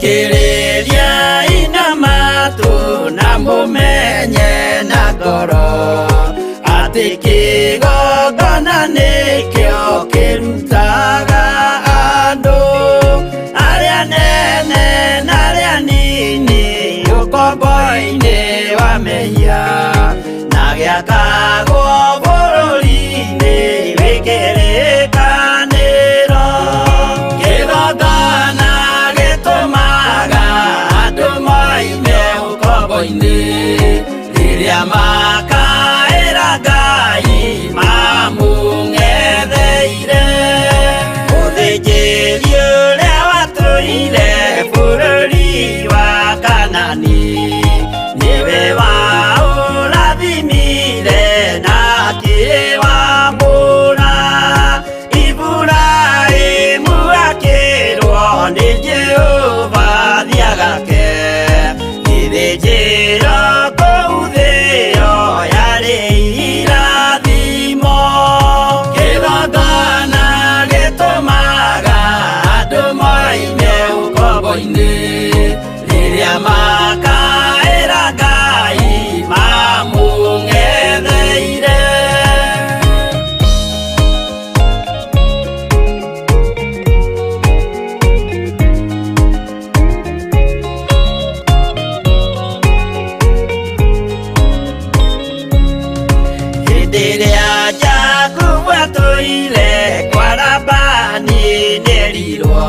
Thikĩrĩriai na matũ na mũmenye na ngoro atĩ kĩgongona nĩkĩo kĩrutaga andũ arĩa nene na arĩa nini ũkombo-inĩ wa mehia na gĩakagwo bũrũri-inĩ wĩ kĩrĩkanĩro. Kĩgongona gĩtũmaga andũ moime ũkombo-inĩ rĩrĩa makaĩra Ngai mamũng'etheire. Mũthĩnjĩri ũrĩa watũire bũrũri wa Kanani nĩwe waũrathimire na akĩwamũra. Iburahĩmu akĩrwo nĩ Jehova thiagake gĩthĩnjĩro kũu thĩo yarĩ irathimo. Kĩgongona gĩtũmaga andũ moime ũkombo-inĩ rĩrĩa makaĩra Ngai mamũng'etheire. Hĩndĩ ĩrĩa Jakubu atũire kwa Labani nĩerirwo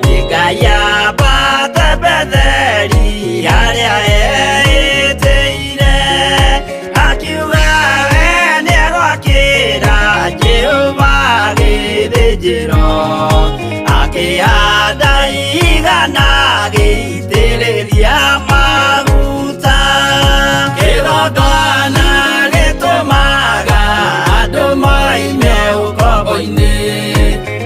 nĩ Ngai ambate Betheli harĩa eĩtĩire. Akiuga we nĩegwakĩra Jehova gĩthĩnjĩro, akĩhanda igana agĩitĩrĩria maguta. Kĩgongona gĩtũmaga andũ moime ũkombo-inĩ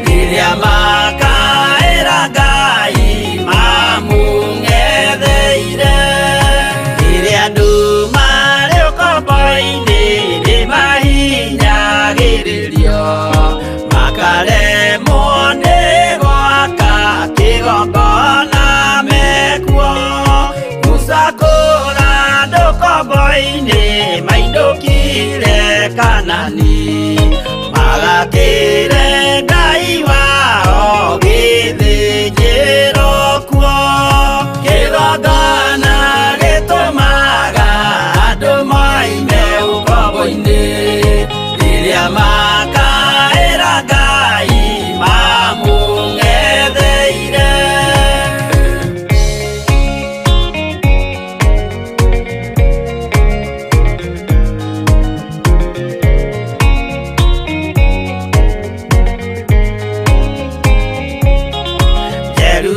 rĩrĩa makaĩra Ngai mamũng'etheire. Rĩrĩa andũ marĩ ũkombo-inĩ nĩmahinyagĩrĩrio makaremwo nĩ gwaka kĩgongona mekuo. Musa kũra andũ ũkombo-inĩ mainũkire Kanani magakĩre Ngai wao gĩthĩnjĩro kuo. Kĩgongona gĩtũmaga andũ moime ũkombo-inĩ rĩrĩa makaĩra Ngai mamũng'etheire.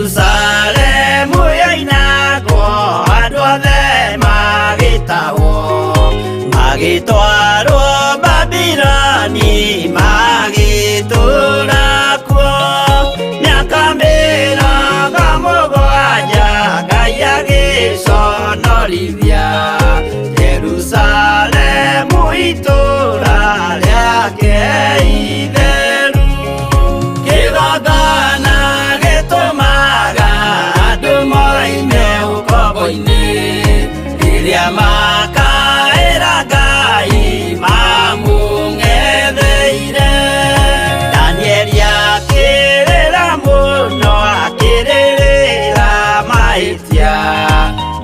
Jerusalemu yoinagwo andũ othe magĩtahwo magĩtwarwo Babiloni magĩtũũra kuo mĩaka 70 Ngai agĩconorithia Jerusalemu itũũra rĩake itheru. Kĩgongona gĩtũmaga andũ moime ũkombo-inĩ rĩrĩa makaĩra Ngai mamũng'etheire. Danieli akĩrĩra mũno akĩrĩrĩra mahĩtia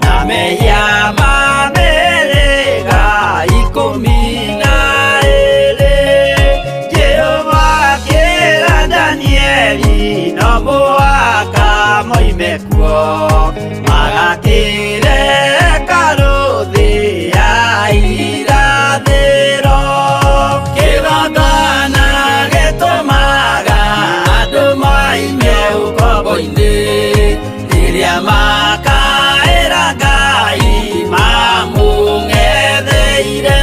na mehia ma mĩhĩrĩga 12. Jehova akĩra Danieli no mũhaka moime kuo magakĩre hekarũ thĩ ya irathĩro. Kĩgongona gĩtũmaga andũ moime ũkombo-inĩ rĩrĩa makaĩra Ngai mamũng'etheire.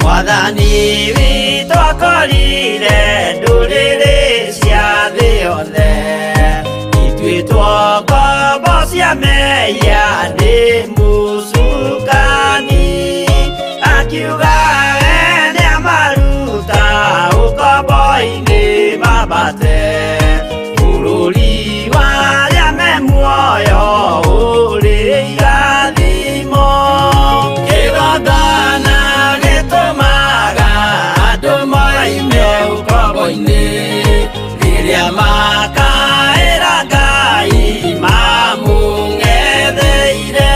Mwathani witũ akorire ndũrĩrĩ cia thĩ yothe ituĩtwo ngombo. Cia mehia nĩ mũcukani akiuga we nĩamaruta ũkombo-inĩ mambate bũrũri wa arĩa me muoyo ũrĩ irathimo. Kĩgongona gĩtũmaga andũ moime ũkombo-inĩ rĩrĩa makaĩra Ngai mamũng'etheire.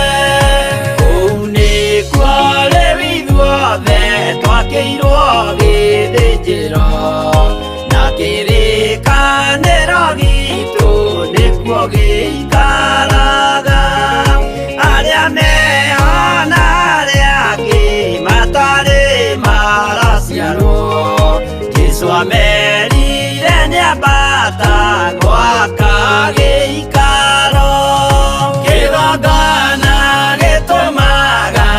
Kũu nĩkuo rĩu ithuothe twakĩirwo gĩthĩnjĩro na kĩrĩkanĩro gitũ nĩkuo gĩikaraga. Arĩa meho na arĩa angĩ matarĩ maraciarwo Jesũ amerire nĩambata gwaka gĩikaro. Kĩgongona gĩtũmaga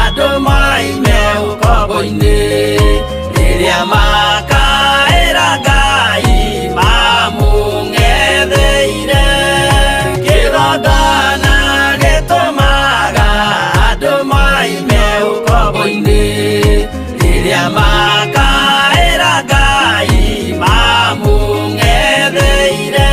andũ moime ũkombo-inĩ rĩrĩa makaĩra Ngai mamũng'etheire. Kĩgongona gĩtũmaga andũ moime ũkombo-inĩ rĩrĩa makaĩra Ngai mamũng'etheire.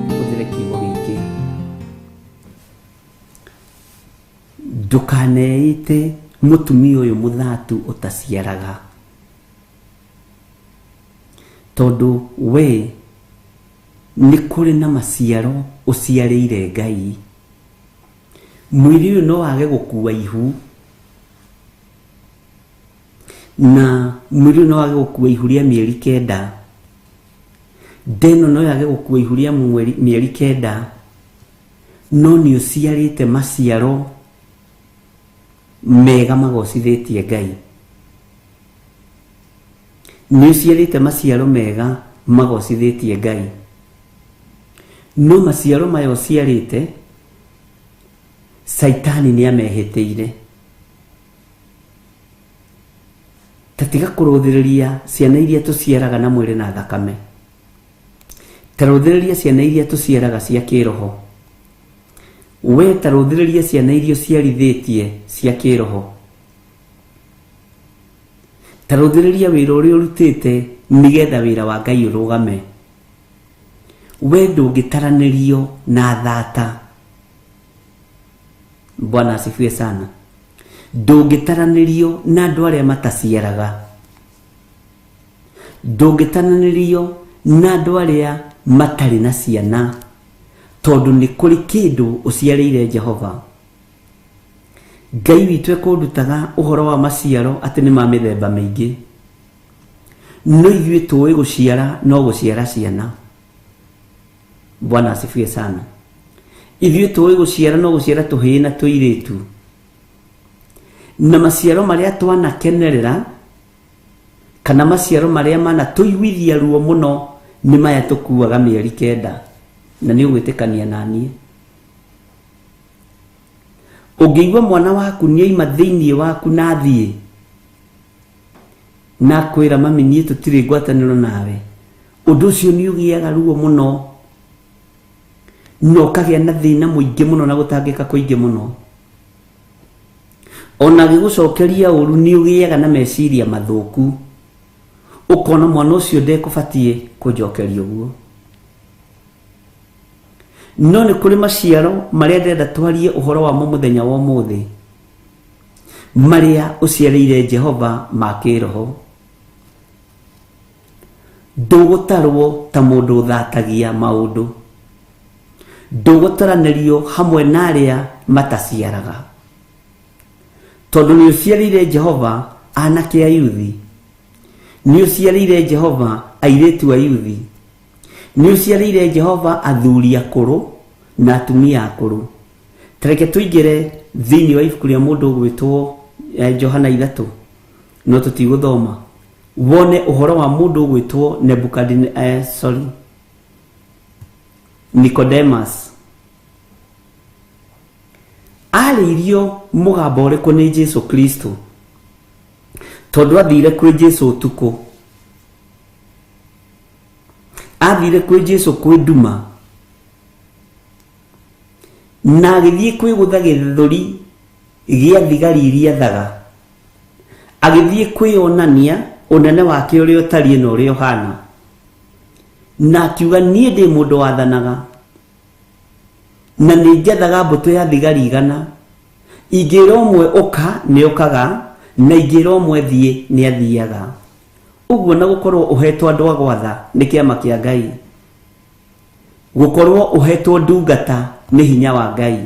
Hũthĩre kiugo gĩkĩ ndũkaneĩte mũtumia ũyũ mũthatu ũtaciaraga tondũ we nĩ kũrĩ na maciaro ũciarĩire Ngai. Mwĩrĩ ũyũ no wage gũkua ihu na mwĩrĩ ũyũ no wage gũkua ihu rĩa mĩeri kenda, nda ĩno no yage gũkua ihu rĩa mĩeri kenda, no nĩ ũciarĩte maciaro mega magocithĩtie Ngai. Nĩ ũciarĩte maciaro mega magocithĩtie Ngai. No maciaro maya ũciarĩte Caitani nĩ amehĩtĩire. Ta tiga kũrũthĩrĩria ciana iria tũciaraga na mwĩrĩ na thakame. Ta rũthĩrĩria ciana iria tũciaraga cia kĩroho. We ta rũthĩrĩria ciana iria ũciarithĩtie cia kĩroho. Ta rũthĩrĩria wĩra ũrĩa ũrutĩte nĩgetha wĩra wa Ngai ũrũgame. We ndũngĩtaranĩrio na thata. Bwana asifiwe sana. Ndũngĩtaranĩrio na andũ arĩa mataciaraga. Ndũngĩtaranĩrio na andũ arĩa matarĩ na ciana tondũ nĩ kũrĩ kĩndũ ũciarĩire Jehova. Ngai witũ ekũndutaga ũhoro wa maciaro atĩ nĩ ma mĩthemba mĩingĩ. No ithuĩ tũĩ gũciara no gũciara ciana. Bwana asifiwe sana. Ithuĩ tũĩ gũciara no gũciara tũhĩĩ na tũirĩtu. Na maciaro marĩa twanakenerera kana maciaro marĩa manatũiguithia ruo mũno nĩ maya tũkuaga mĩeri kenda. Na nĩ ũgwĩtĩkania na niĩ. Ũngĩigua mwana waku nĩ aima thĩinĩ waku na athiĩ na akwĩra mami niĩ tũtirĩ ngwatanĩro nawe, ũndũ ũcio nĩ ũgĩaga ruo mũno na ũkagĩa na thĩna mũingĩ mũno na gũtangĩka kũingĩ mũno. Ona agĩgũcokeria ũru nĩ ũgĩaga na meciria mathũku, ũkona mwana ũcio ndekũbatiĩ kũnjokeria ũguo. No nĩ kũrĩ maciaro marĩa ndĩrenda twarie ũhoro wamo mũthenya wa ũmũthĩ, marĩa ũciarĩire Jehova ma kĩroho. Ndũgũtarwo ta mũndũ ũthatagia maũndũ, ndũgũtaranĩrio hamwe na arĩa mataciaraga, tondũ nĩ ũciarĩire Jehova anake ayuthi. Nĩ ũciarĩire Jehova airĩtu a yuthi. Nĩ ũciarĩire Jehova athuri akũrũ na atumia akũrũ. Ta reke tũingĩre thĩinĩ wa ibuku rĩa mũndũ ũgwĩtwo Johana 3, no tũtigũthoma. Wone ũhoro wa mũndũ ũgwĩtwo sorry, Nicodemus. Arĩirio mũgambo ũrĩkũ nĩ Jesu Kristo? Tondũ athire kwĩ Jesu ũtukũ. Athire kwĩ Jesu kwĩ nduma. Na agĩthiĩ kwĩgũtha gĩthũri gĩa thigari iria thaga. Agĩthiĩ kwĩyonania ũnene wake ũrĩa ũtariĩ na ũrĩa ũhana. Na akiuga niĩ ndĩ mũndũ wathanaga. Na nĩ njathaga mbũtũ ya thigari 100. Ingĩra ũmwe ũka nĩ okaga, na ingĩra ũmwe thiĩ nĩ athiaga. Ũguo na gũkorwo ũhetwo andũ a gwatha nĩ kĩama kĩa Ngai. Gũkorwo ũhetwo ndungata nĩ hinya wa Ngai.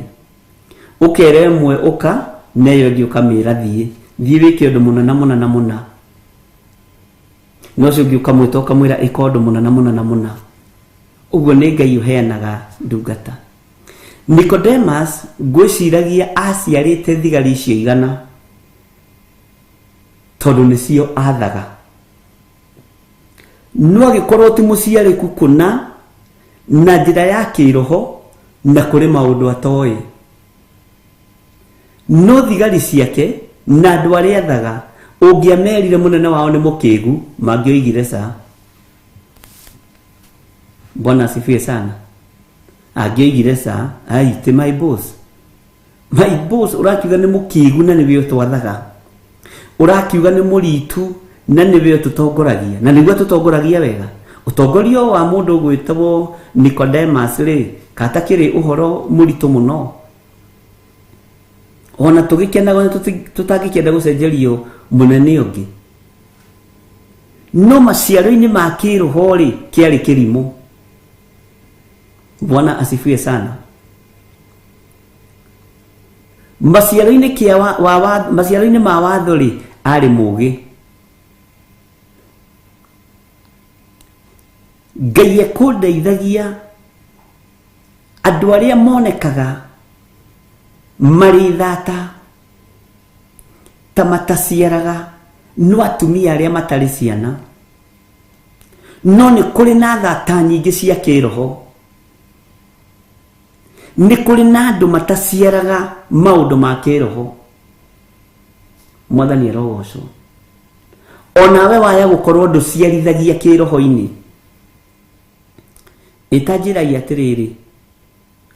Ũkera ĩmwe ũka, na ĩyo ĩngĩ ũkamĩra thiĩ. Thiĩ wĩke ũndũ mũna na mũna na mũna. Na ũcio ũngĩ ũkamwĩta ũkamwĩra ĩka ũndũ mũna na mũna na mũna. Ũguo nĩ Ngai ũheanaga ndungata. Nicodemus ngwĩciragia aciarĩte thigari icio 100 tondũ nĩcio athaga. No agĩkorwo ti mũciarĩku kũna na njĩra ya kĩroho na kũrĩ maũndũ atoĩ. No thigari ciake na andũ arĩa athaga ũngĩamerire mũnene wao nĩ mũkĩgu mangĩoigire ca. Bwana asifiwe sana. Angĩoigire ca, ai ti my boss. My boss ũrakiuga nĩ mũkĩgu na nĩwe ũtwathaga. Ũrakiuga nĩ mũritu na nĩwe ũtũtongoragia. Na nĩguo tũtongoragia wega. Ũtongoria wa mũndũ ũgwĩtwo Nicodemus rĩ, katakĩrĩ ũhoro mũritũ mũno. Ona tũgĩkenaga na tũtangĩkĩenda gũcenjerio mũnene ũngĩ. No maciaro-inĩ ma kĩroho rĩ, kĩarĩ kĩrimũ. Bwana asifiwe sana. Maciaro-inĩ kĩa wa, wa, wa, maciaro-inĩ ma watho rĩ, arĩ mũgĩ. Ngai ekũndeithagia andũ arĩa monekaga marĩ thata ta mataciaraga no atumia arĩa matarĩ ciana. No nĩ kũrĩ na thata nyingĩ cia kĩroho. Nĩ kũrĩ na andũ mataciaraga maũndũ ma kĩroho. Mwathani arogocwo. Onawe waya gũkorwo ndũciarithagia kĩroho-inĩ. Ĩtanjĩragia atĩrĩrĩ,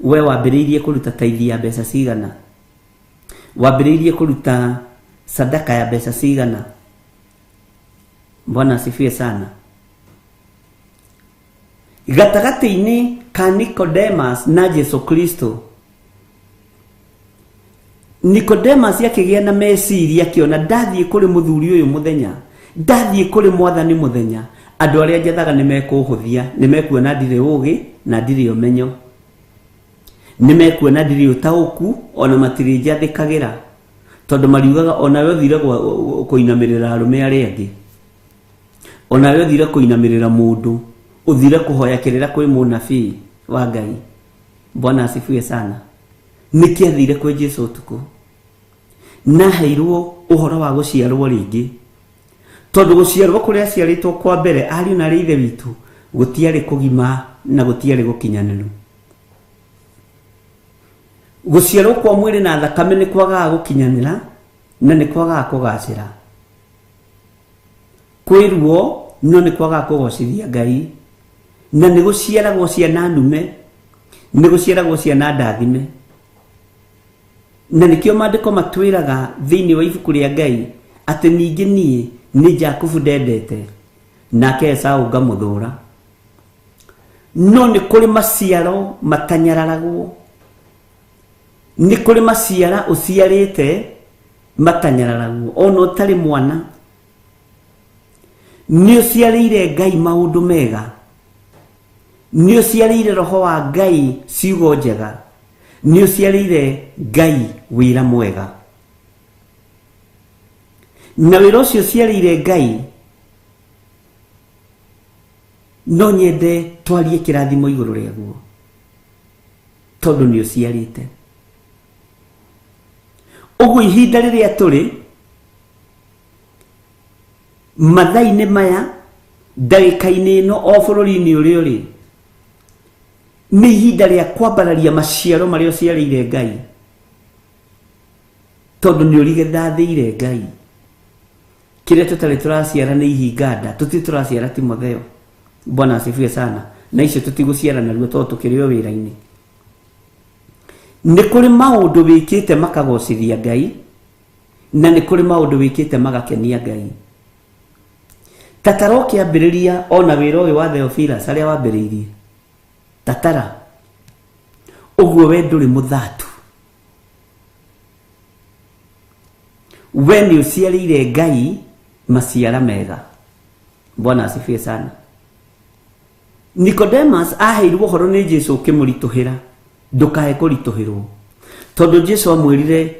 we wambĩrĩirie kũruta taithi ya mbeca cigana? Wambĩrĩirie kũruta sadaka ya mbeca cigana? Bwana asifiwe sana. Gatagatĩ-inĩ ka Nicodemus na Jesu Kristo, Nicodemus akĩgĩa na meciria akĩona ndathiĩ kũrĩ mũthuri ũyũ mũthenya, ndathiĩ kũrĩ mwathani mũthenya, andũ arĩa njathaga nĩ mekũhũthia, nĩ mekuona ndirĩ ũgĩ na ndirĩ ũmenyo, nĩ mekuona ndirĩ ũtaũku ona matirĩnjathĩkagĩra, tondũ mariugaga onawe ũthire kũinamĩrĩra arũme arĩa angĩ, onawe ũthire kũinamĩrĩra mũndũ, ũthire kũhoya kĩrĩra kwĩ mũnabii wa Ngai. Bwana asifiwe sana. Nĩkĩ athire kwĩ Jesu ũtukũ? Na aheirwo ũhoro wa gũciarwo rĩngĩ, tondũ gũciarwo kũrĩa aciarĩtwo kwa mbere ariũ na arĩ ithe witũ gũtiarĩ kũgima na gũtiarĩ gũkinyanĩru. Gũciarwo kwa mwĩrĩ na thakame nĩ kwagaga gũkinyanĩra na nĩ kwagaga kũgacĩra. Kwĩ ruo no nĩ kwagaga kũgocithia Ngai, na nĩ gũciaragwo ciana ndume, nĩ gũciaragwo ciana ndathime. Na nĩkĩo maandĩko matwĩraga thĩinĩ wa ibuku rĩa Ngai atĩ ningĩ niĩ nĩ Jakubu ndendete nake Esau ngamũthũra. No nĩ kũrĩ maciaro matanyararagwo, nĩ kũrĩ maciara ũciarĩte matanyararagwo ona ũtarĩ mwana. Nĩ ũciarĩire Ngai maũndũ mega, nĩ ũciarĩire roho wa Ngai ciugo njega, nĩ ũciarĩire Ngai wĩra mwega. Na wĩra ũcio ũciarĩire Ngai No nyende twarie kĩrathimo igũrũ rĩaguo tondũ nĩ ũciarĩte. Ũguo ihinda rĩrĩa tũrĩ mathaa-inĩ maya, ndagĩka-inĩ ĩno, o bũrũri-inĩ ũrĩa ũrĩ, nĩ ihinda rĩa kwambararia maciaro marĩa ũciarĩire Ngai, tondũ nĩ ũrigethathĩire Ngai. Kĩrĩa tũtarĩ tũraciara nĩ ihinga nda, tũtirĩ tũraciara Timotheo. Bwana asifiwe sana. Na icio tũtigũciara narua tondũ tũkĩrĩ o wĩra-inĩ. Nĩ kũrĩ maũndũ wĩkĩte makagocithia Ngai, na nĩ kũrĩ maũndũ wĩkĩte magakenia Ngai. Tatara ũkĩambĩrĩria ona wĩra ũyũ wa Theophilus harĩa wambĩrĩirie, tatara ũguo we ndũrĩ mũthatu, we nĩ ũciarĩire Ngai maciara mega. Bwana asifiwe sana. Nicodemus aheirwo ũhoro nĩ Jesu ũkĩmũritũhĩra, ndũkae kũritũhĩrwo, tondũ Jesu amwĩrire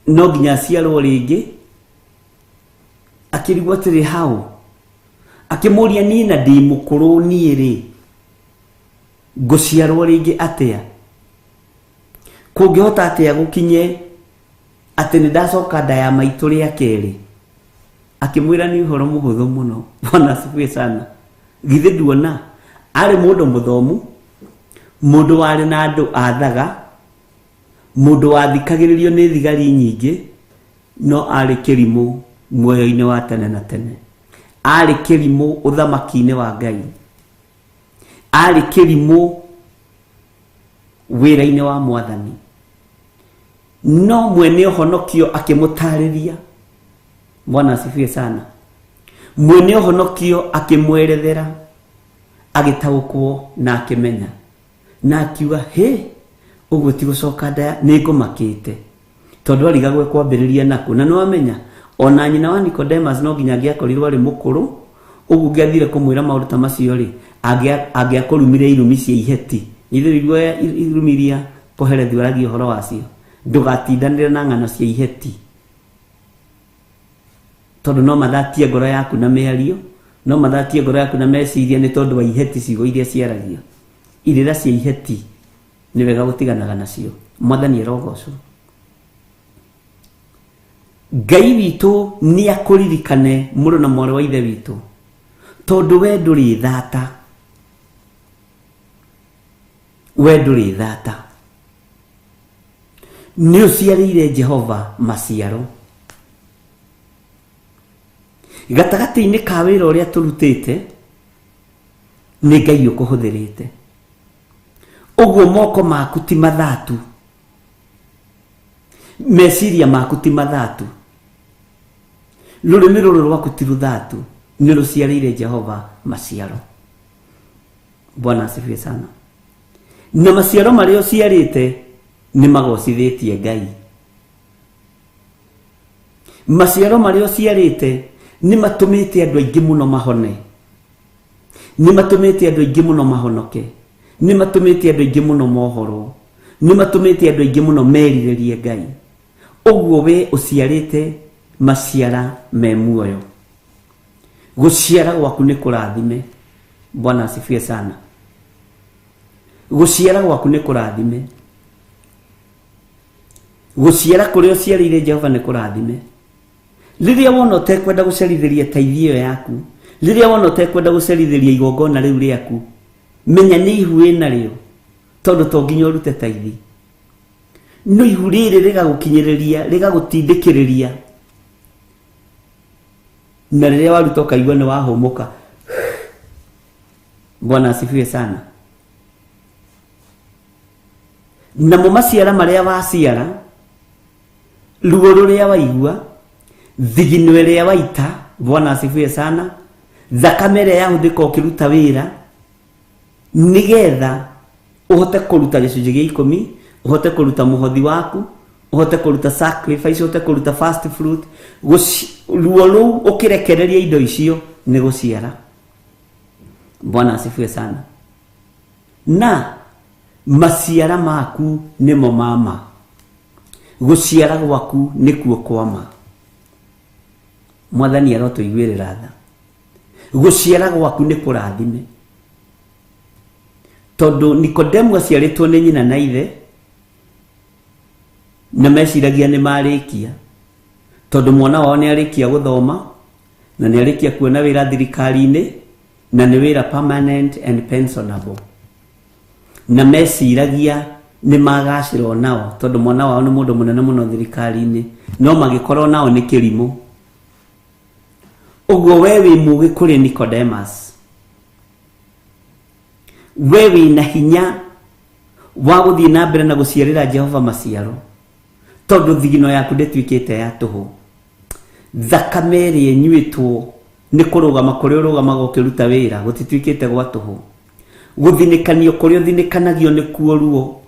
no nginya aciarwo rĩngĩ. Akĩrigwo atĩrĩ, hau akĩmũria, niĩ na ndĩ mũkũrũ niĩ rĩ, ngũciarwo rĩngĩ atĩa? Kũngĩhota atĩa gũkinye atĩ nĩ ndacoka nda ya maitũ rĩa kerĩ? Akĩmwĩra nĩ ũhoro mũhũthũ mũno. Bwana asifiwe sana. Githĩ nduona arĩ mũndũ mũthomu, mũndũ warĩ na andũ athaga, mũndũ wathikagĩrĩrio nĩ thigari nyingĩ, no arĩ kĩrimũ muoyo-inĩ wa tene na tene, arĩ kĩrimũ ũthamaki-inĩ wa Ngai, arĩ kĩrimũ wĩra-inĩ wa Mwathani. No mwene ũhonokio akĩmũtarĩria. Bwana asifiwe sana. Mwene ũhonokio akĩmwerethera, agĩtaũkwo na akĩmenya na akiuga, hĩ, ũguo ti gũcoka nda, nĩ ngũmakĩte, tondũ arigagwo kwambĩrĩria naku. Na nĩwamenya ona nyina wa Nicodemus no nginya angĩakorirwo arĩ mũkũrũ ũguo, ũngĩathire kũmwĩra maũndũ ta macio rĩ, angĩakũrumire irumi cia iheti. Ithuĩ igua irumi iria Kohelethu aragia ũhoro wacio. Ndũgatindanĩre na ng'ano cia iheti, tondũ no mathatie ngoro yaku na mĩario, no mathatie ngoro yaku na meciria, nĩ tondũ wa iheti, ciugo iria ciaragio, irĩra cia iheti, nĩ wega gũtiganaga nacio. Mwathani arogocwo. Ngai witũ nĩ akũririkane, mũrũ na mwarĩ wa Ithe witũ, tondũ we ndũrĩ thata, we ndũrĩ thata, nĩ ũciarĩire Jehova maciaro. Gatagatĩ-inĩ ka wĩra ũrĩa tũrutĩte, nĩ Ngai ũkũhũthĩrĩte. Ũguo moko maku ti mathatu, meciria maku ti mathatu, rũrĩmĩ rũrũ rwaku ti rũthatu, nĩ rũciarĩire Jehova maciaro. Bwana asifiwe sana. Na maciaro marĩa ũciarĩte nĩ magocithĩtie Ngai. Maciaro marĩa ũciarĩte nĩ matũmĩte andũ aingĩ mũno mahone, nĩ matũmĩte andũ aingĩ mũno mahonoke, nĩ matũmĩte andũ aingĩ mũno mohorwo, nĩ matũmĩte andũ aingĩ mũno merirĩrie Ngai. Ũguo we ũciarĩte maciara me muoyo. Gũciara gwaku nĩ kũrathime. Bwana asifiwe sana. Gũciara gwaku nĩ kũrathime. Gũciara kũrĩa ũciarĩire Jehova nĩ kũrathime. Rĩrĩa wona ũtekwenda gũcerithĩria taithi ĩyo yaku, rĩrĩa wona ũtekwenda gũcerithĩria igongona rĩu rĩaku, menya nĩ ihu wĩnarĩo, tondũ to nginya ũrute taithi. No ihu rĩrĩ rĩgagũkinyĩrĩria, rĩgagũtindĩkĩrĩria, na rĩrĩa waruta ũkaigua nĩ wahũmũka. Bwana asifiwe sana. Namo maciara marĩa waciara, ruo rũrĩa waigua, thigino ĩrĩa waita, Bwana asifiwe sana, thakame ĩrĩa yahũthĩka ũkĩruta wĩra nĩgetha ũhote kũruta gĩcunjĩ gĩa 10, ũhote kũruta mũhothi waku, ũhote kũruta sacrifice, ũhote kũruta first fruit, ruo rũu ũkĩrekereria indo icio nĩ gũciara. Bwana asifiwe sana. Na maciara maku nĩmo mama, gũciara gwaku nĩkuo kwama. Mwathani arotũiguĩrĩra tha. Gũciara gwaku nĩ kũrathime. Tondũ Nikodemu aciarĩtwo nĩ nyina na ithe, na meciragia nĩ marĩkia. Tondũ mwana wao nĩ arĩkia gũthoma, na nĩ arĩkia kuona wĩra thirikari-inĩ, na nĩ wĩra permanent and pensionable. Na meciragia nĩ magacĩra onao, tondũ mwana wao nĩ mũndũ mũnene mũno thirikari-inĩ, no magĩkorwo nao nĩ kĩrimũ. Ũguo we wĩ mũgĩ kũrĩ Nicodemus. We wĩ na hinya wa gũthiĩ na mbere na gũciarĩra Jehova maciaro, tondũ thigino yaku ndĩtuĩkĩte ya tũhũ. Thakame ĩrĩa ĩnyuĩtwo nĩ kũrũgama kũrĩa ũrũgamaga ũkĩruta wĩra gũtituĩkĩte gwa tũhũ. Gũthinĩkanio kũrĩa ũthinĩkanagio nĩkuo ruo,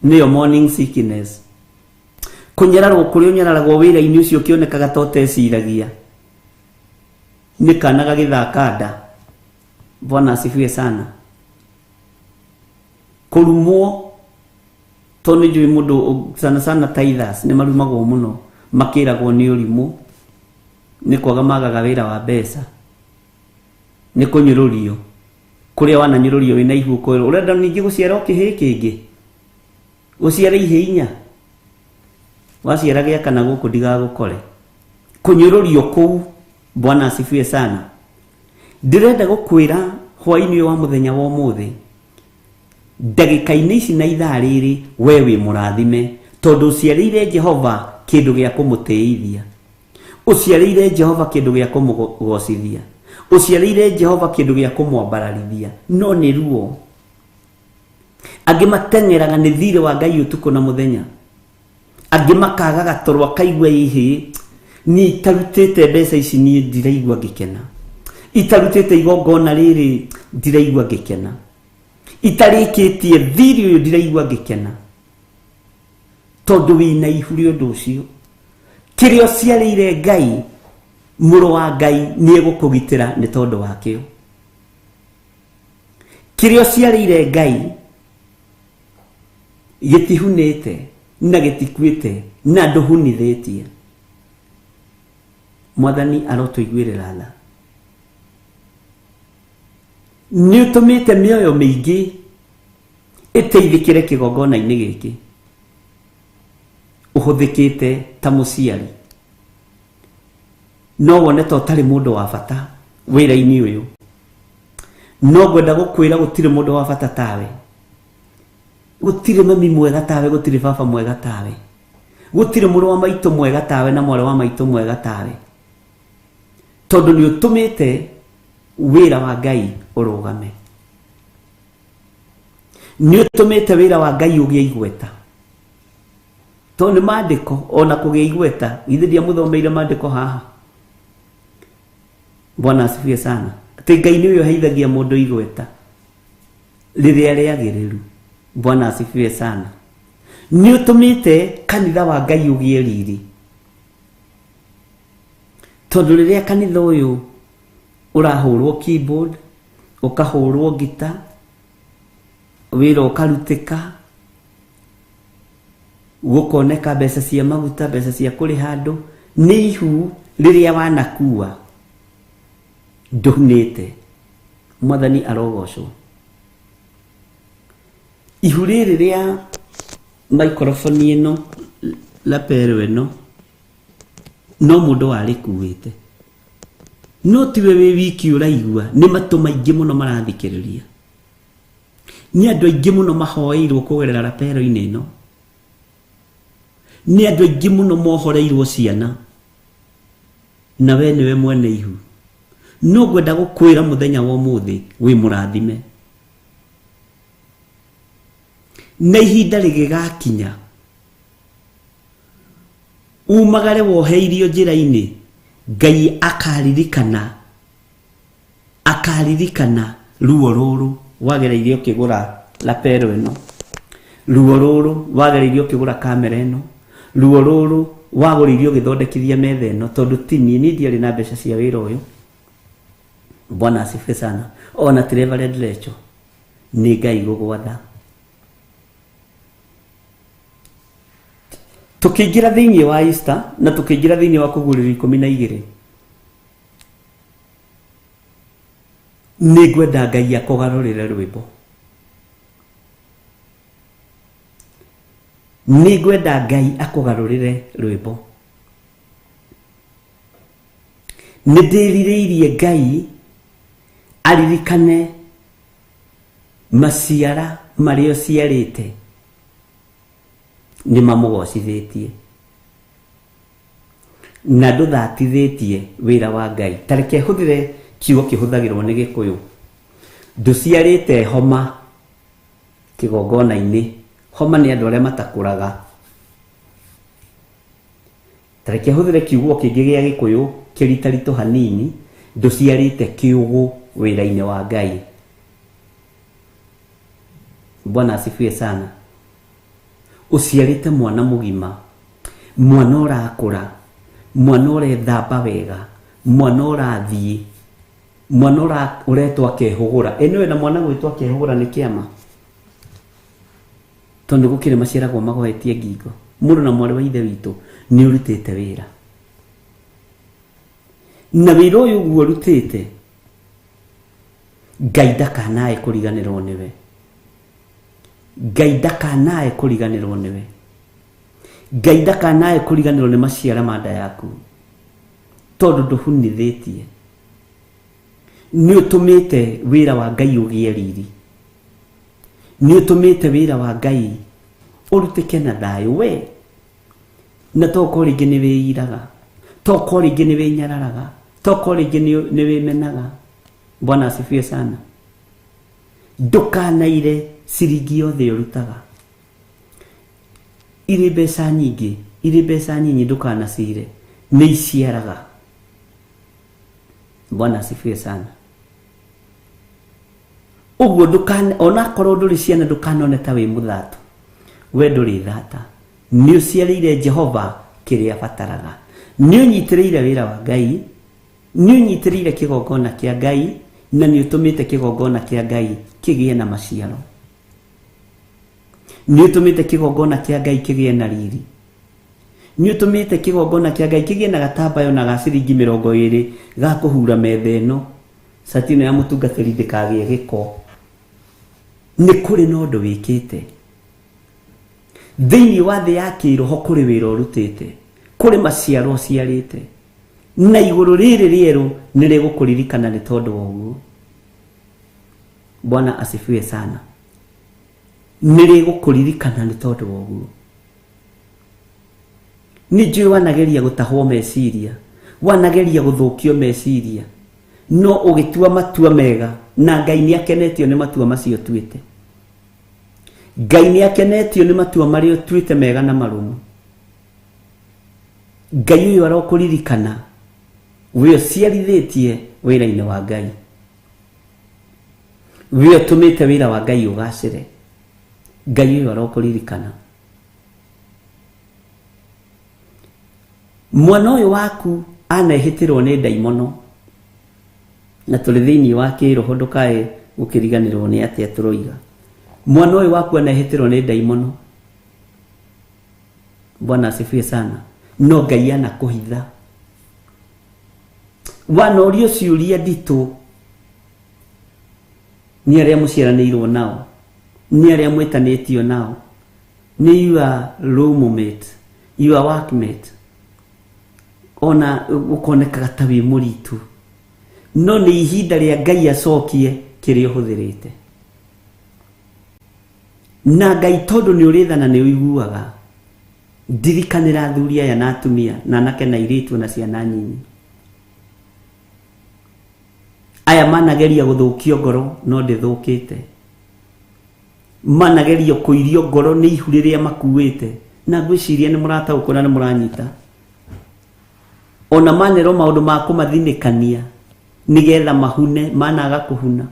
nĩyo morning sickness. Kũnyararwo kũrĩa ũnyararagwo wĩra-inĩ ũcio ũkĩonekaga ta ũteciragia, nĩ kana gagĩthaka nda. Bwana asifiwe sana. Kũrumwo, tondũ nĩ njũĩ mũndũ sana sana tithers nĩ marumagwo mũno, makĩragwo nĩ ũrimũ, nĩ kwaga magaga wĩra wa mbeca, nĩ kũnyũrũrio, kũrĩa wananyũrũrio wĩna ihu ũkwĩrwo ũrenda ningĩ gũciara o kĩhĩĩ kĩngĩ, ũciare ihĩĩ inya, waciara gĩa kana gũkũ ndigagũkore. Kũnyũrũrio kũu, Bwana asifiwe sana. Ndĩrenda gũkwĩra hwaĩ-inĩ ũyũ wa mũthenya wa ũmũthĩ, ndagĩka-inĩ ici na ithaa rĩrĩ, we wĩ mũrathime, tondũ ũciarĩire Jehova kĩndũ gĩa kũmũtĩithia. Ũciarĩire Jehova kĩndũ gĩa kũmũgocithia. Ũciarĩire Jehova kĩndũ gĩa kũmwambararithia. No nĩ ruo. Angĩ mateng'eraga nĩ thirĩ wa Ngai ũtukũ na mũthenya. Angĩ makagaga toro akaigua ihĩ, niĩ itarutĩte mbeca ici niĩ ndiraigua ngĩkena. Itarutĩte igongona rĩrĩ ndiraigua ngĩkena. Itarĩkĩtie thirĩ ũyũ ndiraigua ngĩkena. Tondũ wĩna ihu rĩa ũndũ ũcio. Kĩrĩa ũciarĩire Ngai, mũrũ wa Ngai nĩ egũkũgitĩra nĩ tondũ wakĩo. Kĩrĩa ũciarĩire Ngai gĩtihunĩte na gĩtikuĩte na ndũhunithĩtie. Mwathani arotũiguĩrĩra tha. Nĩ ũtũmĩte mĩoyo mĩingĩ ĩteithĩkĩre kĩgongona-inĩ gĩkĩ. Ũhũthĩkĩte ta mũciari. No wone ta ũtarĩ mũndũ wa bata wĩra-inĩ ũyũ. No ngwenda gũkwĩra gũtirĩ mũndũ wa bata tawe. Gũtirĩ mami mwega tawe, gũtirĩ baba mwega tawe. Gũtirĩ mũrũ wa maitũ mwega tawe na mwarĩ wa maitũ mwega tawe. Tondũ nĩ ũtũmĩte wĩra wa Ngai ũrũgame. Nĩ ũtũmĩte wĩra wa Ngai ũgĩe igweta. Tondũ nĩ maandĩko ona kũgĩa igweta, githĩ ndiamũthomeire maandĩko haha? Bwana asifiwe sana. Atĩ Ngai nĩwe ũheithagia mũndũ igweta rĩrĩa rĩagĩrĩru. Bwana asifiwe sana. Nĩ ũtũmĩte kanitha wa Ngai ũgĩe riri. Tondũ rĩrĩa kanitha ũyũ ũrahũrwo keyboard, ũkahũrwo ngita, wĩra ũkarutĩka, gũkoneka mbeca cia maguta, mbeca cia kũrĩha andũ, nĩ ihu rĩrĩa wanakua ndũhunĩte. Mwathani arogocwo. Ihu rĩrĩ rĩa microphone ĩno, lapel ĩno, no mũndũ warĩkuĩte. No tiwe wĩ wiki ũraigua, nĩ matũ maingĩ mũno marathikĩrĩria. Nĩ andũ aingĩ mũno mahoeirwo kũgerera lapel-inĩ ĩno. Nĩ andũ aingĩ mũno mohoreirwo ciana. Na we nĩwe mwene ihu. No ngwenda gũkwĩra mũthenya wa ũmũthĩ wĩ mũrathime. Na ihinda rĩgĩgakinya umagare woheirio njĩra-inĩ, Ngai akaririkana ruo rũrũ wagereirie ũkĩgũra lapel ĩno, ruo rũrũ wagereirie ũkĩgũra kamera ĩno, ruo rũrũ wagũrĩirio ũgĩthondekithia metha ĩno, tondũ ti niĩ, niĩ ndiarĩ na mbeca cia wĩra ũyũ. Bwana asifiwe sana. Ona ti Reverend Lecho, nĩ Ngai gũgwatha. Tũkĩingĩra thĩinĩ wa Easter na tũkĩingĩra thĩinĩ wa kũguũrĩrio ikũmi na igĩrĩ. Nĩ ngwenda Ngai akũgarũrĩre rwĩmbo. Nĩ ngwenda Ngai akũgarũrĩre rwĩmbo. Nĩ ndĩrirĩirie Ngai aririkane maciara marĩa ũciarĩte nĩ mamũgocithĩtie na ndũthatithĩtie wĩra wa Ngai. Ta reke hũthĩre kiugo kĩhũthagĩrwo nĩ Gĩkũyũ, ndũciarĩte homa kĩgongona-inĩ. Homa nĩ andũ arĩa matakũraga. Ta reke hũthĩre kiugo kĩngĩ gĩa Gĩkũyũ kĩritaritũ hanini, ndũciarĩte kĩũgũ wĩra-inĩ wa Ngai. Bwana asifiwe sana. Ũciarĩte mwana mũgima, mwana ũrakũra, mwana ũrethamba wega, mwana ũrathiĩ, mwana ũretwo akehũgũra. Ĩ nĩwe na mwana gwĩtwo akehũgũra nĩ kĩama, tondũ gũkĩrĩ maciaragwo magoetie ngingo. Mũrũ na mwarĩ wa ithe witũ, nĩ ũrutĩte wĩra, na wĩra ũyũ ũguo ũrutĩte, Ngai ndakanae kũriganĩrwo nĩwe. Ngai ndakanae kũriganĩrwo nĩwe. Ngai ndakanae kũriganĩrwo nĩ maciara ma nda yaku, tondũ ndũhunithĩtie. Nĩ ũtũmĩte wĩra wa Ngai ũgĩe riri, nĩ ũtũmĩte wĩra wa Ngai ũrutĩke na thayũ. We na tokorwo rĩngĩ nĩ wĩiraga, tokorwo rĩngĩ nĩ wĩnyararaga, tokorwo rĩngĩ nĩ wĩmenaga. Bwana asifiwe sana. Ndũkanaire ciringi yothe ũrutaga, irĩ mbeca nyingĩ, irĩ mbeca nyinyi, ndũkanacire, nĩ iciaraga. Bwana asifiwe sana. Ũguo ndũkana, onakorwo ndũrĩ ciana, ndũkanone ta wĩ mũthatu. We ndũrĩ thata, nĩ ũciarĩire Jehova kĩrĩa abataraga, nĩ ũnyitĩrĩire wĩra wa Ngai, nĩ ũnyitĩrĩire kĩgongona kĩa Ngai, na nĩ ũtũmĩte kĩgongona kĩa Ngai kĩgĩe na maciaro, nĩ ũtũmĩte kĩgongona kĩa Ngai kĩgĩe na riri, nĩ ũtũmĩte kĩgongona kĩa Ngai kĩgĩe na gatambayo na ga ciringi 20 ga kũhura metha ĩno, cati ĩno ya mũtungatĩri ndĩkagĩe gĩko. Nĩ kũrĩ na ũndũ wĩkĩte thĩinĩ wa thĩ ya kĩroho, kũrĩ wĩra ũrutĩte, kũrĩ maciaro ũciarĩte, na igũrũ rĩrĩ rĩerũ nĩ rĩgũkũririkana nĩ tondũ wa ũguo. Bwana asifiwe sana. Nĩ rĩgũkũririkana nĩ tondũ wa ũguo. Nĩ njũĩ wanageria gũtahwo meciria, wanageria gũthũkio meciria, no ũgĩtua matua mega, na Ngai nĩ akenetio nĩ matua macio ũtuĩte. Ngai nĩ akenetio nĩ matua marĩa ũtuĩte mega na marũmu. Ngai ũyũ arokũririkana, we ũciarithĩtie wĩra-inĩ wa Ngai, we ũtũmĩte wĩra wa Ngai ũgacĩre. Ngai ũyũ arokũririkana. Mwana ũyũ waku anehĩtĩrwo nĩ ndaimono, na tũrĩ thĩinĩ wa kĩroho, ndũkae gũkĩriganĩrwo nĩ atĩa tũroiga. Mwana ũyũ waku anehĩtĩrwo nĩ ndaimono. Bwana asifiwe sana. No Ngai anakũhitha. Wanorio ciũria nditũ nĩ arĩa mũciaranĩirwo nao, nĩ arĩa mwĩtanĩtio nao, nĩ your roommate, your workmate, ona gũkonekaga ta wĩ mũritũ, no nĩ ihinda rĩa Ngai acokie kĩrĩa ũhũthĩrĩte na Ngai, tondũ nĩ ũrĩ tha na nĩ ũiguaga. Ndirikanĩra athuri aya na atumia na anake na airĩtu na ciana nyinyi aya manageria gũthũkio ngoro no ndĩthũkĩte, managerio kũirio ngoro nĩ ihu rĩrĩa makuĩte, na ngwĩciria nĩ mũrataũkwo na nĩ mũranyita. Ona manerwo maũndũ ma kũmathinĩkania nĩgetha mahune, managa kũhuna,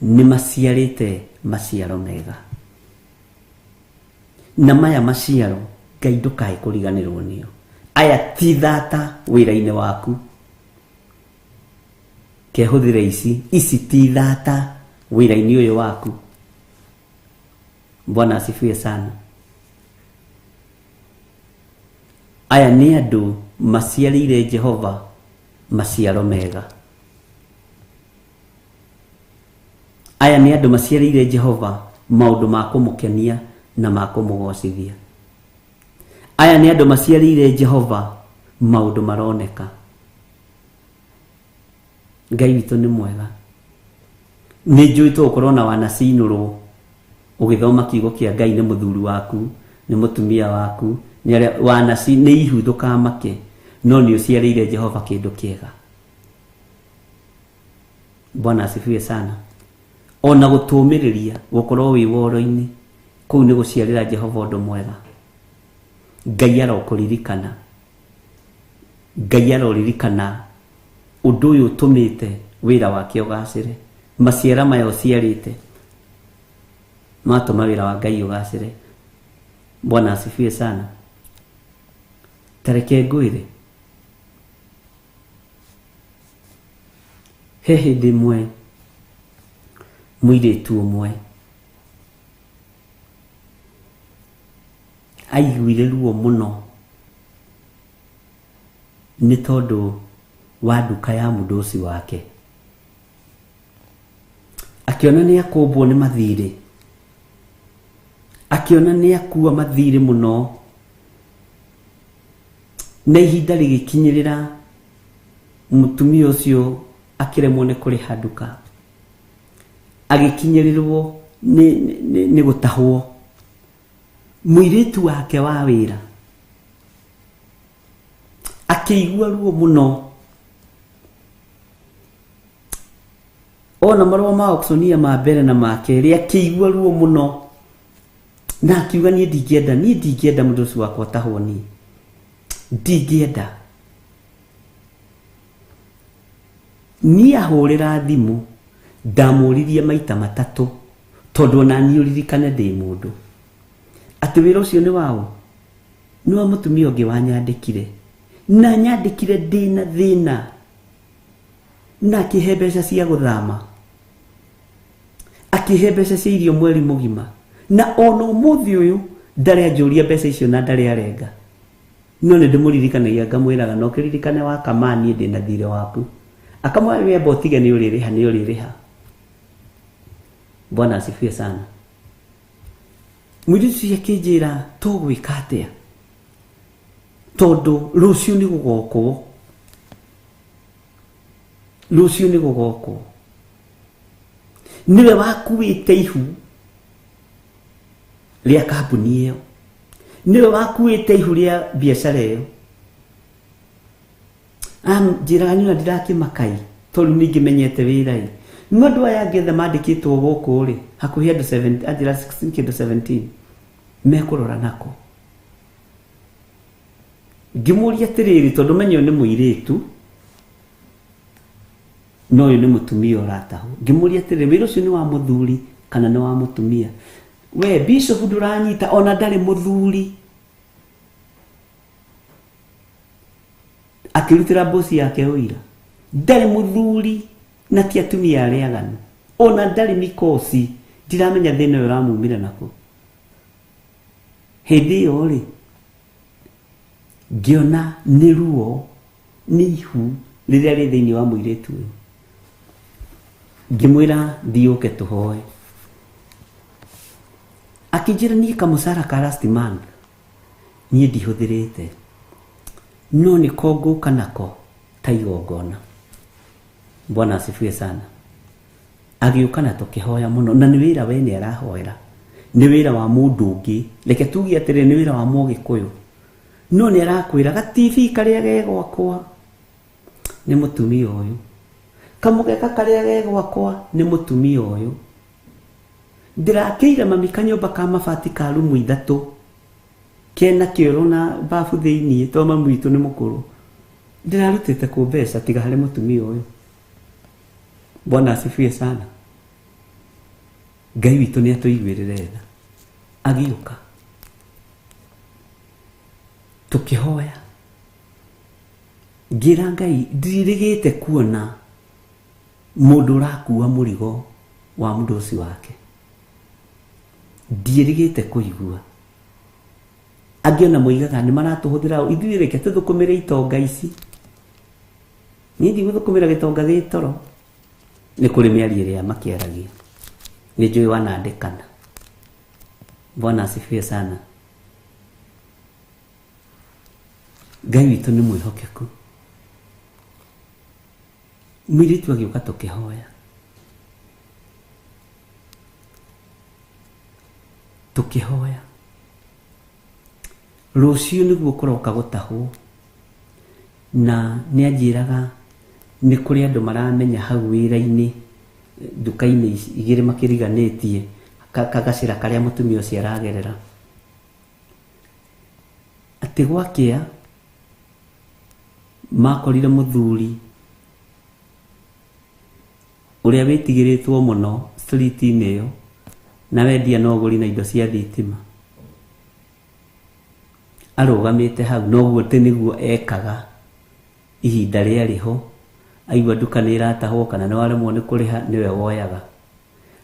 nĩ maciarĩte maciaro mega, na maya maciaro Ngai ndũkae kũriganĩrwo nĩo. Aya ti thata wĩra-inĩ waku, kehũthĩre ici, ici ti thata wĩra-inĩ ũyũ waku. Bwana asifiwe sana. Aya nĩ andũ maciarĩire Jehova Maciaro mega. Aya nĩ andũ maciarĩire Jehova maũndũ ma kũmũkenia na ma kũmũgocithia. Aya nĩ andũ maciarĩire Jehova maũndũ maroneka. Ngai witũ nĩ mwega. Nĩ njũĩ tũgũkorwo na wanacinũrwo ũgĩthoma kiugo kĩa Ngai nĩ mũthuri waku, nĩ mũtumia waku, nĩ arĩa wanaci nĩ ihu ndũkamake, no nĩ ũciarĩire Jehova kĩndũ kĩega. Bwana asifiwe sana. Ona gũtũmĩrĩria gũkorwo wĩ woro-inĩ kũu nĩ gũciarĩra Jehova ũndũ mwega. Ngai arokũririkana. Ngai aroririkana ũndũ ũyũ ũtũmĩte wĩra wake ũgacĩre. Maciara maya ũciarĩte matũma wĩra wa Ngai ũgacĩre. Bwana asifiwe sana. Tareke ngwĩre, he hĩndĩ ĩmwe mũirĩtu ũmwe aiguire ruo mũno nĩ tondũ wa nduka ya mũndũ wake. Akĩona nĩ akũmbwo nĩ mathirĩ, akĩona nĩ akua mathirĩ mũno, na ihinda rĩgĩkinyĩrĩra mũtumia ũcio akĩremwo nĩ kũrĩha nduka, agĩkinyĩrĩrwo nĩ gũtahwo. Mũirĩtu wake wa wĩra akĩigua ruo mũno ona marũa ma auctioneer ma mbere na ma kerĩ, akĩigua ruo mũno na akiuga niĩ ndingĩenda, niĩ ndingĩenda mũndũ ũcio wakwa atahwo, niĩ ndingĩenda. Niĩ ahũrĩra thimũ ndamũririe maita matatũ tondũ ona niĩ ũririkane ndĩ mũndũ atĩ wĩra ũcio nĩ waũ, nĩ wa mũtumia ũngĩ wanyandĩkire na nyandĩkire ndĩna thĩna na akĩhe mbeca cia gũthama, akĩhe mbeca cia irio mweri mũgima, na ona ũmũthĩ ũyũ ndarĩ anjũria mbeca icio na ndarĩ arenga. No nĩ ndĩmũririkanagia ngamwĩraga no kĩririkane wakama niĩ ndĩna thirĩ waku. Akamwĩra wĩamba ũtige nĩ ũrĩrĩha, nĩ ũrĩrĩha. Bwana asifiwe sana. Mũirĩtu ũcio akĩnjĩra tũgwĩka atĩa tondũ rũciũ nĩ gũgokwo, rũciũ nĩ gũgokwo. Nĩwe wakuĩte ihu rĩa kambuni ĩyo, nĩwe wakuĩte ihu rĩa biacara ĩyo. Anjĩraga niĩ ona ndirakĩmakai tondũ ningĩmenyete wĩra ĩ. No andũ aya angĩ othe mandĩkĩtwo gũkũ rĩ, hakuhĩ andũ 7, anjĩra 16 kĩndũ 17 mekũrora nako. Ngĩmũria atĩrĩrĩ, tondũ menye ũyũ nĩ mũirĩtu no ũyũ nĩ mũtumia ũratahwo, ngĩmũria atĩrĩrĩ, wĩra ũcio nĩ wa mũthuri kana nĩ wa mũtumia? We bishop ndũranyita, ona ndarĩ mũthuri. Akĩrutĩra bosi yake ũira, ndarĩ mũthuri na ti atumia arĩa aganu, ona ndarĩ mikosi, ndiramenya thĩna ũyũ ũramumire nako. Hĩndĩ ĩyo rĩ, ngĩona nĩ ruo, nĩ ihu rĩrĩa rĩ thĩinĩ wa mũirĩtu ũyũ. Ngĩmwĩra thiĩ ũke tũhoe. Akĩnjĩra niĩ kamũcara ka last month niĩ ndihũthĩrĩte, no nĩko ngũka nako ta igongona. Bwana asifiwe sana. Agĩũka na tũkĩhoya mũno, na nĩ wĩra we nĩ arahoera, nĩ wĩra wa mũndũ ũngĩ, reke tuge atĩrĩ nĩ wĩra wa mũgĩkũyũ, no nĩ arakwĩra ga TV karĩa ge gwakwa nĩ mũtumia ũyũ, kamũgeka karĩa ge gwakwa nĩ mũtumia ũyũ, ndĩrakĩire mami kanyũmba ka mabati ka rumu ithatũ kena kĩoro na babu thĩiniĩ tondũ mami witũ nĩ mũkũrũ, ndĩrarutĩte kũ mbeca tiga harĩ mũtumia ũyũ. Bwana asifiwe sana. Ngai witũ nĩ atũiguĩrĩre tha. Agĩũka tũkĩhoya, ngĩra Ngai ndirĩgĩte kuona mũndũ ũrakua mũrigo wa mũndũ ũcio wake, ndiĩrĩgĩte kũigua. Angĩ ona moigaga nĩ maratũhũthĩra, ithuĩ reke tũthũkũmĩre itonga ici. Niĩ ndigũthũkũmĩra gĩtonga gĩ toro. Nĩ kũrĩ mĩario ĩrĩa makĩaragia. Nĩ njũĩ wanandĩkana. Bwana asifiwe sana. Ngai witũ nĩ mwĩhokeku. Mũirĩtu agĩũka tũkĩhoya. Tũkĩhoya. Rũciũ nĩguo kũroka gũtahwo. Na nĩ anjĩraga nĩ kũrĩ andũ maramenya hau wĩra-inĩ nduka-inĩ igĩrĩ makĩriganĩtie kagacĩra karĩa mũtumia ũcio aragerera. Atĩ gwakĩa makorire mũthuri ũrĩa wĩtigĩrĩtwo mũno street-inĩ ĩyo na wendia na ũgũri na indo cia thitima arũgamĩte hau noguo atĩ nĩguo ekaga ihinda rĩarĩ ho aigua nduka nĩ ĩratahwo kana nĩ waremwo nĩ kũrĩha nĩwe woyaga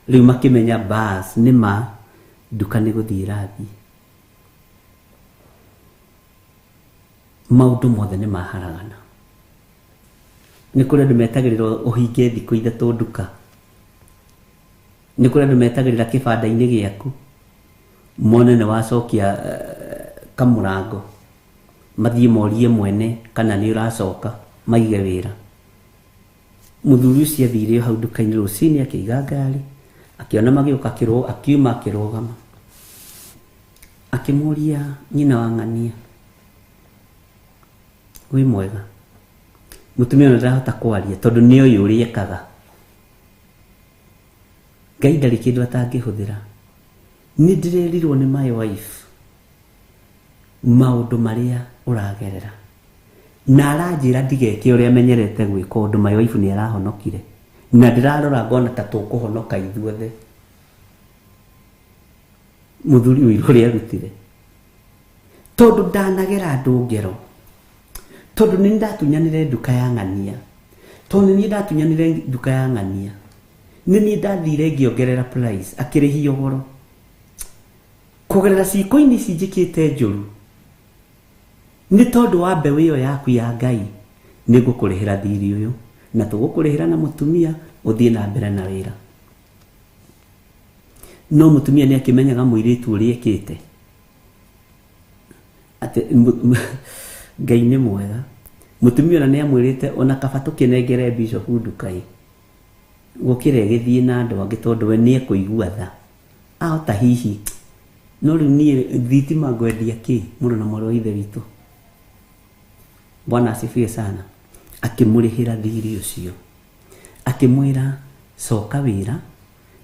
rĩu makĩmenya bas nĩ ma nduka nĩ gũthiĩ ĩrathiĩ maũndũ mothe nĩ maharagana nĩ kũrĩ andũ metagĩrĩra ũhinge thikũ ithatũ nduka nĩ kũrĩ andũ metagĩrĩra kĩbanda-inĩ gĩaku mone nĩ wacokia kamũrango mathiĩ morie mwene kana nĩ ũracoka maige wĩra. Mũthuri ũcio athire o hau nduka-inĩ rũcinĩ akĩiga ngari akĩona magĩũka akiuma akĩrũgama akĩmũria nyina wa ng'ania wĩ mwega. Mũtumia ũyũ ndarahota kwaria tondũ nĩ oĩ ũrĩa ekaga. Ngai ndarĩ kĩndũ atangĩhũthĩra. Nĩ ndĩrerirwo nĩ my wife maũndũ marĩa ũragerera na aranjĩra ndigeke ũrĩa menyerete gwĩka ũndũ my wife nĩ arahonokire na ndĩrarora ngona ta tũkũhonoka ithuothe. Mũthuri ũyũ ũrĩa arutire tondũ ndanagera andũ ngero tondũ nĩ ndatunyanire nduka ya ng'ania tondũ nĩ niĩ ndatunyanire nduka ya ng'ania nĩ niĩ ndathire ngĩongerera price akĩrĩhio goro kũgerera ciĩko-inĩ ici njĩkĩte njũru nĩ tondũ wa mbeũ ĩyo yaku ya Ngai nĩ ngũkũrĩhĩra thirĩ ũyũ na tũgũkũrĩhĩra na mũtumia ũthiĩ na mbere na wĩra. No mũtumia nĩ akĩmenyaga mũirĩtu ũrĩa ekĩte atĩ Ngai nĩ mwega. Mũtumia ona nĩ amwĩrĩte ona kaba tũkĩnengere bishop nduka ĩ gũkĩra ĩgĩthiĩ na andũ angĩ tondũ we nĩ ekũigua tha ahota hihi no rĩu niĩ thitima ngwendia kĩ mũrũ na mwarĩ wa ithe witũ. Bwana asifiwe sana. Akĩmũrĩhĩra thirĩ ũcio akĩmwĩra coka wĩra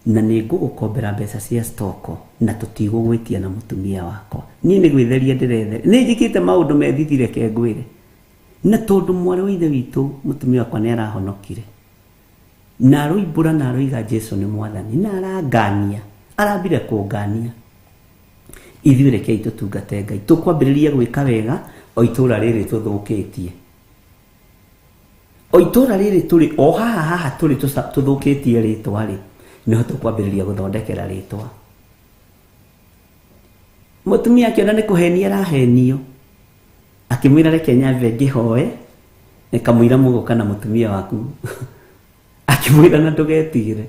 na nĩ ngũgũkombera mbeca cia stoko na tũtigũgwĩtia na mũtumia wakwa. Niĩ nĩ gwĩtheria ndĩretheria nĩ njĩkĩte maũndũ methithi reke ngwĩre na tondũ mwarĩ wa ithe witũ mũtumia wakwa nĩ arahonokire na aroimbũra na aroiga Jesu nĩ mwathani na arangania arambire kũngania ithuĩ rekei tũtungate Ngai tũkwambĩrĩria gwĩka wega o itũra rĩrĩ tũthũkĩtie o itũra rĩrĩ tũrĩ o haha haha tũrĩ tũthũkĩtie rĩtwa rĩ nĩho tũkwambĩrĩria gũthondekera rĩtwa. Mũtumia akĩona nĩ kũhenia arahenio akĩmwĩra reke nyambe ngĩhoe nĩkamũira mũgũka na mũtumia waku akĩmwĩra na ndũgetigĩre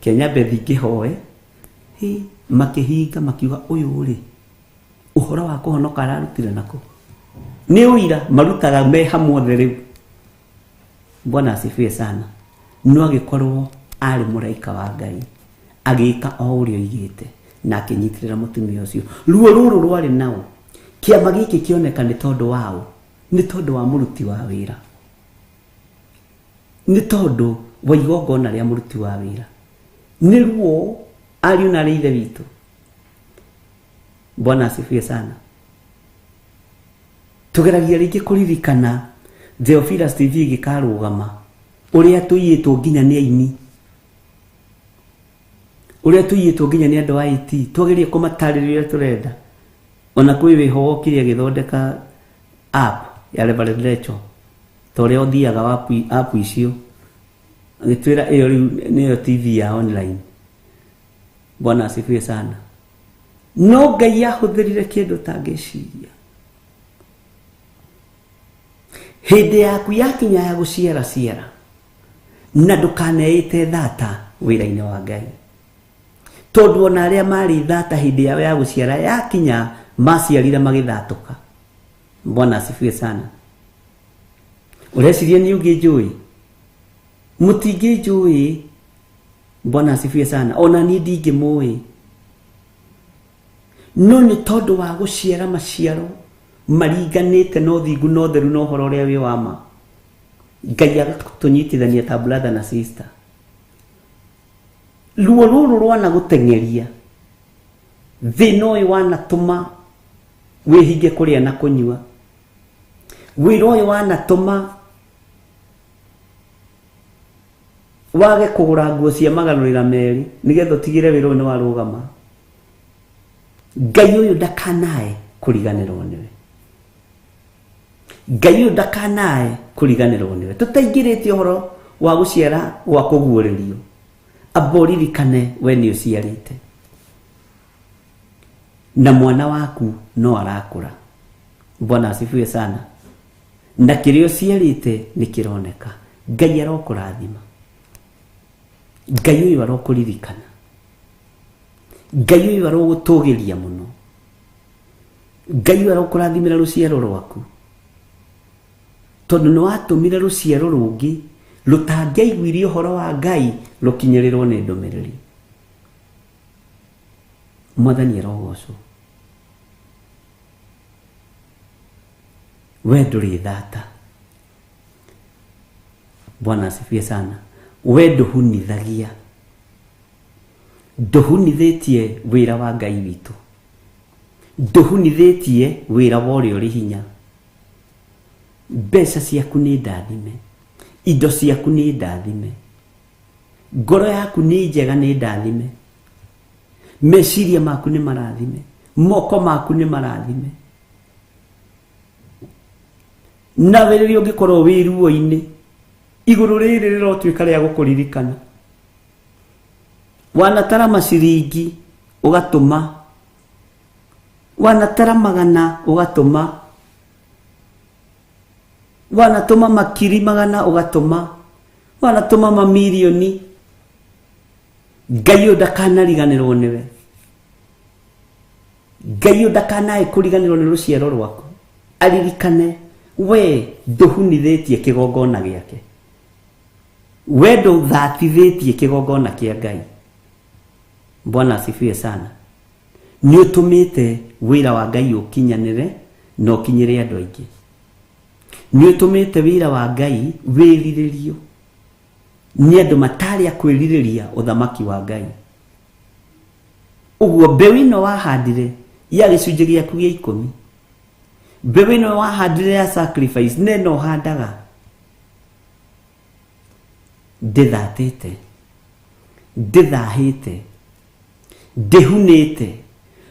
ke nyambe thiĩ ngĩhoe. Hi makĩhinga makiuga ũyũ rĩ ũhoro wa kũhonoka ararutire nako nĩ ũira marutaga me hamwe othe rĩu. Bwana asifiwe sana. No agĩkorwo arĩ mũraika wa Ngai agĩka o ũrĩa oigĩte na akĩnyitĩrĩra mũtumia ũcio. Ruo rũrũ rwarĩ nao kĩama gĩkĩ kĩoneka nĩ tondũ wao nĩ tondũ wa mũruti wa wĩra nĩ tondũ wa igongona rĩa mũruti wa wĩra nĩ ruo ariũ na arĩ ithe witũ. Bwana asifiwe sana. Tũgeragia rĩngĩ kũririkana Theophilus TV ĩgĩkarũgama ũrĩa tũiyĩtwo nginya nĩ aini ũrĩa tũiyĩtwo nginya nĩ andũ a IT twagerie kũmatarĩria ũrĩa tũrenda ona kwĩ wĩho wokire agĩthondeka app ya Reverend Rachel ta ũrĩa ũthiaga app icio agĩtwĩra ĩyo rĩu nĩyo TV ya online. Bwana asifiwe sana. No Ngai ahũthĩrire kĩndũ tangĩciria. Hĩndĩ yaku yakinya ya gũciara ciara, na ndũkaneĩte thata wĩra-inĩ wa Ngai, tondũ ona arĩa marĩ thata hĩndĩ yao ya gũciara yakinya maciarire magĩthatũka. Bwana asifiwe sana. Ũreciria nĩ ũngĩ njũĩ? Mũtingĩ njũĩ. Bwana asifiwe sana. Ona niĩ ndingĩmũĩ, no nĩ tondũ wa gũciara maciaro maringanĩte na ũthingu na ũtheru na ũhoro ũrĩa wĩ wa ma, Ngai agatũnyitithania ta brother na sister. Ruo rũrũ rwana gũteng'eria thĩna ũyũ wanatũma wĩhinge kũrĩa na kũnyua, wĩra ũyũ wanatũma wage kũgũra nguo cia magarũrĩra merĩ nĩgetha ũtigĩre wĩra ũyũ nĩ warũgama. Ngai ũyũ ndakanae kũriganĩrwo nĩwe. Ngai ũyũ ndakanae kũriganĩrwo nĩwe. Tũtaingĩrĩte ũhoro wa gũciara gwa kũguũrĩrio, amba ũririkane we nĩ ũciarĩte na mwana waku no arakũra. Bwana asifiwe sana. Na kĩrĩa ũciarĩte nĩ kĩroneka. Ngai arokũrathima, Ngai ũyũ arokũririkana, Ngai ũyũ arogũtũgĩria mũno, Ngai ũyũ arokũrathimĩra rũciaro rwaku, tondũ nĩ watũmire rũciaro rũngĩ rũtangĩaiguire ũhoro wa Ngai rũkinyĩrĩrwo nĩ ndũmĩrĩri. Mwathani arogocwo. We ndũrĩ thata. Bwana asifiwe sana. We ndũhunithagia, ndũhunithĩtie wĩra wa Ngai witũ, ndũhunithĩtie wĩra wa ũrĩa ũrĩ hinya. Mbeca ciaku nĩ ndathime, indo ciaku nĩ ndathime, ngoro yaku nĩ njega nĩ ndathime, meciria maku nĩ marathime, moko maku nĩ marathime. Nawe rĩrĩa ũngĩkorwo wĩ ruo-inĩ, igũrũ rĩrĩ rĩrotuĩka rĩa gũkũririkana. Wanatara maciringi ũgatũma, wanatara magana ũgatũma, wanatũma makiri magana ũgatũma, wanatũma mamirioni. Ngai ũyũ ndakanariganĩrwo nĩwe. Ngai ũyũ ndakanae kũriganĩrwo nĩ rũciaro rwaku, aririkane we ndũhunithĩtie kĩgongona gĩake, we ndũthatithĩtie kĩgongona kĩa Ngai. Bwana asifiwe sana. Nĩ ũtũmĩte wĩra wa Ngai ũkinyanĩre na ũkinyĩre andũ aingĩ. Nĩ ũtũmĩte wĩra wa Ngai wĩrirĩrio nĩ andũ matarĩ a kwĩrirĩria ũthamaki wa Ngai. Ũguo mbeũ ĩno wahandire ya gĩcunjĩ gĩaku gĩa ikũmi, mbeũ ĩno wahandire ya sacrifice, na ĩno ũhandaga ndĩthatĩte, ndĩthahĩte, ndĩhunĩte.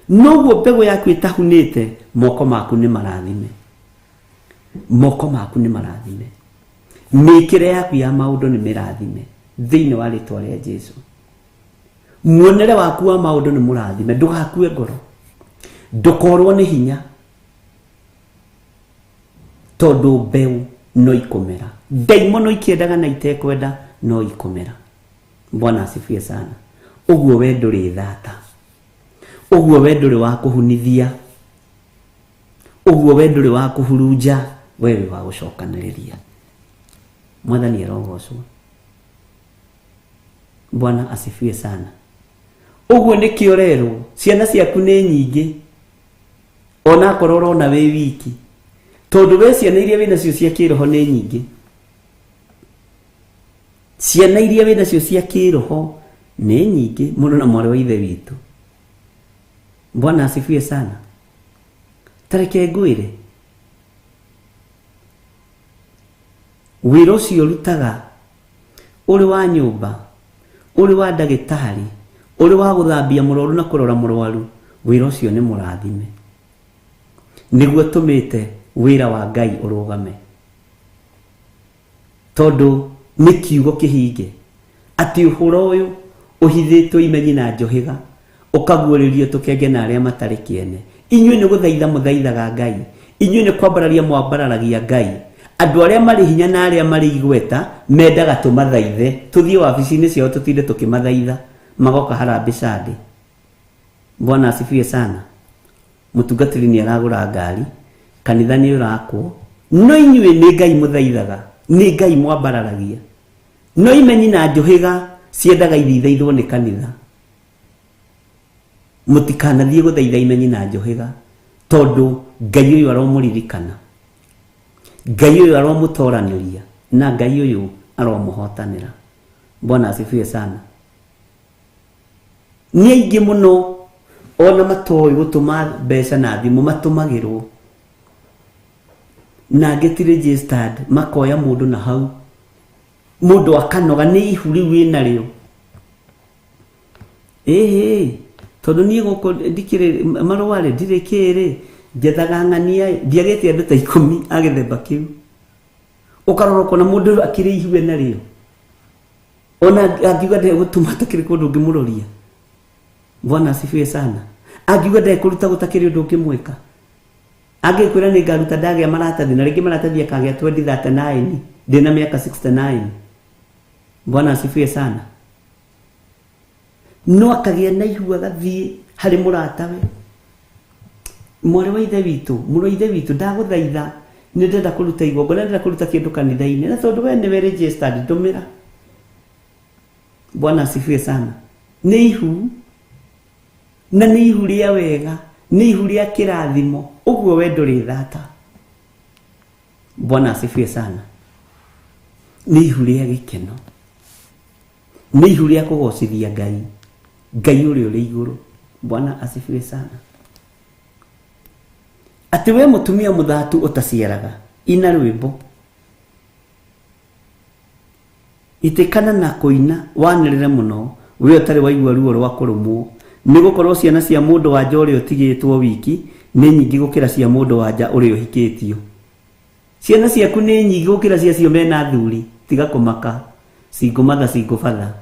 Noguo mbegũ yaku ĩtahunĩte, moko maku nĩ marathime, moko maku nĩ marathime, mĩkĩre yaku ya maũndũ nĩ mĩrathime thĩinĩ wa rĩtwa rĩa Jesu. Muonere waku wa maũndũ nĩ mũrathime. Ndũgakue ngoro, ndũkorwo nĩ hinya, tondũ mbeũ no ikũmera. Ndaimono ikĩendaga na itekwenda no ikũmera. Bwana asifiwe sana. Ũguo we ndũrĩ thata, ũguo we ndũrĩ wa kũhunithia, ũguo we ndũrĩ wa kũhurunja, we wĩ wa gũcokanĩrĩria. Mwathani arogocwo. Bwana asifiwe sana. Ũguo nĩkĩo rerwo ciana ciaku nĩ nyingĩ, onakorwo ũrona wĩ wiki, tondũ we ciana iria wĩ nacio cia kĩroho nĩ nyingĩ. Ciana iria wĩ nacio cia kĩroho nĩ nyingĩ mũno, na mwarĩ wa ithe witũ. Bwana asifiwe sana. Tareke ngwĩre, wĩra ũcio ũrutaga ũrĩ wa nyũmba, ũrĩ wa ndagĩtarĩ, ũrĩ wa gũthambia mũrwaru na kũrora mũrwaru, wĩra ũcio nĩ mũrathime. Nĩguo tũmĩte wĩra wa Ngai ũrũgame, tondũ nĩ kiugo kĩhinge atĩ ũhoro ũyũ ũhithĩtwo imenyi na njohĩga ũkaguũrĩrio tũkenge na arĩa matarĩ kĩene. Inyuĩ nĩ gũthaitha mũthaithaga Ngai, inyuĩ nĩ kwambararia mwambararagia Ngai. Andũ arĩa marĩ hinya na arĩa marĩ igweta mendaga tũmathaithe, tũthiĩ wabici-inĩ ciao tũtinde tũkĩmathaitha, magoka harambee Sunday. Bwana asifiwe sana. Mũtungatĩri nĩ aragũra ngari, kanitha nĩ ũrakwo, no inyuĩ nĩ Ngai mũthaithaga, nĩ Ngai mwambararagia. No imenyi na njũhĩga ciendaga ithaithaithwo nĩ kanitha. Mũtikanathiĩ gũthaitha imenyi na njũhĩga, tondũ Ngai ũyũ aromũririkana, Ngai ũyũ aromũtoranĩria, na Ngai ũyũ aromũhotanĩra. Bwana asifiwe sana. Nĩ aingĩ mũno ona matoĩ gũtũma mbeca na thimũ matũmagĩrwo, na angĩ ti registered, makoya mũndũ na hau, mũndũ akanoga nĩ ihu rĩu wĩnarĩo. Ĩhĩ, tondũ niĩ gũkũ ndikĩrĩ marũa rĩ, ndirĩ kĩ rĩ, njethaga ng'ania ĩ, ndiagĩte andũ ta ikũmi a gĩthemba kĩu. Ũkarora ũkona mũndũ akĩrĩ ihu enarĩo, ona angiuga ndegũtũma takĩrĩ kũndũ ũngĩmũroria. Bwana asifiwe sana. Angiuga ndekũruta gũtakĩrĩ ũndũ ũngĩmwĩka. Angĩkwĩra nĩ ngaruta ndagĩa maratathi, na rĩngĩ maratathi akagĩa 2039, ndĩna mĩaka 69. Bwana asifiwe sana. No akagĩa na ihu agathiĩ harĩ mũratawe. Mwarĩ wa ithe witũ, mũrũ wa ithe witũ, ndagũthaitha, nĩ ndĩrenda kũruta igongona, ndĩrenda kũruta kĩndũ kanitha-inĩ, na tondũ we nĩwe registered, ndũmĩra. Bwana asifiwe sana. Nĩ ihu, na nĩ ihu rĩa wega, nĩ ihu rĩa kĩrathimo, ũguo we ndũrĩ thata. Bwana asifiwe sana. Nĩ ihu rĩa gĩkeno, nĩ ihu rĩa kũgocithia Ngai, Ngai ũrĩa ũrĩ igũrũ. Bwana asifiwe sana. Atĩ we mũtumia mũthatu ũtaciaraga, ina rwĩmbo, itĩkana na kũina, wanĩrĩre mũno, we ũtarĩ waigua ruo rwa kũrũmwo, nĩ gũkorwo ciana cia mũndũ wa nja ũrĩa ũtigĩtwo wiki nĩ nyingĩ gũkĩra cia mũndũ wa nja ũrĩa ũhikĩtio. Ciana ciaku nĩ nyingĩ gũkĩra cia acio mena athuri, tiga kũmaka, single mother, single father.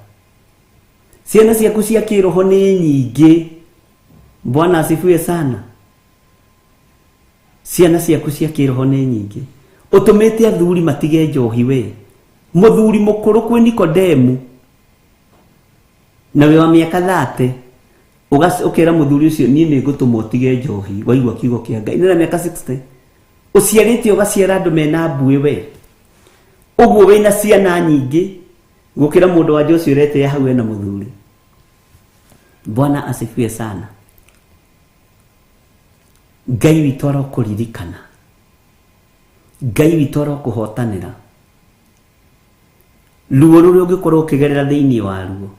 Ciana ciaku cia kĩroho nĩ nyingĩ. Bwana asifiwe sana. Ciana ciaku cia kĩroho nĩ nyingĩ. Ũtũmĩte athuri matige njohi we. Mũthuri mũkũrũ kwĩ Nikodemu na wĩ wa mĩaka 30, ũkera mũthuri ũcio niĩ nĩ ngũtũma ũtige njohi, waigua kiugo kĩa Ngai. Nĩ na mĩaka 60. Ũciarĩte ũgaciara andũ mena mbuĩ we. Ũguo wĩna ciana nyingĩ gũkĩra mũndũ wa nja ũcio ũretĩĩa hau ena mũthuri. Bwana asifiwe sana. Ngai witũ arokũririkana, Ngai witũ arokũhotanĩra. Ruo rũrĩa ũngĩkorwo ũkĩgerera thĩinĩ waruo,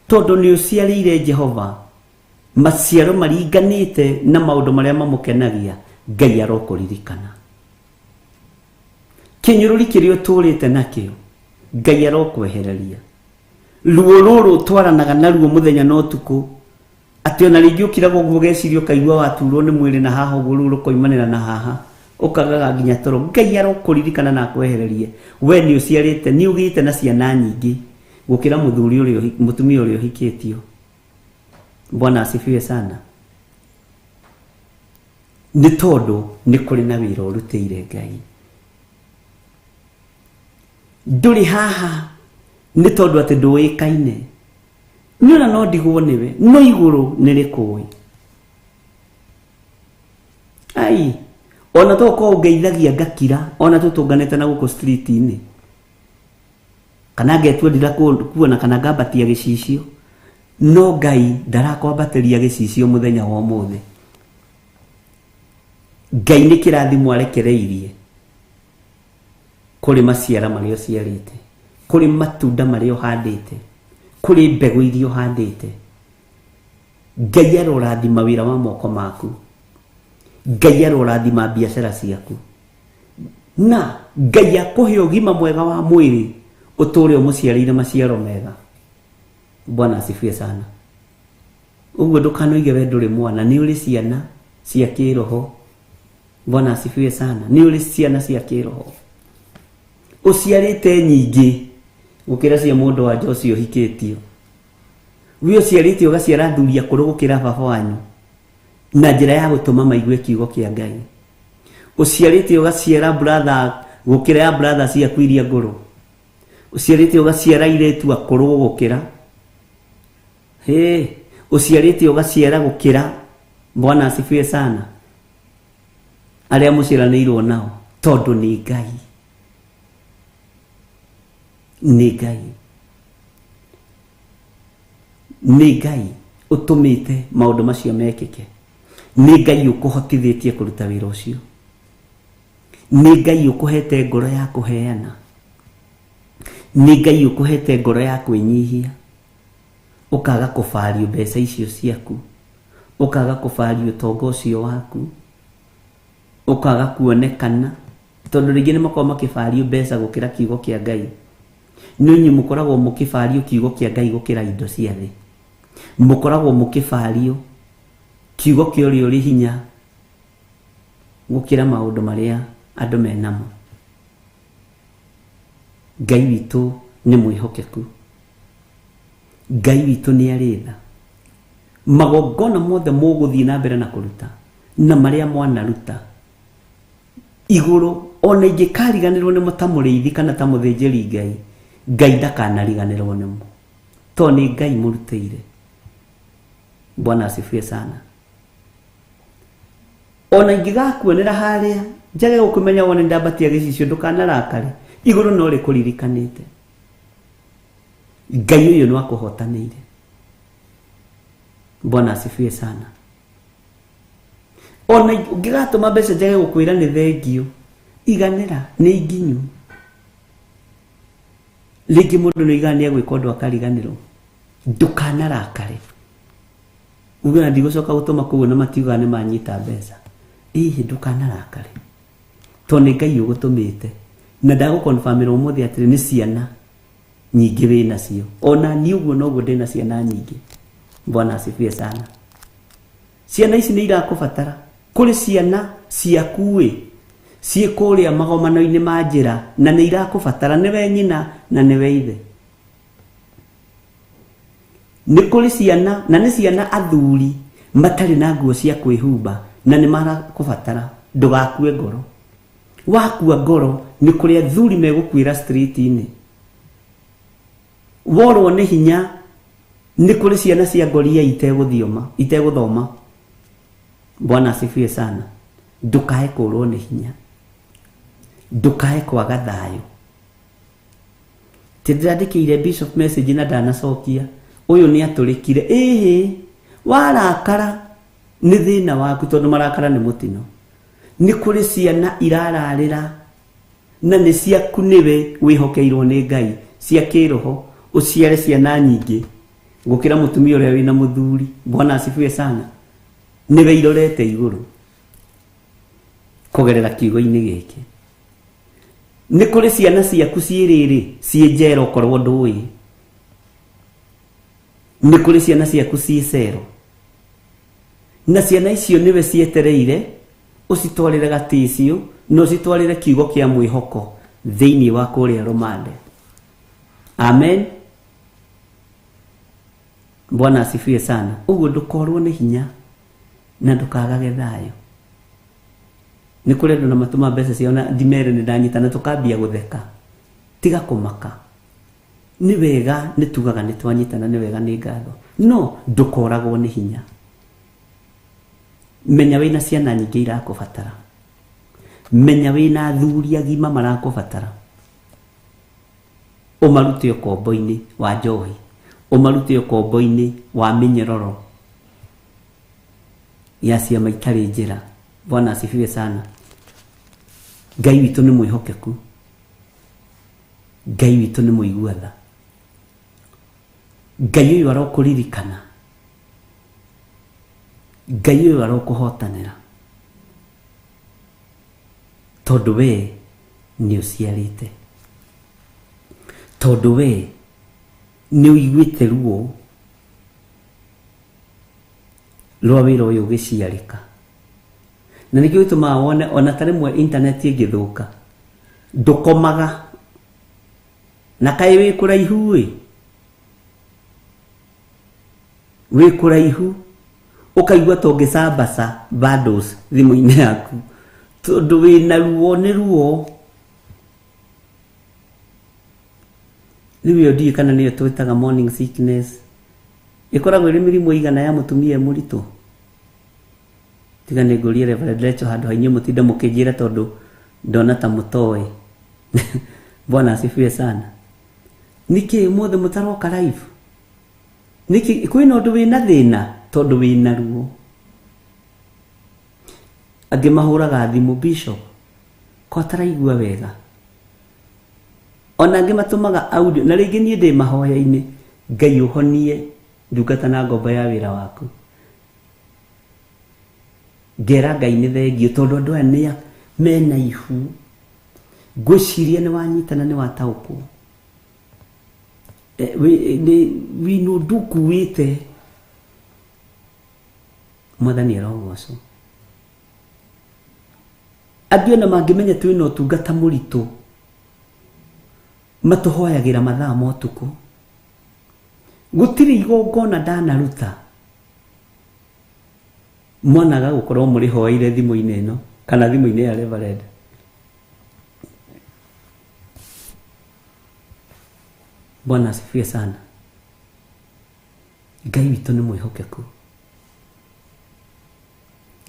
tondũ nĩ ũciarĩire Jehova maciaro maringanĩte na maũndũ marĩa mamũkenagia, Ngai arokũririkana. Kĩnyũrũri kĩrĩa ũtũrĩte nakĩo, Ngai arokwehereria. Ruo rũrũ ũtwaranaga naruo mũthenya na ũtukũ, atĩ ona rĩngĩ ũkiraga ũguo ũgeciria ũkaigua waturwo nĩ mwĩrĩ na haha ũguo rũu rũkoimanĩra na haha, ũkagaga nginya toro. Ngai arokũririkana na akwehererie. We nĩ ũciarĩte, nĩ ũgĩte na ciana nyingĩ gũkĩra mũthuri ũrĩa mũtumia ũrĩa ũhikĩtio. Bwana asifiwe sana. Nĩ tondũ nĩ kũrĩ na wĩra ũrutĩire Ngai. Ndũrĩ haha nĩ tondũ atĩ ndũĩkaine. Nĩ ona no ndigwo nĩwe, no igũrũ nĩ rĩkũĩ. Ai, ona to korwo ũngeithagia ngakira, ona tũtũnganĩte na gũkũ street-inĩ. Kana ngetua ndirakuona kana ngambatia gĩcicio. No Ngai ndarakwambatĩria gĩcicio mũthenya wa ũmũthĩ. Ngai nĩ kĩrathimo arekereirie kũrĩ maciara marĩa ũciarĩte, kũrĩ matunda marĩa ũhandĩte, kũrĩ mbegũ iria ũhandĩte. Ngai arorathima wĩra wa moko maku. Ngai arorathima biacara ciaku. Na Ngai akũhe ũgima mwega wa mwĩrĩ, ũtũre ũmũciarĩire maciaro mega. Bwana asifiwe sana. Ũguo ndũkanoige we ndũrĩ mwana, nĩ ũrĩ ciana cia kĩroho. Bwana asifiwe sana. Nĩ ũrĩ ciana cia kĩroho. Ũciarĩte nyingĩ gũkĩra cia mũndũ wa nja ũcio ũhikĩtio. We ũciarĩte ũgaciara athuri akũrũ gũkĩra baba wanyu na njĩra ya gũtũma maigue kiugo kĩa Ngai. Ũciarĩte ũgaciara brother Gũkĩra ya brother ciaku iria ngũrũ. Ũciarĩte ũgaciara airĩtu akũrũ gũgũkĩra. Hĩ, ũciarĩte ũgaciara gũkĩra. Bwana asifiwe sana. Arĩa mũciaranĩirwo nao, tondũ nĩ Ngai. Nĩ Ngai. Nĩ Ngai ũtũmĩte maũndũ macio mekĩke. Nĩ Ngai ũkũhotithĩtie kũruta wĩra ũcio. Nĩ Ngai ũkũhete ngoro ya kũheana. Nĩ Ngai ũkũhete ngoro ya kwĩnyihia. Ũkaga kũbario mbeca icio ciaku. Ũkaga kũbario ũtonga ũcio waku. Ũkaga kuonekana. Tondũ rĩngĩ nĩ makoragwo makĩbario mbeca gũkĩra kiugo kĩa Ngai. No inyuĩ mũkoragwo mũkĩbario kiugo kĩa Ngai gũkĩra indo cia thĩ. Mũkoragwo mũkĩbario kiugo kĩa ũrĩa ũrĩ hinya gũkĩra maũndũ marĩa andũ menamo. Ngai witũ nĩ mwĩhokeku. Ngai witũ nĩ arĩ tha. Magongona mothe mũgũthiĩ na mbere na kũruta na marĩa mwanaruta igũrũ, ona ingĩkariganĩrwo nĩmo ta mũrĩithi kana ta mũthĩnjĩri Ngai, Ngai ndakanariganĩrwo nĩmo, tondũ nĩ Ngai mũrutĩire. Bwana asifiwe sana. Ona ingĩgakuonera harĩa njage gũkũmenya wone ndambatia gĩcicio, ndũkanarakare, igũrũ no rĩkũririkanĩte. Ngai ũyũ no akũhotanĩire. Bwana asifiwe sana. Ona ũngĩgatũma mbeca njage gũkwĩra nĩ thengio, iganĩra, nĩ nginyu. Rĩngĩ mũndũ nĩ oigaga nĩ egwĩka ũndũ akariganĩrwo. Ndũkanarakare. Uge na ndigũcoka gũtũma kũu na matiugaga nĩ manyita mbeca. Ĩhĩ, ndũkanarakare. Tondũ nĩ Ngai ũgũtũmĩte. Na ndagũconfirmĩra ũmũthĩ atĩrĩ nĩ ciana nyingĩ wĩ nacio. Ona niĩ ũguo noguo ndĩ na ciana nyingĩ. Bwana asifiwe sana. Ciana ici nĩ irakũbatara. Kũrĩ ciana ciaku ĩ, ciĩ kũrĩa magomano-inĩ ma njĩra na nĩ irakũbatara, nĩwe nyina na nĩwe ithe. Nĩ kũrĩ ciana na nĩ ciana athuri matarĩ na nguo cia kwĩhumba na nĩ marakũbatara. Ndũgakue ngoro. Wakua ngoro nĩ kũrĩ athuri megũkuĩra street-inĩ. Worwo nĩ hinya nĩ kũrĩ ciana cia ngoria itegũthioma, itegũthoma. Bwana asifiwe sana. Ndũkae kũrwo nĩ hinya. Ndũkae kwaga thayũ. Ti ndĩrandĩkĩire bishop message na ndanacokia. Ũyũ nĩ atũrĩkire. Ĩhĩ, warakara nĩ thĩna waku tondũ marakara nĩ mũtino. Nĩ kũrĩ ciana irararĩra na nĩ ciaku nĩwe wĩhokeirwo nĩ Ngai cia kĩroho, ũciare ciana nyingĩ gũkĩra mũtumia ũrĩa wĩna mũthuri. Bwana asifiwe sana. Nĩwe irorete igũrũ kũgerera kiugo-inĩ gĩkĩ. Nĩ kũrĩ ciana ciaku ciĩ rĩrĩ ciĩ njera okorwo ndũĩ. Nĩ kũrĩ ciana ciaku ciĩ cero. Na ciana icio nĩwe cietereire ũcitwarĩre gaticiũ na ũcitwarĩre kiugo kĩa mwĩhoko thĩinĩ wa kũrĩa rũmande. Amen. Bwana asifiwe sana. Ũguo ndũkorwo nĩ hinya na ndũkagage thayũ. Nĩ kũrĩ andũ na matũma mbeca ciao na ndimere nĩ ndanyita na tũkambia gũtheka. Tiga kũmaka. Nĩ wega nĩ tugaga nĩ twanyitana, nĩ wega nĩ ngatho. No ndũkoragwo nĩ hinya. Menya wĩna ciana nyingĩ irakũbatara. Menya wĩna athuri agima marakũbatara. Ũmarute ũkombo-inĩ wa njohi. Ũmarute ũkombo-inĩ wa mĩnyororo ya ciama itarĩ njĩra. Bwana asifiwe sana. Ngai witũ nĩ mwĩhokeku. Ngai witũ nĩ mũigua tha. Ngai ũyũ arokũririkana. Ngai ũyũ arokũhotanĩra. Tondũ we nĩ ũciarĩte. Tondũ we nĩ ũiguĩte ruo rwa wĩra ũyũ ũgĩciarĩka. Na nĩkĩo gĩtũmaga wone ona ta rĩmwe internet ĩngĩthũka, ndũkomaga. Na kaĩ wĩ kũraihu ĩ, wĩ kũraihu ũkaigua ta ũngĩcambaca bundles thimũ-inĩ yaku tondũ wĩna ruo nĩ ruo. Rĩu ĩyo ndiũĩ kana nĩyo twĩtaga morning sickness. Ĩkoragwo ĩrĩ mĩrimũ ĩigana ya mũtumia e mũritũ? Tiga nĩ ngũrie Reverend Rachel handũ ha inyuĩ mũtinde mũkĩnjĩra tondũ ndona ta mũtoĩ. Bwana asifiwe sana. Nĩkĩ ũmũthĩ mũtaroka live? Nĩkĩ kwĩna ũndũ wĩna thĩna tondũ wĩna ruo? Angĩ mahũraga thimũ bishop ko ataraigua wega. Ona angĩ matũmaga audio na rĩngĩ niĩ ndĩ mahoya-inĩ Ngai ũhonie ndungata na ngombo ya wĩra waku. Ngera Ngai nĩ thengiũ tondũ andũ aya nĩ mena ihu. Ngwĩciria nĩ wanyita na nĩ wataũkwo. Eh, wĩna ũndũ ũkuĩte. Mwathani arogocwo. Angĩ ona mangĩmenya twĩna ũtungata mũritũ matũhoyagĩra mathaa ma ũtukũ. Gũtirĩ igongona ndanaruta monaga gũkorwo mũrĩhoeire thimũ-inĩ ĩno kana thimũ-inĩ ya Reverend. Bwana asifiwe sana. Ngai witũ nĩ mwĩhokeku.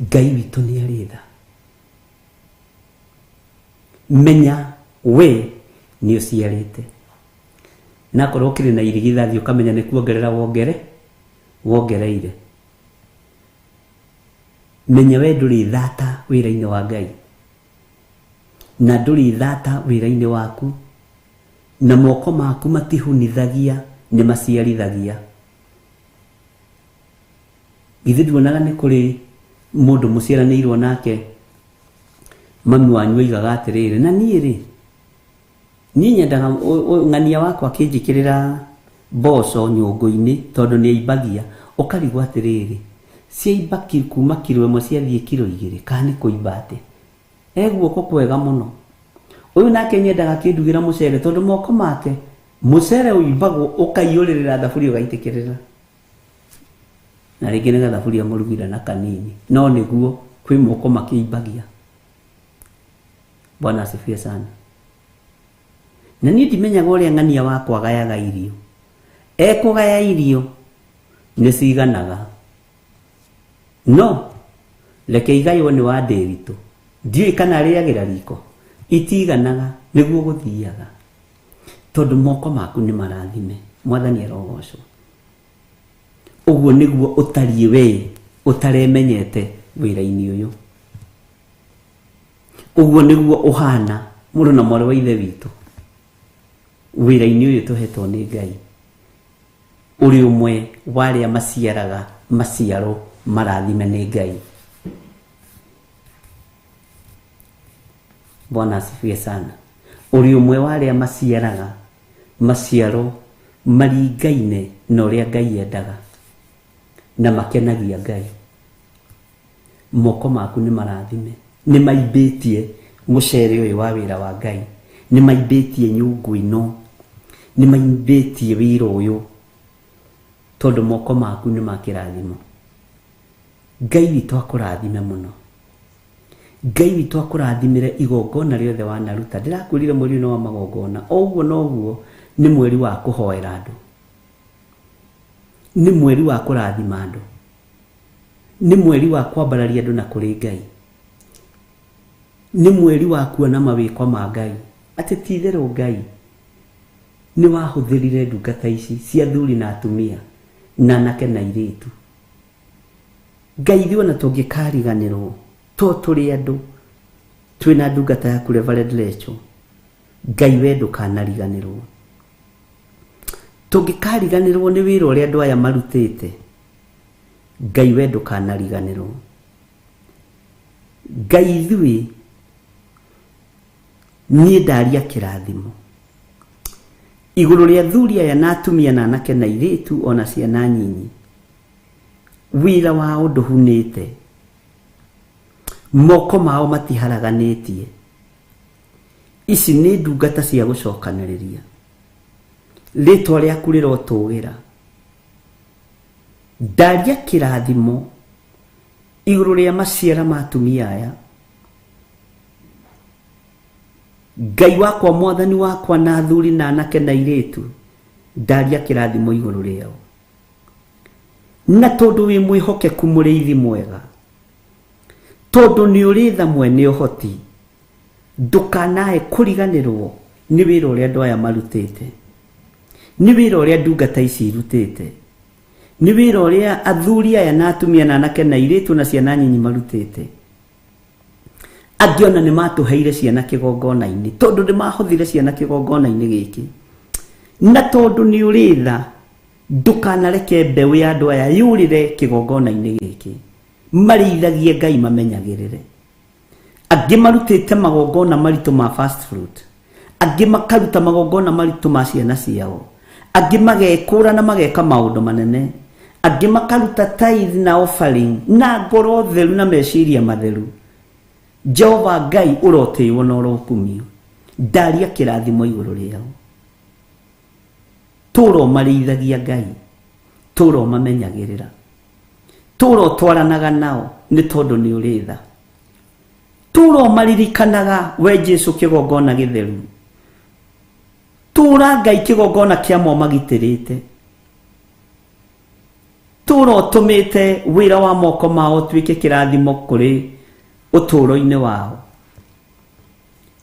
Ngai witũ nĩ arĩ tha. Menya we nĩ ũciarĩte. Na akorwo ũkĩrĩ na irigithathi ũkamenya nĩ kuongerera wongere wongereire. Menya we ndũrĩ thata wĩra-inĩ wa Ngai. Na ndũrĩ thata wĩra-inĩ waku. Na moko maku matihunithagia nĩ maciarithagia. Githĩ nduonaga nĩ kũrĩ mũndũ mũciaranĩirwo nake mami wanyu oigaga atĩrĩrĩ, na niĩ rĩ, niĩ nyendaga ng'ania wakwa akĩnjĩkĩrĩra mboco nyũngũ-inĩ tondũ nĩ aimbagia, ũkarigwo atĩrĩrĩ, ciaimba kuma kiro ĩmwe ciathiĩ kiro igĩrĩ kana nĩ kũimba atĩa? E guoko kwega mũno. Ũyũ nake nyendaga akĩndugĩra mũcere tondũ moko make mũcere ũimbagwo ũkaiyũrĩrĩra thaburia ũgaitĩkĩrĩra. Na rĩngĩ nĩ gathaburia mũrugire na kanini no nĩguo kwĩ moko makĩimbagia. Bwana asifiwe sana. Na niĩ ndimenyaga ũrĩa ng'ania wakwa agayaga irio. Ekũgaya irio nĩ ciganaga. No reke igaywo nĩ wa ndĩritũ. Ndiũĩ kana arĩagĩra riko. Itiganaga nĩguo gũthiaga. Tondũ moko maku nĩ marathime. Mwathani arogocwo. Ũguo nĩguo ũtariĩ we ũtaremenyete wĩra-inĩ ũyũ. Ũguo nĩguo ũhana mũrũ na mwarĩ wa ithe witũ wĩra-inĩ ũyũ tũhetwo nĩ Ngai. Ũrĩ ũmwe wa arĩa maciaraga maciaro marathime nĩ Ngai. Bwana asifiwe sana. Ũrĩ ũmwe wa arĩa maciaraga maciaro maringaine na ũrĩa Ngai endaga na makenagia Ngai. Moko maku nĩ marathime, nĩ maimbĩtie mũcere ũyũ wa wĩra wa Ngai, nĩ maimbĩtie nyũngũ ĩno, nĩ maimbĩtie wĩra ũyũ, tondũ moko maku nĩ ma kĩrathimo. Ngai witũ akũrathime mũno. Ngai witũ akũrathimĩre igongona rĩothe wanaruta. Ndĩrakwĩrire mweri ũyũ nĩ wa magongona. O ũguo noguo nĩ mweri wa kũhoera andũ. Nĩ mweri wa kũrathima andũ. Nĩ mweri wa kwambararia andũ na kũrĩ Ngai. Nĩ mweri wa kuona mawĩko ma Ngai. Atĩ ti itherũ Ngai nĩ wahũthĩrire ndungata ici cia athuri na atumia na anake na airĩtu. Ngai ithuĩ ona tũngĩkariganĩrwo to tũrĩ andũ twĩna ndungata yaku Reverend Rachel, Ngai we ndũkanariganĩrwo. Tũngĩkariganĩrwo nĩ wĩra ũrĩa andũ aya marutĩte, Ngai we ndũkanariganĩrwo. Ngai ithuĩ niĩ ndaria kĩrathimo igũrũ rĩa athuri aya na atumia na anake na airĩtu ona ciana nyinyi. Wĩra wao ndũhunĩte, moko mao matiharaganĩtie. Ici nĩ ndungata cia gũcokanĩrĩria. Rĩtwa rĩaku rĩrotũgĩra. Ndaria kĩrathimo igũrũ rĩa maciara ma atumia aya. Ngai wakwa, mwathani wakwa, na athuri na anake na airĩtu. Ndaria kĩrathimo igũrũ rĩao. Na tondũ wĩ mwĩhokeku mũrĩithi mwega, tondũ nĩ ũrĩ tha mwene ũhoti, ndũkanae kũriganĩrwo nĩ wĩra ũrĩa andũ aya marutĩte, nĩ wĩra ũrĩa ndungata ici irutĩte, nĩ wĩra ũrĩa athuri aya na atumia na anake na airĩtu na ciana nyinyi marutĩte. Angĩ ona nĩ matũheire ciana kĩgongona-inĩ, tondũ nĩ mahothire ciana kĩgongona-inĩ gĩkĩ. Na tondũ nĩ ũrĩ tha, ndũkanareke mbeũ ya andũ aya yũrĩre kĩgongona-inĩ gĩkĩ. Marĩithagie Ngai mamenyagĩrĩre. Angĩ marutĩte magongona maritũ ma first fruit, angĩ makaruta magongona maritũ ma ciana ciao, angĩ magekũra na mageka maũndũ manene, angĩ makaruta tithe na offering na ngoro theru na meciria matheru. Jehova Ngai ũrotĩĩwo na ũrokumio. Ndaria kĩrathimo igũrũ rĩao. Tũra ũmarĩithagia Ngai, tũra ũmamenyagĩrĩra, tũra ũtwaranaga nao nĩ tondũ nĩ ũrĩ tha. Tũra ũmaririkanaga we Jesu kĩgongona gĩtheru. Tũra Ngai kĩgongona kĩa mo magitĩrĩte. Tũra ũtũmĩte wĩra wa moko mao ũtuĩke kĩrathimo kũrĩ ũtũũro-inĩ wao.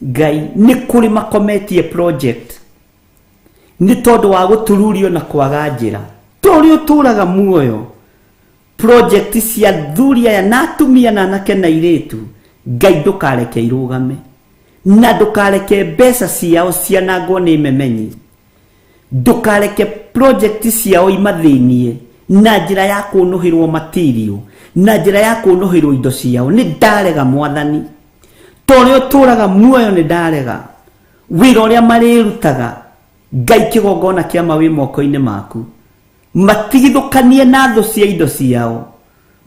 Ngai nĩ kũrĩ makometie project nĩ tondũ wa gũtururio na kwaga njĩra. Tũrĩ ũtũraga muoyo project cia athuri aya na atumia na anake na airĩtu, Ngai ndũkareke irũgame na ndũkareke mbeca ciao cianangwo nĩ memenyi. Ndũkareke project ciao imathĩnie na njĩra ya kũnũhĩrwo material, na njĩra ya kũnũhĩrwo indo ciao. Nĩ ndarega Mwathani, ta ũrĩa ũtũraga muoyo nĩ ndarega wĩra ũrĩa marĩrutaga. Ngai kĩgongona kĩa ma wĩ moko-inĩ maku. Matigithũkanie na thũ cia indo ciao,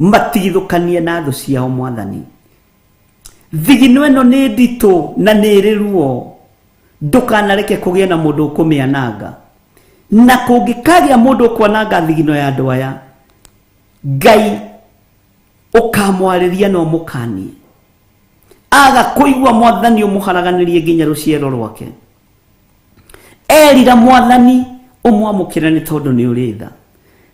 matigithũkanie na thũ ciao Mwathani. Thigino ĩno nĩ nditũ na nĩ ĩrĩ ruo, ndũkanareke kũgĩe na mũndũ ũkũmĩananga. Na kũngĩkagĩa mũndũ ũkwananga thigino ya andũ aya, Ngai ũkamwarĩria na ũmũkanie. Aga kũigua Mwathani ũmũharaganĩrie nginya rũciaro rwake. Erira Mwathani ũmwamũkĩre nĩ tondũ nĩ ũrĩ tha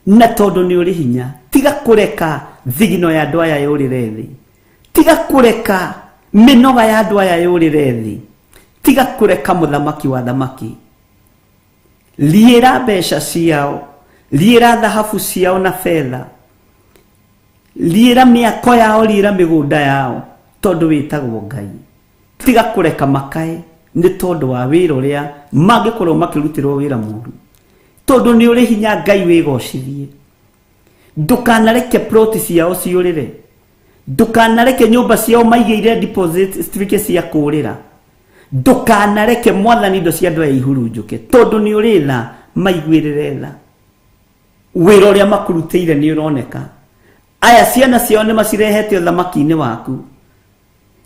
na tondũ nĩ ũrĩ hinya. Tiga kũreka thigino ya andũ aya yũrĩre thĩ, tiga kũreka mĩnoga ya andũ aya yũrĩre thĩ, tiga kũreka mũthamaki wa thamaki. Liĩra mbeca ciao, liĩra thahabu ciao na betha, liĩra mĩako yao, liĩra mĩgũnda yao, tondũ wĩtagwo Ngai. Tiga kũreka makae nĩ tondũ wa wĩra ũrĩa mangĩkorwo makĩrutĩrwo wĩra mũru, tondũ nĩ ũrĩ hinya Ngai wĩgocithie. Ndũkanareke ploti ciao ciũrĩre, ndũkanareke nyũmba ciao maigĩire deposit cituĩke cia kũũrĩra, ndũkanareke Mwathani indo cia andũ aya ihurunjũke, tondũ nĩ ũrĩ tha, maiguĩrĩre tha. Wĩra ũrĩa makurutĩire nĩ ũroneka. Aya ciana ciao nĩ macirehete ũthamaki-inĩ waku,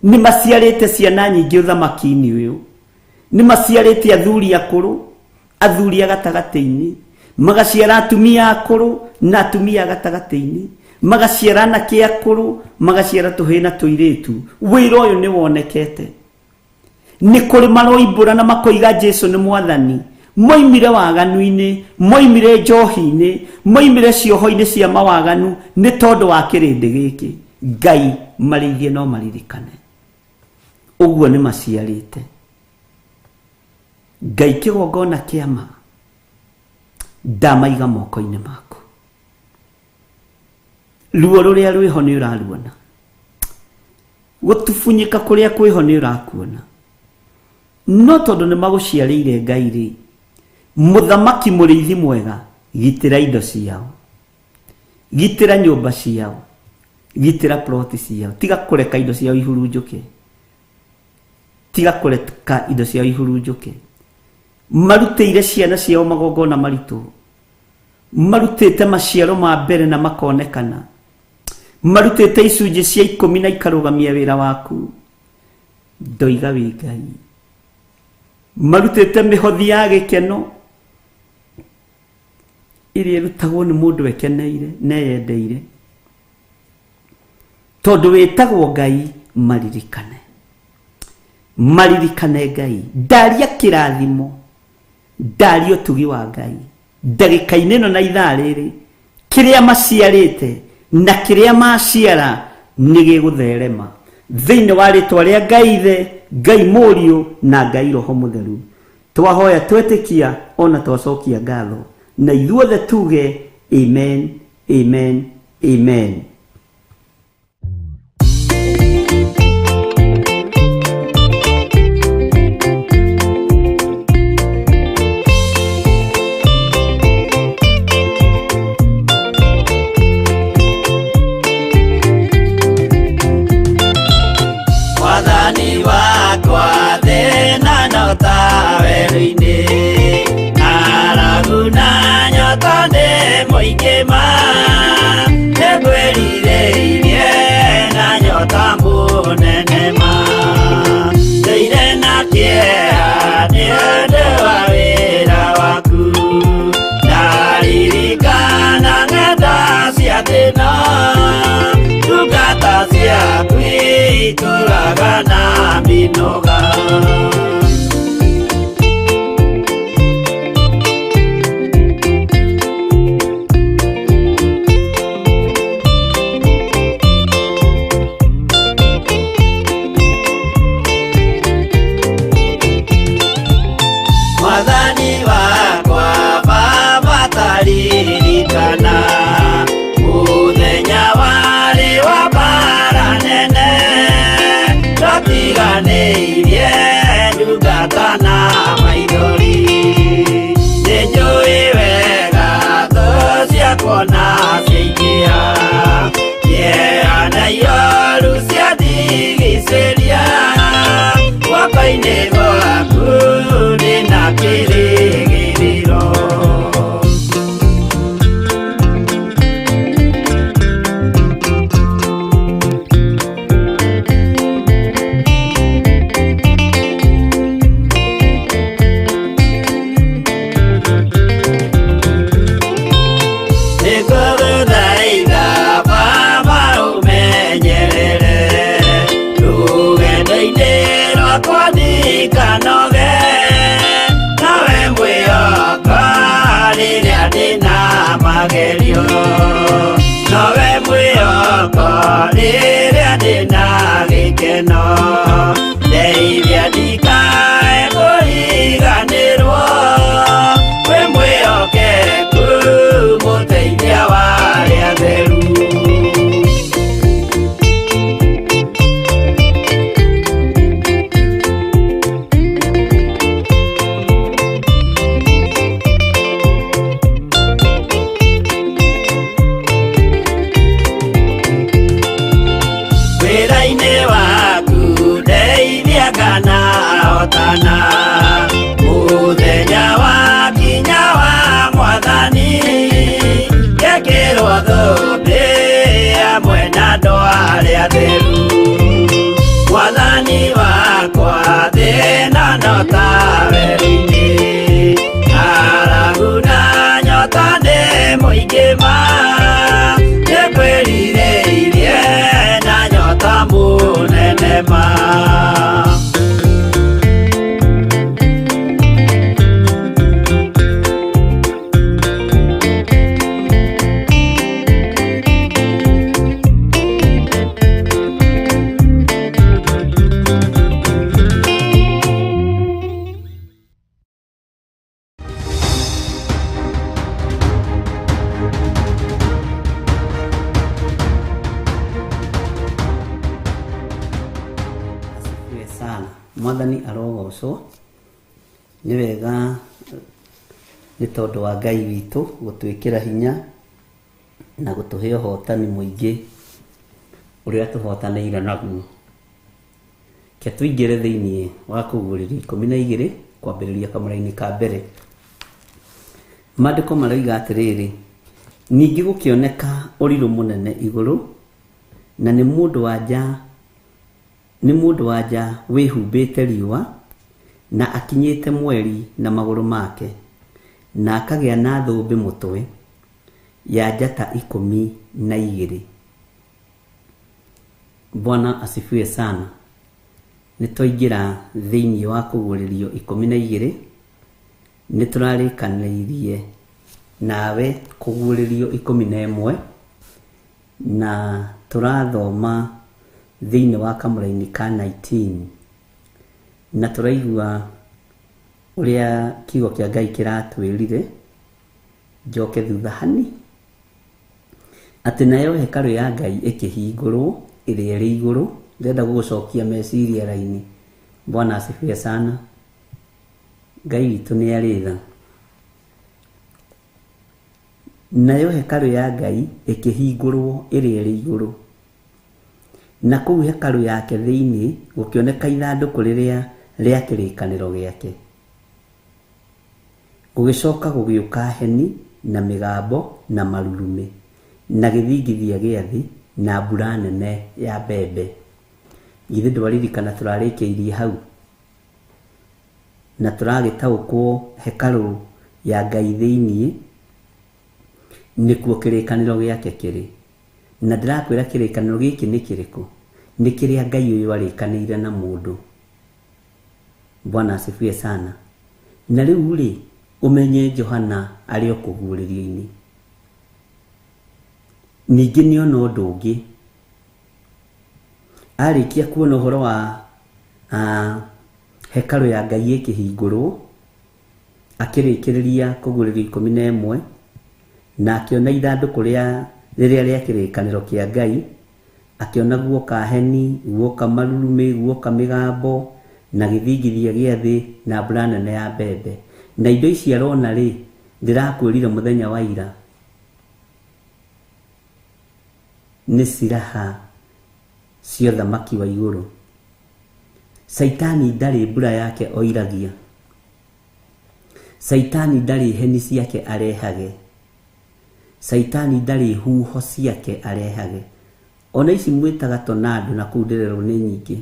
nĩ maciarĩte ciana nyingĩ ũthamaki-inĩ ũyũ, nĩ maciarĩte athuri akũrũ, athuri a gatagatĩ-inĩ, magaciara atumia akũrũ na atumia a gatagatĩ-inĩ, magaciara anake akũrũ, magaciara tũhĩĩ na tũirĩtu. Wĩra ũyũ nĩ wonekete. Nĩ kũrĩ maroimbũra na makoiga Jesu nĩ Mwathani. Moimire waganu-inĩ, moimire njohi-inĩ, moimire cioho-inĩ cia mawaganu nĩ tondũ wa kĩrĩndĩ gĩkĩ. Ngai marĩithie no maririkane. Ũguo nĩ maciarĩte. Ngai kĩgongona kĩa ma, ndamaiga moko-inĩ maku. Ruo rũrĩa rwĩho nĩ ũraruona, gũtubunyĩka kũrĩa kwĩho nĩ ũrakuona, no tondũ nĩ magũciarĩire Ngai rĩ, mũthamaki mũrĩithi mwega, gitĩra indo ciao, gitĩra nyũmba ciao, gitĩra ploti ciao, tiga kũreka indo ciao ihurunjũke, tiga kũreka indo ciao ihurunjũke. Marutĩire ciana ciao magongona maritũ, marutĩte maciaro ma mbere na makonekana, marutĩte icunjĩ cia ikũmi na ikarũgamia wĩra waku. Ndoiga wĩ Ngai. Marutĩte mĩhothi ya gĩkeno ĩrĩa ĩrutagwo nĩ mũndũ ekeneire na eyendeire, tondũ wĩtagwo Ngai. Maririkane, maririkane Ngai. Ndaria kĩrathimo, ndaria ũtugi wa Ngai. Ndagĩka-inĩ ĩno na ithaa rĩrĩ, kĩrĩa maciarĩte na kĩrĩa maciara nĩ gĩgũtherema thĩinĩ wa rĩtwa rĩa Ngai Ithe, Ngai Mũriũ na Ngai Roho Mũtheru. Twahoya twetĩkia ona twacokia ngatho, na ithuothe tuge amen, amen, amen. Mwathani wakwa thĩna no ta werũ-inĩ, ng'aragu na nyota nĩ mũingĩ ma, nĩngwĩrirĩirie na nyota mũnene ma. Ndũire na kĩeha nĩ ũndũ wa wĩra waku, ndaririkana ng'enda cia thĩna, ndungata ciaku itũraga na mĩnoga. Mwathani wakwa Baba taririkana mũthenya warĩ wa mbara nene, ndatiganĩirie ndungata na maithori. Nĩnjũĩ wega thũ ciakwa na ciaingĩha, kĩeha na ioru ciandigicĩria, guoko-inĩ gwaku ndĩna kĩrĩgĩrĩro. Nĩngũgũthaitha Baba ũmenyerere rũgendo-inĩ rwakwa ndikanoge, nawe mwĩhoka rĩrĩa ndĩna magerio, nowe mwĩhoko rĩrĩa ndĩna gĩkeno, ndeithia ndikae kũriganĩrwo, wĩ mwĩhokeku mũteithia wa arĩa atheru. Wĩra-inĩ waku ndeithia kana hotana, mũthenya wakinya wa Mwathani, ngekĩrwo thũmbĩ hamwe na andũ arĩa atheru. Mwathani wakwa thĩna no ta werũ-inĩ, ng'aragu na nyota nĩ mũingĩ ma, nĩngwĩrirĩirie na nyota mũnene ma. Asifiwe sana. Mwathani arogocwo. Nĩ wega nĩ tondũ wa Ngai witũ gũtwĩkĩra hinya na gũtũhe ũhotani mũingĩ ũrĩa tũhotanĩire naguo. Reke tũingĩre thĩinĩ wa kũguũrĩria 12 kwambĩrĩria kamũra-inĩ ka mbere. Maandĩko maroiga atĩrĩrĩ, ningĩ gũkĩoneka ũrirũ mũnene igũrũ, na nĩ mũndũ wa nja, nĩ mũndũ wa nja wĩhumbĩte riũa na akinyĩte mweri na magũrũ make, na akagĩa na thũmbĩ mũtwe ya njata 12. Bwana asifiwe sana. Nĩ twaingĩra thĩinĩ wa kũguũrĩrio 12, nĩ tũrarĩkanĩirie Nawe kũguũrĩrio 11 na tũrathoma thĩinĩ wa kamũraini ka 19 na tũraigua ũrĩa kiugo kĩa Ngai kĩratwĩrire. Njoke thutha hani atĩ nayo hekarũ ya Ngai ĩkĩhingũrwo ĩrĩa ĩrĩ igũrũ. Ndĩrenda gũgũcokia meciria raini. Bwana asifiwe sana. Ngai witũ nĩ arĩ tha. Nayo hekarũ ya Ngai ĩkĩhingũrwo ĩrĩa ĩrĩ igũrũ, na kũu hekarũ yake thĩinĩ gũkĩoneka ithandũkũ rĩrĩa rĩa kĩrĩkanĩro gĩake. Gũgĩcoka gũgĩũka heni na mĩgambo na marurumĩ na gĩthingithia gĩa thĩ na mbura nene ya mbembe. Githĩ ndwaririkana tũrarĩkĩirie hau na tũragĩtaũkwo hekarũ ya Ngai thĩinĩ nĩkuo kĩrĩkanĩro gĩake kĩrĩ. Na ndĩrakwĩra kĩrĩkanĩro gĩkĩ nĩ kĩrĩkũ? Nĩ kĩrĩa Ngai ũyũ arĩkanĩire na mũndũ. Bwana asifiwe sana. Na rĩu rĩ, ũmenye Johana arĩ o kũguũrĩrio-inĩ. Ningĩ nĩona ũndũ ũngĩ. Arĩkia kuona ũhoro wa hekarũ ya Ngai ĩkĩhingũrwo, akĩrĩkĩrĩria kũguũrĩrio 11 na akĩona ithandũkũ rĩrĩa rĩa kĩrĩkanĩro kĩa Ngai, akĩona guoka heni, guoka marurumĩ, guoka mĩgambo na gĩthingithia gĩa thĩ na mbura nene ya mbembe. Na indo ici arona rĩ, ndĩrakwĩrire mũthenya wa ira, nĩ ciraha cia ũthamaki wa igũrũ. Caitani ndarĩ mbura yake oiragia. Caitani ndarĩ heni ciake arehage. Caitani ndarĩ huho ciake arehage. Ona ici mwĩtaga tornado na kũu ndĩrerwo nĩ nyingĩ.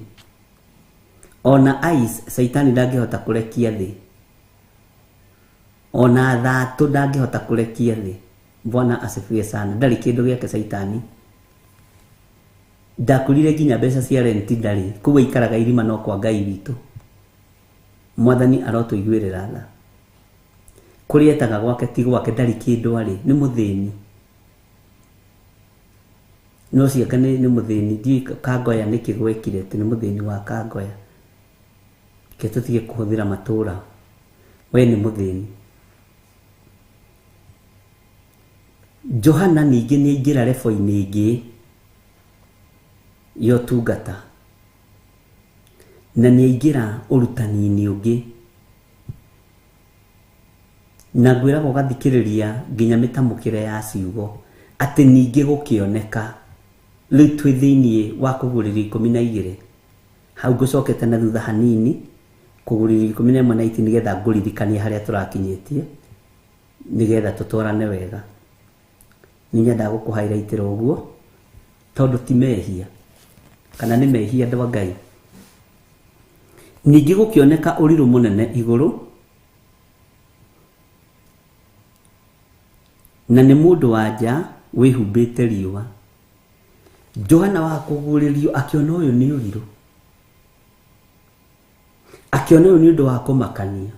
Ona ice caitani ndangĩhota kũrekia thĩ. Ona thatũ ndangĩhota kũrekia thĩ. Bwana asifiwe sana. Ndarĩ kĩndũ gĩake caitani. Ndakwĩrire nginya mbeca cia renti ndarĩ. Koguo aikaraga irima no kwa Ngai witũ. Mwathani arotũiguĩrĩra tha. Kũrĩa etaga gwake ti gwake, ndarĩ kĩndũ arĩ, nĩ mũthĩni. No ciake nĩ mũthĩni, ndiũĩ Kangoya nĩkĩ gwekire atĩ nĩ mũthĩni wa Kangoya. Reke tũtige kũhũthĩra matũra. We nĩ mũthĩni. Johana ningĩ nĩ aingĩra rebo-inĩ ĩngĩ ya ũtungata na nĩ aingĩra ũrutani-inĩ ũngĩ, na ngwĩraga ũgathikĩrĩria nginya mĩtamũkĩre ya ciugo atĩ ningĩ gũkĩoneka. Rĩu twĩ thĩinĩ wa kũguũrĩrio 12 hau ngũcokete na thutha hanini kũguũrĩrio 11 na 18 nĩgetha ngũririkanie harĩa tũrakinyĩtie nĩgetha tũtwarane wega. Nĩ nyendaga gũkũhighlightĩra ũguo tondũ ti mehia kana nĩ mehia andũ a Ngai. Ningĩ gũkĩoneka ũrirũ mũnene igũrũ, na nĩ mũndũ wa nja wĩhumbĩte riũa. Johana wa kũguũrĩrio akĩona ũyũ nĩ ũrirũ, akĩona ũyũ nĩ ũndũ wa kũmakania.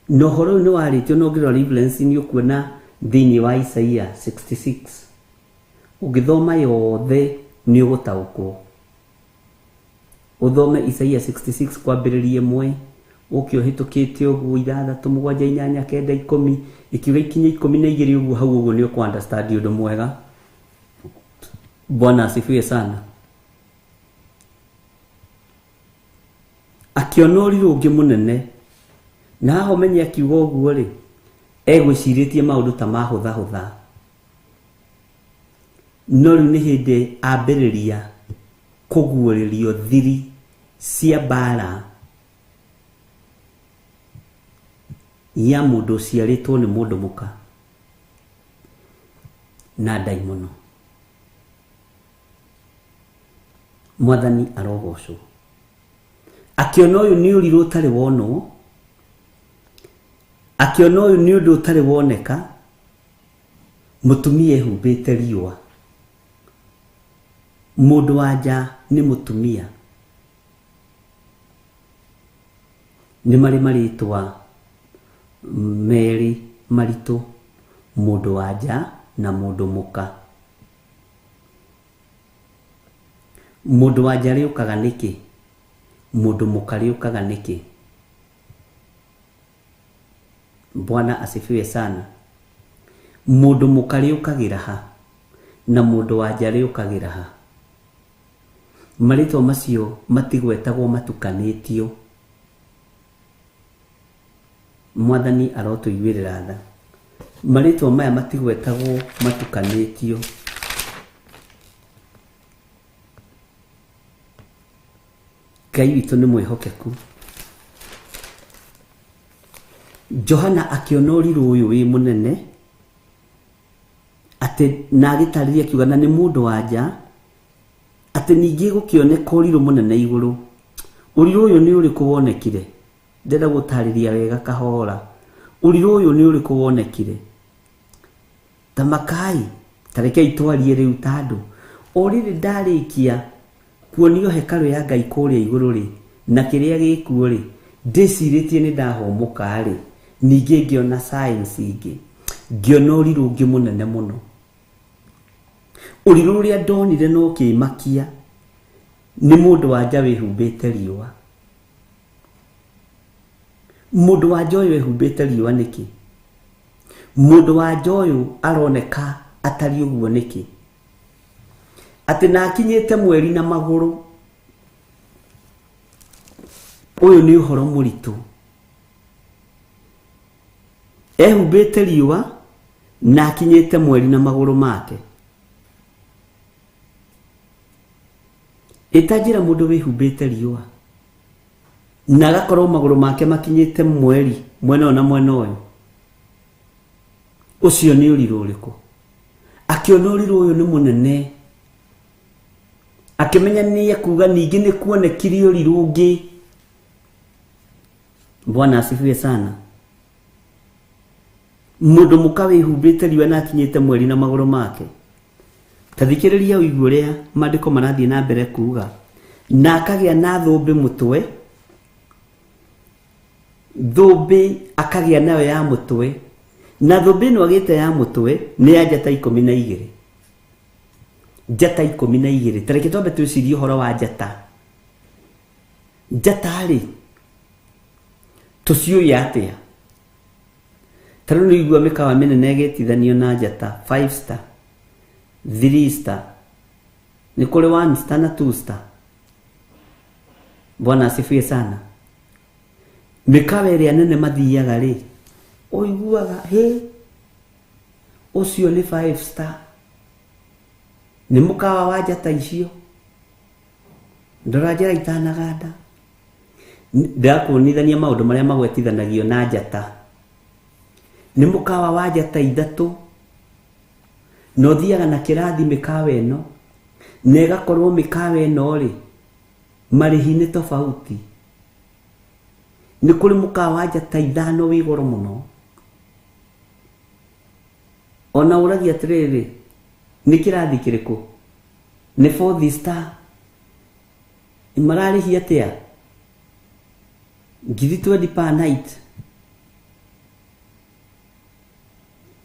Na ũhoro ũyũ nĩ warĩtio na ũngĩrora reference nĩ ũkuona thĩinĩ wa Isaia 66. Ũngĩthoma yothe nĩ ũgũtaũkwo. Ũthome Isaia 66 kwambĩrĩria 1 ũke ũhĩtũkĩte ũguo 6 7 8 9 10 ikiuga ikinye 12 ũguo hau ũguo nĩ ũkũ understand ũndũ mwega. Bwana asifiwe sana. Akĩona ũrirũ ũngĩ mũnene, na haha ũmenye akiuga ũguo rĩ, egwĩcirĩtie maũndũ ta mahũthahũtha. No rĩu nĩ hĩndĩ ambĩrĩria kũguũrĩrio thiri cia mbara ya mũndũ ũciarĩtwo nĩ mũndũ mũka na ndaimono. Mwathani arogocwo. Akĩona ũyũ nĩ ũrirũ ũtarĩ wonwo, akĩona ũyũ nĩ ũndũ ũtarĩ woneka, mũtumia ehumbĩte riũa. Mũndũ wa nja nĩ mũtumia. Nĩ marĩ marĩtwa merĩ maritũ, mũndũ wa nja na mũndũ mũka. Mũndũ wa nja rĩũkaga nĩkĩ? Mũndũ mũka rĩũkaga nĩkĩ? Bwana asifiwe sana. Mũndũ mũka rĩũkagĩra ha na mũndũ wa nja rĩũkagĩra ha? Marĩtwa macio matigwetagwo matukanĩtio. Mwathani arotũiguĩrĩra tha. Marĩtwa maya matigwetagwo matukanĩtio. Ngai witũ nĩ mwĩhokeku. Johana akĩona ũrirũ ũyũ wĩ mũnene atĩ na agĩtarĩria akiuga na nĩ mũndũ wa nja, atĩ ningĩ gũkĩoneka ũrirũ mũnene igũrũ. Ũrirũ ũyũ nĩ ũrĩkũ wonekire? Ndĩrenda gũtarĩria wega kahora. Ũrirũ ũyũ nĩ ũrĩkũ wonekire? Tamakai, tarekei twarie rĩu ta andũ. O rĩrĩ ndarĩkia kuonio hekarũ ya Ngai kũrĩa igũrũ rĩ, na kĩrĩa gĩkuo rĩ, ndĩcirĩtie nĩ ndahũmũka rĩ, ningĩ ngĩona science ingĩ, ngĩona ũrirũ ũngĩ mũnene mũno. Ũrirũ ũrĩa ndonire no kĩmakia nĩ mũndũ wa nja wĩhumbĩte riũa. Mũndũ wa nja ũyũ ehumbĩte riũa nĩkĩ? Mũndũ wa nja ũyũ aroneka atariĩ ũguo nĩkĩ? Atĩ na akinyĩte mweri na magũrũ. Ũyũ nĩ ũhoro mũritũ. Ehumbĩte riũa na akinyĩte mweri na magũrũ make. Ĩtanjĩra mũndũ wĩhumbĩte riũa na agakorwo magũrũ make makinyĩte mweri mwena ũyũ na mwena ũyũ, ũcio nĩ ũrirũ ũrĩkũ? Akĩona ũrirũ ũyũ nĩ mũnene, akĩmenya nĩ ekuga ningĩ nĩ kuonekire ũrirũ ũngĩ. Bwana asifiwe sana. Mũndũ mũka wĩhumbĩte riũa na akinyĩte mweri na magũrũ make. Ta thikĩrĩria ũigue ũrĩa maandĩko marathiĩ na mbere kuga. Na akagĩa na thũmbĩ mũtwe, thũmbĩ akagĩa nayo ya mũtwe, na thũmbĩ ĩno agĩte ya mũtwe nĩ ya njata 12. Njata 12. Ta reke twambe twĩcirie ũhoro wa njata. Njata rĩ, tũciũĩ atĩa? Ta rĩu nĩ ũigua mĩkawa mĩnene ĩgĩtithanio na njata 5 star, 3 star, nĩ kũrĩ 1 star na 2 star. Bwana asifiwe sana. Mĩkawa ĩrĩa nene mathiaga rĩ, ũiguaga hĩ, ũcio nĩ 5 star, nĩ mũkawa wa njata icio. Ndora njĩra itanaganda. Ndĩrakuonithania maũndũ marĩa magwetithanagio na njata. Nĩ mũkawa wa njata 3, na ũthiaga na kĩrathi mĩkawa ĩno, na ĩgakorwo mĩkawa ĩno rĩ, marĩhi nĩ tofauti. Nĩ kũrĩ mũkawa wa njata 5 wĩ goro mũno. Ona ũragia atĩrĩrĩ, nĩ kĩrathi kĩrĩkũ? Nĩ 4th star. Mararĩhia atĩa? Ngiri 20 per night.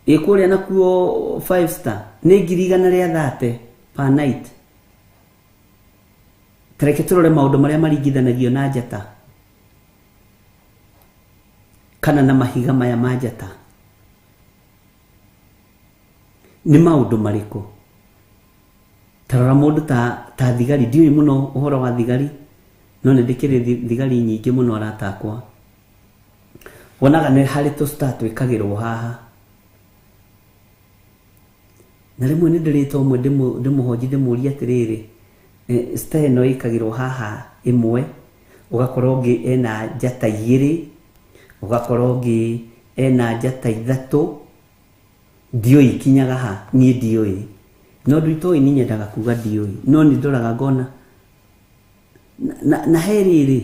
Ĩ kũrĩa nakuo 5 star nĩ ngiri igana rĩa 30 per night. Ta reke tũrore maũndũ marĩa maringithanagio na njata kana na mahiga maya ma njata. Nĩ maũndũ marĩkũ? Ta rora mũndũ ta thigari, ndiũĩ mũno ũhoro wa thigari, no nĩ ndĩkĩrĩ thigari nyingĩ mũno arata akwa. Wonaga nĩ harĩ tũ star twĩkagĩrwo haha. Na rĩmwe nĩ ndĩrĩte ũmwe ndĩmũhonji ndĩmũrie atĩrĩrĩ, star ĩno ĩkagĩrwo haha ĩmwe, ũgakora ũngĩ ena njata 2, ũgakora ũngĩ ena njata 3, ndiũĩ ikinyaga ha, niĩ ndiũĩ. No ndũ itoĩ niĩ nyendaga kuga ndiũĩ, no nĩ ndoraga ngona na he rĩrĩ,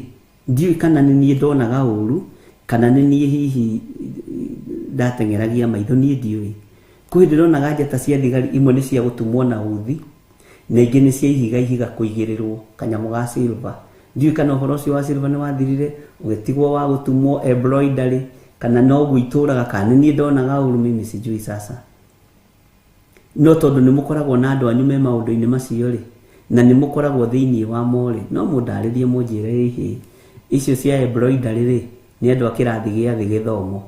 ndiũĩ kana nĩ niĩ ndonaga ũru kana nĩ niĩ hihi ndateng'eragia maitho, niĩ ndiũĩ. Kwĩ hĩndĩ ndonaga njata cia thigari imwe nĩ cia gũtumwo na uthi, na ingĩ nĩ cia ihiga ihiga kũigĩrĩrwo kanyamũ ga silver. Ndiũĩ kana ũhoro ũcio wa silver nĩ wathirire, ũgĩtigwo wa gũtumwo embroidery. Kana noguo itũraga kana nĩ niĩ ndonaga ũru mimi sijui sasa. No tondũ nĩ mũkoragwo na andũ anyu me maũndũ-inĩ macio rĩ, na nĩ mũkoragwo thĩinĩ wamo rĩ, no mũndarĩrie mũnjĩre ĩhĩ, icio cia embroidery rĩ, nĩ andũ a kĩrathi gĩa thĩ gĩthomo.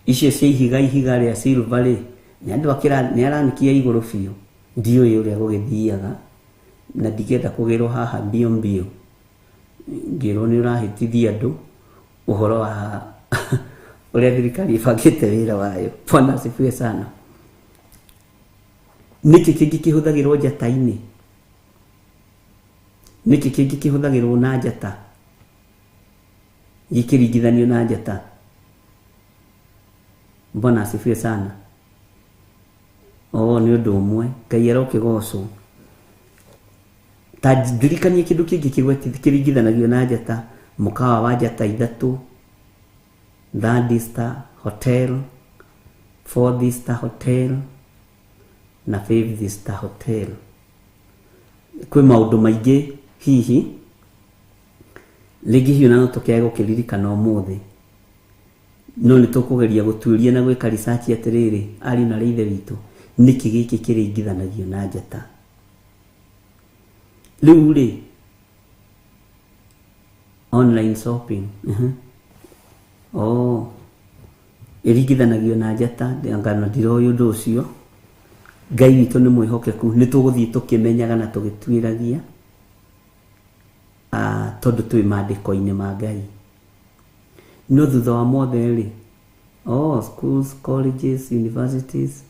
Icio cia ihiga ihiga rĩa silver rĩ, nĩ andũ a kĩrathi, nĩ aranĩkia igũrũ biũ. Ndiũĩ ũrĩa gũgĩthiaga, na ndingĩenda kũgĩrwo haha mbio mbio. Ngĩrwo nĩ ũrahĩtithia andũ ũhoro wa ũrĩa thirikari ĩbangĩte wĩra wayo. Bwana asifiwe sana. Nĩkĩ kĩngĩ kĩhũthagĩrwo njata-inĩ? Nĩkĩ kĩngĩ kĩhũthagĩrwo na njata? Gĩkĩringithanio na njata. Bwana asifiwe sana. Oh, nĩ ũndũ ũmwe. Ngai arokĩgocwo. Ta ndirikanie kĩndũ kĩngĩ kĩringithanagio na njata, mũkawa wa njata ithatũ, third star hotel, fourth star hotel na fifth star hotel. Kwĩ maũndũ maingĩ hihi rĩngĩ hihi ona no tũkĩage gũkĩririkana ũmũthĩ, no nĩ tũkũgeria gũtuĩria na gwĩka research atĩrĩrĩ, ariũ na arĩ ithe witũ, nĩkĩ gĩkĩ kĩringithanagio na njata? Rĩu rĩ, online shopping, oh, ĩringithanagio na njata, ngano ndiroĩ ũndũ ũcio. Ngai witũ nĩ mwĩhokeku, nĩ tũgũthiĩ tũkĩmenyaga na tũgĩtuĩragia, tondũ twĩ maandĩko-inĩ ma Ngai. No thutha wa mothe rĩ, oh, schools, colleges, universities,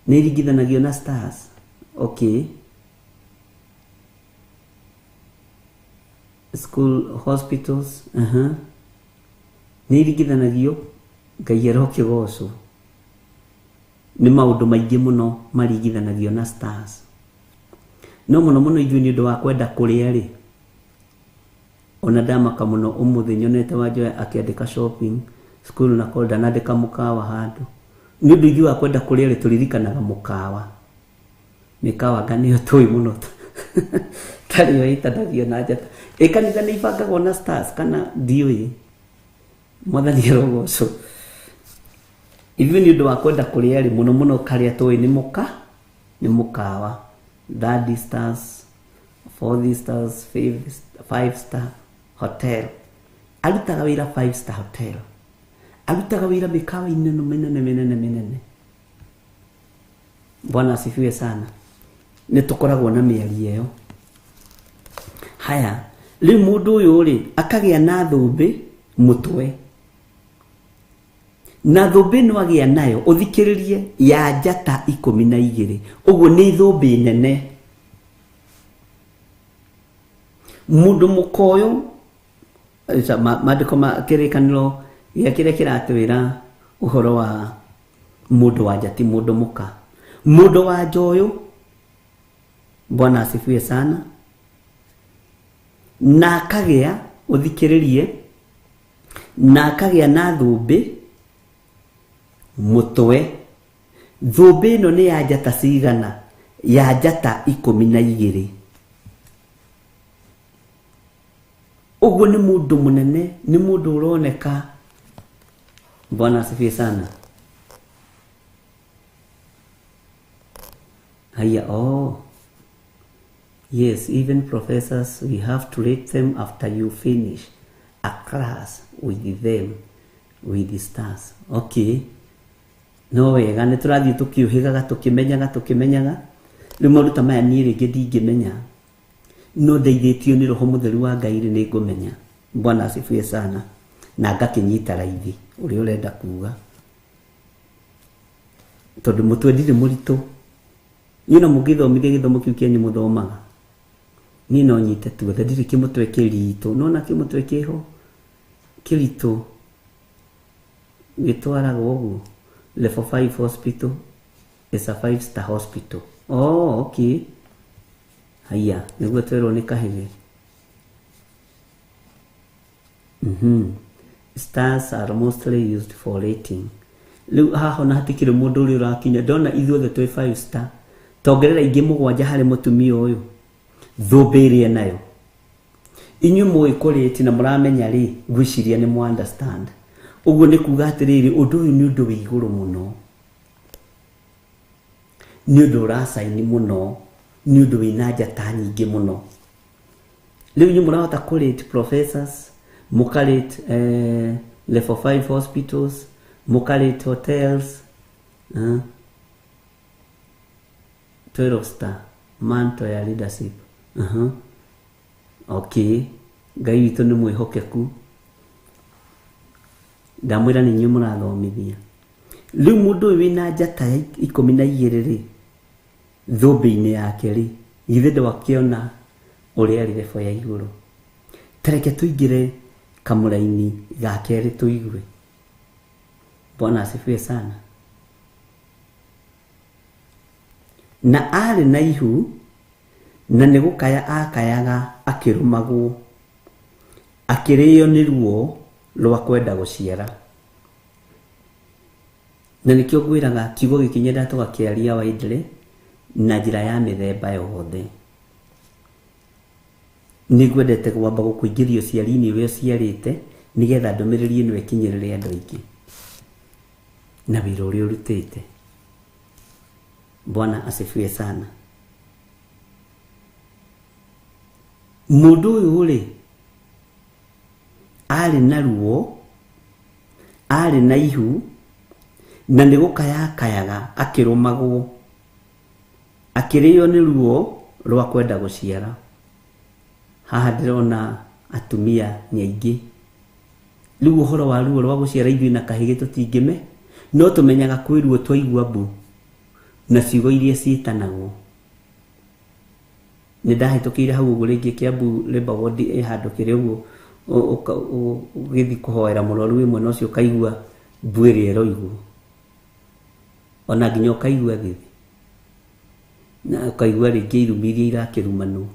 nĩ iringithanagio na stars. Okay. School, hospitals, nĩ iringithanagio. Ngai arokĩgocwo. Nĩ maũndũ maingĩ mũno maringithanagio na stars. No mũno mũno ithuĩ nĩ ũndũ wa kwenda kũrĩa rĩ, ona ndamaka mũno ũmũthĩ nyonete Wanjoya akĩandĩka shopping, school na call, ndanandĩka mũkawa handũ. Nĩ ũndũ ithuĩ wa kwenda kũrĩa rĩ, tũririkanaga mũkawa. Mĩkawa anga nĩyo tũĩ mũno tarĩyo ĩtanagio na njata. Ĩ kanitha nĩ ibangagwo na stars kana ndiũĩ? Mwathani arogocwo. Ithuĩ nĩ ũndũ wa kwenda kũrĩa rĩ, mũno mũno karĩa tũĩ nĩ mũka, nĩ mũkawa. Third stars, fourth stars, five star hotel. Arutaga wĩra five star hotel. Arutaga wĩra mĩkawa-inĩ ĩno mĩnene mĩnene mĩnene. Bwana asifiwe sana. Nĩ tũkoragwo na mĩario ĩyo. Haya, rĩu mũndũ ũyũ rĩ, akagĩa na thũmbĩ mũtwe. Na thũmbĩ ĩno agĩa nayo, ũthikĩrĩrie, ya njata ikũmi na igĩrĩ. Ũguo nĩ thũmbĩ nene. Mũndũ mũkoyũ, maandĩko ma kĩrĩkanĩro gĩa kĩrĩa kĩratwĩra ũhoro wa mũndũ wa nja ti mũndũ mũka. Mũndũ wa nja ũyũ, Bwana asifiwe sana, na akagĩa, ũthikĩrĩrie, na akagĩa na thũmbĩ mũtwe. Thũmbĩ ĩno nĩ ya njata cigana? Ya njata ikũmi na igĩrĩ. Ũguo nĩ mũndũ mũnene, nĩ mũndũ ũroneka. Bwana asifiwe sana. Haya, oh. Yes, even professors, we have to rate them after you finish a class with them, with the stars. Okay. No wega, nĩ tũrathiĩ tũkĩũhĩgaga, tũkĩmenyaga, tũkĩmenyaga. Rĩu maũndũ ta maya niĩ rĩngĩ ndingĩmenya. No ndeithĩtio nĩ Roho Mũtheru wa Ngai rĩ, nĩ ngũmenya. Bwana asifiwe sana. Na ngakĩnyita raithi ũrĩa ũrenda kuga. Tondũ mũtwe ndirĩ mũritũ. Niĩ no mũngĩthomithia gĩthomo kĩu kĩanyu mũthomaga. Niĩ no nyite tuothe, ndirĩ kĩmũtwe kĩritũ. Nona kĩmũtwe kĩho kĩritũ gĩtwaragwo ũguo. Level 5 hospital is a 5 star hospital. Oh, okay. Haya, nĩguo twerwo nĩ Kahĩgĩ. Stars are mostly used for rating. Rĩu haha ona hatikĩrĩ mũndũ ũrĩa ũrakinya. Ndona ithuothe twĩ 5 star. Tongerera ingĩ mũgwanja harĩ mũtumia ũyũ. Thũmbĩ ĩrĩa enayo. Inyuĩ mũĩ kũrĩti na mũramenya rĩ, ngwĩciria nĩ mũ understand. Ũguo nĩ kuga atĩrĩrĩ, ũndũ ũyũ nĩ ũndũ wĩ igũrũ mũno, nĩ ũndũ ũracaini mũno, nĩ ũndũ wĩna njata nyingĩ mũno. Rĩu inyuĩ mũrahota kũ rate professors, mũka rate level 5 hospitals, mũka rate hotels, 12 star mantle ya leadership. Okay, Ngai witũ nĩ mwĩhokeku, ndamwĩra nĩ inyuĩ mũrathomithia. Rĩu mũndũ ũyũ wĩna njata ya 12 rĩ, thũmbĩ-inĩ yake rĩ, githĩ ndwakĩona ũrĩa arĩ level ya igũrũ? Tareke tũingĩre kamũraini ga kerĩ tũigue. Bwana asifiwe sana. Na arĩ na ihu, na nĩ gũkaya akayaga akĩrũmagwo, akĩrĩo nĩ ruo rwa kwenda gũciara. Na nĩkĩo ngwĩraga kiugo gĩkĩ nyendaga tũgakĩaria widely na njĩra ya mĩthemba yothe. Nĩngwendete kwamba gũkũingĩria ũciari-inĩ ũrĩa ũciarĩte, nĩgetha ndũmĩrĩri ĩno ĩkinyĩrĩre andũ aingĩ na wĩra ũrĩa ũrutĩte. Bwana asifiwe sana. Mũndũ ũyũ rĩ, arĩ na ruo, arĩ na ihu, na nĩ gũkayakayaga akĩrũmagwo, akĩrĩo nĩ ruo rwa kwenda gũciara. Haha ndĩrona atumia nĩ aingĩ. Rĩu ũhoro wa ruo rwa gũciara ithuĩ na kahĩgĩ tũtingĩme, no tũmenyaga kwĩ ruo twaigua mbu na ciugo iria ciĩtanagwo. Nĩ ndahĩtũkĩire hau ũguo rĩngĩ Kiambu Labour Ward ĩ handũ kĩrĩ ũguo, ũgĩthiĩ kũhoera mũrwaru wĩ mwena ũcio ũkaigua mbu ĩrĩa ĩroigwo, ona nginya ũkaigua thithi, na ũkaigua rĩngĩ irumi iria irakĩrumanwo,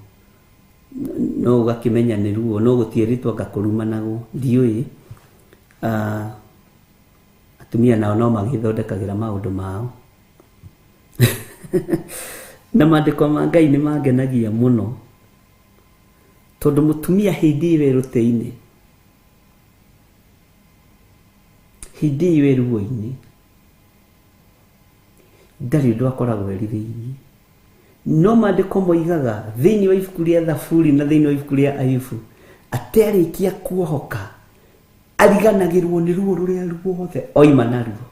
no ũgakĩmenya nĩ ruo, no gũtiĩrĩtwo anga kũrumanagwo, ndiũĩ. Atumia nao no magĩthondekagĩra maũndũ mao. Na maandĩko ma Ngai nĩ mangenagia mũno, tondũ mũtumia hĩndĩ ĩyo ĩ rũtĩ-inĩ, hĩndĩ ĩyo ĩ ruo-inĩ, ndarĩ ũndũ akoragwo erirĩirie. No maandĩko moigaga thĩinĩ wa ibuku rĩa Thaburi na thĩinĩ wa ibuku rĩa Ayubu, atĩ arĩkia kuohoka ariganagĩrwo nĩ ruo rũrĩa ruothe oima naruo.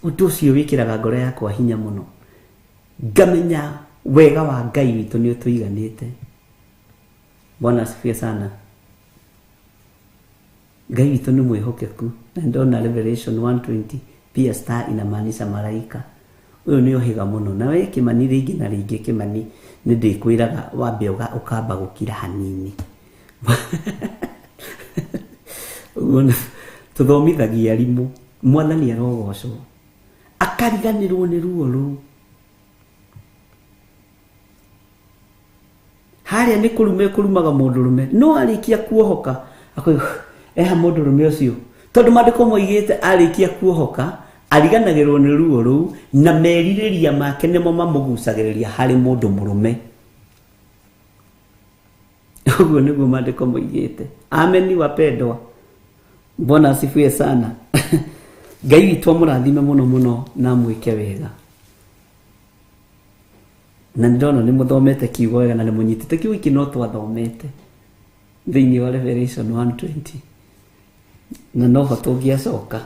Ũndũ ũcio wĩkĩraga ngoro yakwa hinya mũno, ngamenya wega wa Ngai witũ nĩ ũtũiganĩte. Bwana asifiwe sana. Ngai witũ nĩ mwĩhokeku. Na ndona Revelation 1:20 pia star inamaanisha malaika. Ũyũ nĩ ũhĩga mũno. Na we Kĩmani rĩngĩ na rĩngĩ, Kĩmani nĩ ndĩkwĩraga wambe ũkamba gũkira hanini. Ũguo tũthomithagia arimũ, Mwathani arogocwo, akariganĩrwo nĩ ruo rũu. Harĩa nĩ kũrume kũrumaga mũndũrũme, no arĩkia kuohoka akoiga eha mũndũrũme ũcio, tondũ maandĩko moigĩte arĩkia kuohoka ariganagĩrwo nĩ ruo rũu, na merirĩria make nĩmo mamũgucagĩrĩria harĩ mũndũ mũrũme. Ũguo nĩguo maandĩko moigĩte. Ameni wapendwa. Bwana asifiwe sana. Ngai witũ amũrathime mũno mũno na amwĩke wega. Na ndĩrona nĩ mũthomete kiugo wega na nĩ mũnyitĩte kiugo gĩkĩ, no twathomete thĩinĩ wa Revelation 1:20, na noho tũngĩacoka.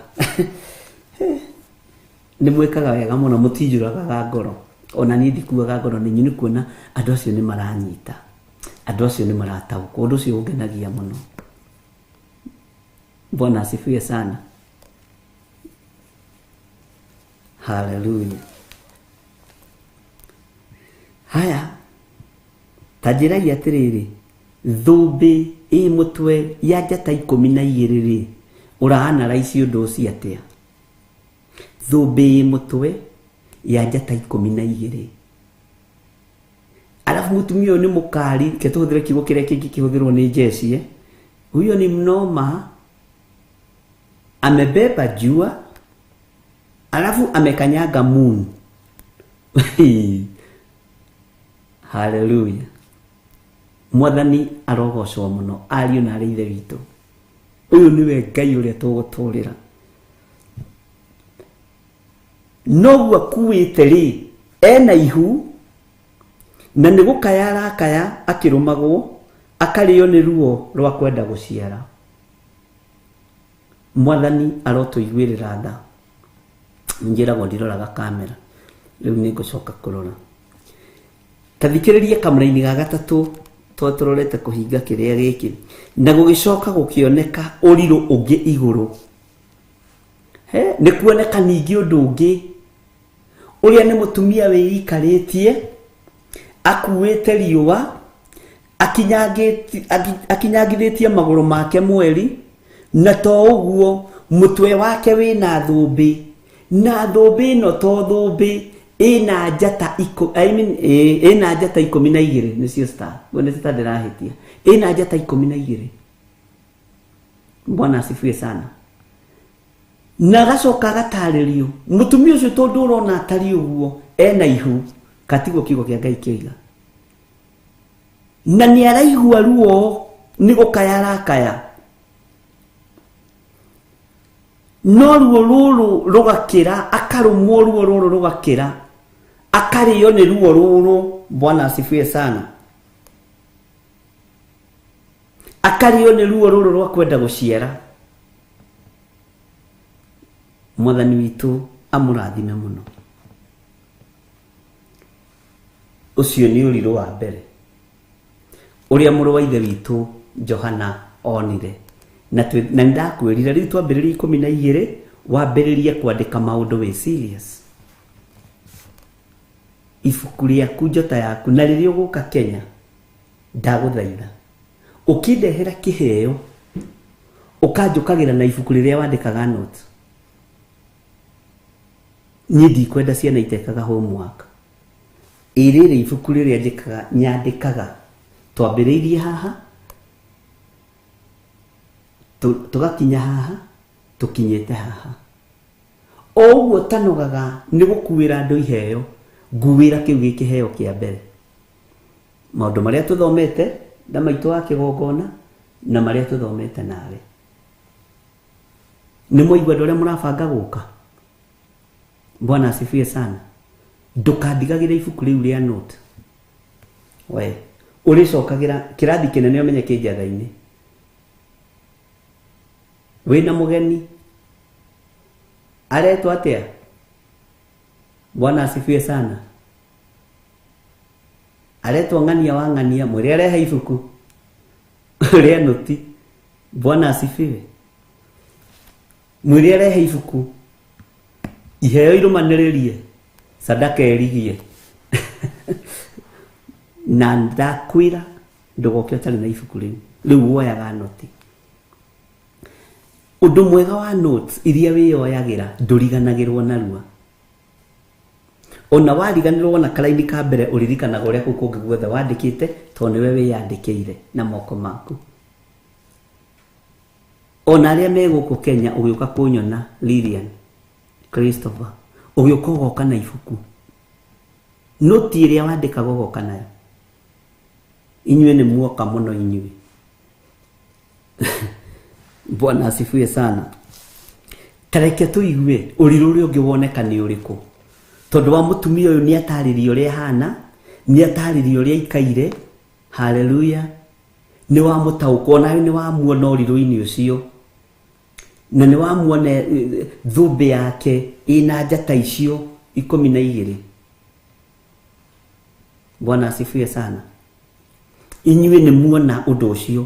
Nĩ mwĩkaga wega mũno, mũtinjũragaga ngoro, ona niĩ ndikuaga ngoro nĩ inyuĩ, nĩ kuona andũ acio nĩ maranyita, andũ acio nĩ marataũkwo. Ũndũ ũcio ũngenagia mũno. Bwana asifiwe sana. Haleluya. Haya, ta njĩrai atĩrĩrĩ, thũmbĩ ĩ mũtwe ya njata 12 rĩ, ũra-analyse ũndũ ũcio atĩa? Thũmbĩ ĩ mũtwe ya njata 12. Alafu mũtumia ũyũ nĩ mũkari, reke tũhũthĩre kiugo kĩrĩa kĩngĩ kĩhũthĩrwo nĩ jeshi. Huyo ni mnoma, amebeba jua, alafu amekanyaga moon. Haleluya. Mwathani arogocwo mũno, ariũ na arĩ ithe witũ. Ũyũ nĩwe Ngai ũrĩa tũgũtũrĩra. Noguo akuĩte rĩ, ena ihu, na nĩ gũkaya arakaya akĩrũmagwo, akarĩo nĩ ruo rwa kwenda gũciara. Mwathani arotũiguĩrĩra tha. Njĩragwo ndiroraga kamera, rĩu nĩ ngũcoka kũrora. Ta thikĩrĩria kamũraini ga gatatũ tondũ tũrorete kũhinga kĩrĩa gĩkĩ. Na gũgĩcoka gũkĩoneka ũrirũ ũngĩ igũrũ. He, nĩ kuoneka ningĩ ũndũ ũngĩ ũrĩa nĩ mũtumia wĩikarĩtie akuĩte riũa akinyangithĩtie magũrũ make mweri, na to ũguo mũtwe wake wĩna thũmbĩ, na thũmbĩ ĩno to thũmbĩ ĩna njata I mean, ĩna njata 12, nĩcio star, nĩ star ndĩrahĩtia, ĩna njata 12. Bwana asifiwe sana. Na agacoka agatarĩrio mũtumia ũcio tondũ ũrona atariĩ ũguo ena ihu, katiguo kiugo kĩa Ngai kĩoiga, na nĩ araigua ruo nĩ gũkaya arakaya, no ruo rũrũ rũgakĩra, akarũmwo ruo rũrũ rũgakĩra, akarĩo nĩ ruo rũrũ. Bwana asifiwe sana. Akarĩo nĩ ruo rũrũ rwa kwenda gũciara. Mwathani witũ amũrathime mũno. Ũcio nĩ ũrirũ wa mbere ũrĩa mũrũ wa ithe witũ Johana onire. Na nĩndakwĩrire rĩu twambĩrĩrie 12, wambĩrĩrie kwandĩka maũndũ wĩ serious. Ibuku rĩaku, njota yaku, na rĩrĩa ũgũka Kenya ndagũthaitha ũkĩndehera kĩheo ũkanjũkagĩra na ibuku rĩrĩa wandĩkaga notes. Niĩ ndikwenda ciana itekaga homework. Ĩ rĩrĩ ibuku rĩrĩa njĩkaga nyandĩkaga, twambĩrĩirie haha tũgakinya haha, tũkinyĩte haha. O ũguo tanogaga nĩ gũkuĩra andũ iheo, nguĩra kĩu gĩ kĩheo kĩa mbere. Maũndũ marĩa tũthomete na maitũ wa kĩgongona na marĩa tũthomete nawe. Nĩ mwaigua andũ arĩa mũrabanga gũka? Bwana asifiwe sana. Ndũkandigagĩre ibuku rĩu rĩa note. We, ũrĩcokagĩra kĩrathi kĩnene ũmenye kĩ njatha-inĩ. Wĩna mũgeni aretwo atĩa? Bwana asifiwe sana. Aretwo ng'ania wa ng'ania, mwĩre arehe ibuku rĩa noti. Bwana asifiwe. Mwĩre arehe ibuku, iheo irũmanĩrĩrie, sadaka ĩrigie. Na ndakwĩra ndũgoke ũtarĩ na ibuku rĩu. Rĩu woyaga noti. Ũndũ mwega wa notes iria wĩyoyagĩra ndũriganagĩrwo narua. Ona wariganĩrwo wona karaini ka mbere ũririkanaga ũrĩa kũu kũngĩ guothe wandĩkĩte, tondũ nĩwe wĩyandĩkĩire na moko maku. Ona arĩa me gũkũ Kenya ũgĩũka kũnyona Lilian Christopher, ũgĩũka ũgoka na ibuku, noti ĩrĩa wandĩkaga ũgoka nayo. Inyuĩ nĩ muoka mũno inyuĩ. Bwana asifiwe sana. Tareke tũigue ũrirũ ũrĩa ũngĩ woneka nĩ ũrĩkũ, tondũ wa mũtumia ũyũ nĩ atarĩria ũrĩa ahana, nĩ atarĩria ũrĩa aikaire. Haleluya. Nĩ wamũtaũkwo nawe, nĩ wamuona ũrirũ-inĩ ũcio, na nĩ wamuona thũmbĩ yake ĩna njata icio 12. Bwana asifiwe sana. Inyuĩ nĩ muona ũndũ ũcio.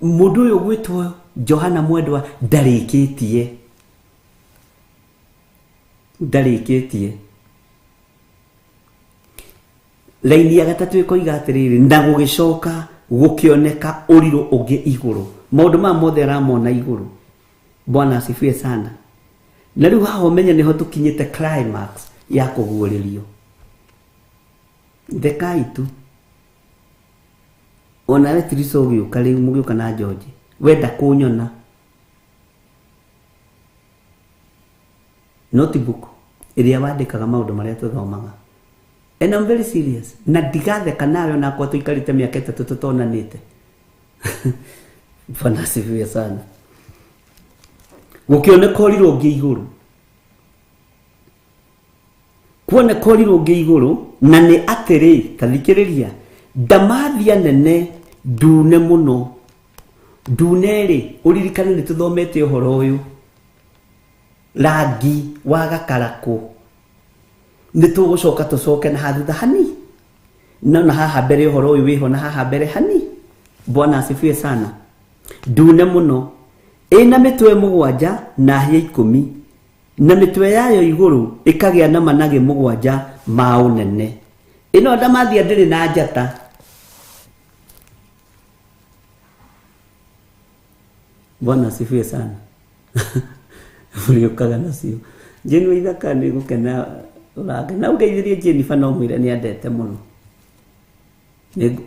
Mũndũ ũyũ ũgwĩtwo Johana Mwendwa ndarĩkĩtie, ndarĩkĩtie. Laini ya gatatũ ĩkoiga atĩrĩrĩ, na gũgĩcoka gũkĩoneka ũrirũ ũngĩ igũrũ. Maũndũ maya mothe aramona igũrũ. Bwana asifiwe sana. Na rĩu haha ũmenye nĩho tũkinyĩte climax ya kũguũrĩrio. Thekai tu. Ona we Tiriso ũgĩũka rĩu, mũgĩũka na George, wenda kũnyona notebook ĩrĩa wandĩkaga maũndũ marĩa tũthomaga. And I'm very serious. Na ndigatheka nawe onakwa tũikarĩte mĩaka 3 tũtonanĩte. Bwana asifiwe sana. Gũkĩoneka ũrirũ ũngĩ igũrũ, kuoneka ũrirũ ũngĩ igũrũ, na nĩ atĩrĩ, ta thikĩrĩria, ndamathia nene ndune mũno. Ndune rĩ, ũririkane nĩ tũthomete ũhoro ũyũ, rangi wa gakarakũ. Nĩ tũgũcoka tũcoke na hathutha hani, no na haha mbere ũhoro ũyũ wĩho na haha mbere hani. Bwana asifiwe sana. Ndune mũno, ĩna mĩtwe 7 na hĩa 10, na mĩtwe yayo igũrũ ĩkagĩa na managĩ 7 ma ũnene. Ĩno ndamathia ndĩrĩ na njata. Bwana asifiwe sana. Ũrĩũkaga nacio. Jane Waithaka nĩ gũkena ũrakena. Ũngeithĩrie Jennifer no mwĩre nĩ andete mũno.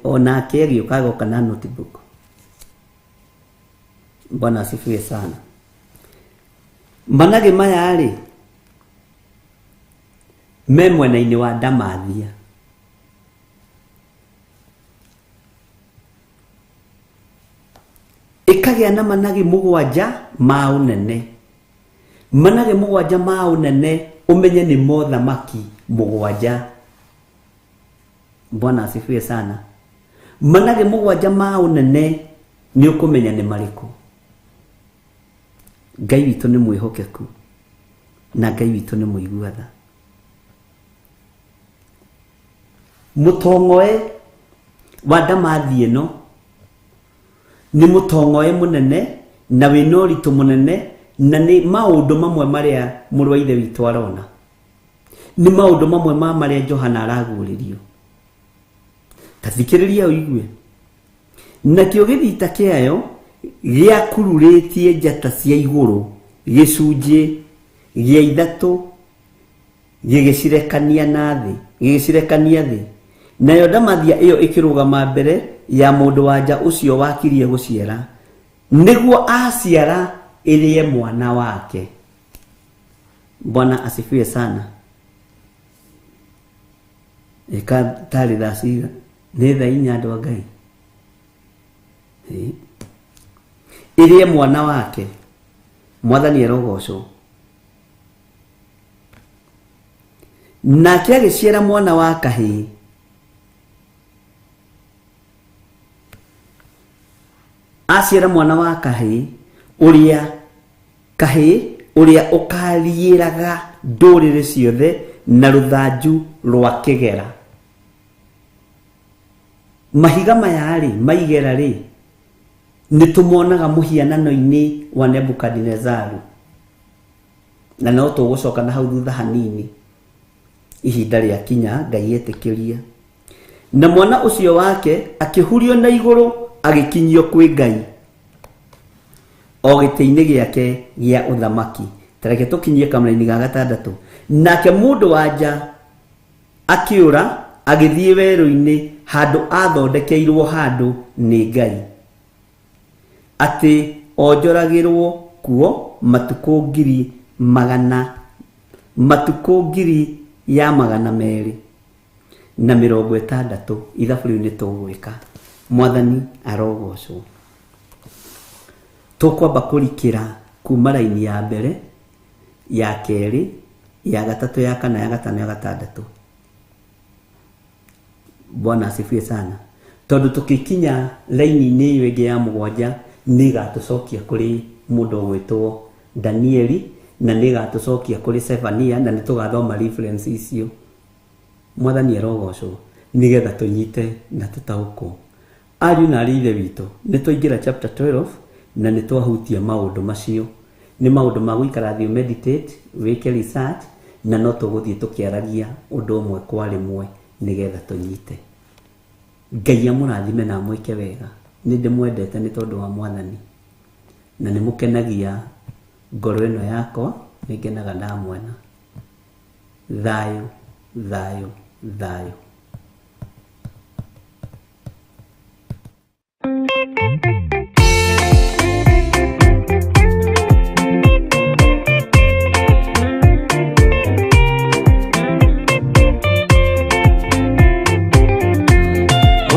Onake agĩũka agoka na notebook. Bwana asifiwe sana. Managĩ maya rĩ, me mwena-inĩ wa ndamathia. Ĩkagĩa na managĩ 7 ma ũnene. Managĩ 7 ma ũnene ũmenye nĩ mothamaki 7. Bwana asifiwe sana. Managĩ 7 ma ũnene nĩ ũkũmenya nĩ marĩkũ. Ngai witũ nĩ mwĩhokeku na Ngai witũ nĩ mũigua tha. Mũtong'oe wa ndamathi ĩno nĩ mũtong'oe mũnene na wĩna ũritũ mũnene, na nĩ maũndũ mamwe marĩa mũrũ wa ithe witũ arona, nĩ maũndũ mamwe ma marĩa Johana araguũrĩrio. Ta thikĩrĩria ũigue. Nakĩo gĩthita kĩayo gĩakururĩtie njata cia igũrũ gĩcunjĩ gĩa 3 gĩgĩcirekania na thĩ, gĩgĩcirekania thĩ. Nayo ndamathia ĩyo ĩkĩrũgama mbere ya mũndũ wa nja ũcio wakirie gũciara, nĩguo aciara ĩrĩe mwana wake. Bwana asifiwe sana. Ĩka tarĩ thaa cigana? Nĩ thaa 4 andũ a Ngai. Ĩrĩe mwana wake. Mwathani arogocwo. Nake agĩciara mwana wa kahĩĩ. Aciara mwana wa kahĩĩ ũrĩa kahĩĩ ũrĩa ũkariĩraga ndũrĩrĩ ciothe na rũthanju rwa kĩgera. Mahiga maya rĩ, maigera rĩ, nĩ tũmonaga mũhianano-inĩ wa Nebukadinezaru, na no tũgũcoka na hau thutha hanini ihinda rĩakinya Ngai etĩkĩria. Na mwana ũcio wake akĩhurio na igũrũ agĩkinyio kwĩ Ngai o gĩtĩ-inĩ gĩake gĩa ũthamaki. Ta reke tũkinyie kamũraini ga 6. Nake mũndũ wa nja akĩũra agĩthiĩ werũ-inĩ handũ athondekeirwo handũ nĩ Ngai, atĩ onjoragĩrwo kuo matukũ ngiri magana, matukũ 260. Ithabu rĩu nĩ tũgwĩka. Mwathani arogocwo. Tũkwamba kũrikĩra kuma raini ya mbere, ya kerĩ, ya gatatũ, ya kana, ya gatano, ya gatandatũ. Bwana asifiwe sana. Tondũ tũkĩkinya raini-inĩ ĩyo ĩngĩ ya 7 nĩ ĩgatũcokia kũrĩ mũndũ ũgwĩtwo Danieli, na nĩ ĩgatũcokia kũrĩ Sefania, na nĩ tũgathoma reference icio. Mwathani arogocwo, nĩgetha tũnyite na tũtaũkwo. Ariũ na aarĩ a Ithe witũ, nĩ twaingĩra chapter 12 na nĩ twahutia maũndũ macio. Nĩ maũndũ ma gũikara thĩ meditate, wĩke research, na no tũgũthiĩ tũkĩaragia ũndũ ũmwe kwa rĩmwe nĩgetha tũnyite. Ngai amũrathime na amwĩke wega. Nĩ ndĩmwendete nĩ tondũ wa Mwathani, na nĩ mũkenagia ngoro ĩno yakwa, nĩ ngenaga ndamwona. Thayũ, thayũ, thayũ.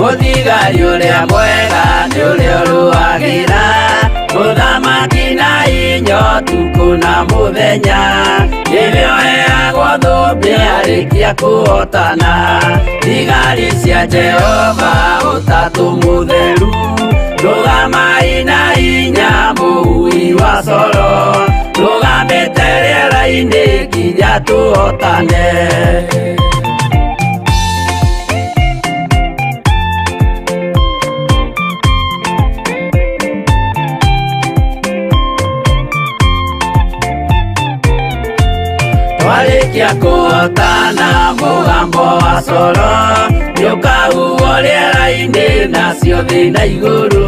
Mũthigari ũrĩa mwega nĩ ũrĩa ũrũagĩra mũthamaki na inyo ũtukũ na mũthenya nĩwe ũheagwo thũmbĩ arĩkia kũhotana thigari cia Jehova ũtatũ mũtheru rũgamai na hinya mũhui wa coro rũgamĩte rĩera-inĩ nginya tũhotane. Twarĩkia kũhotana mũgambo wa coro nĩũkahuhwo rĩera-inĩ nacio thĩ na igũrũ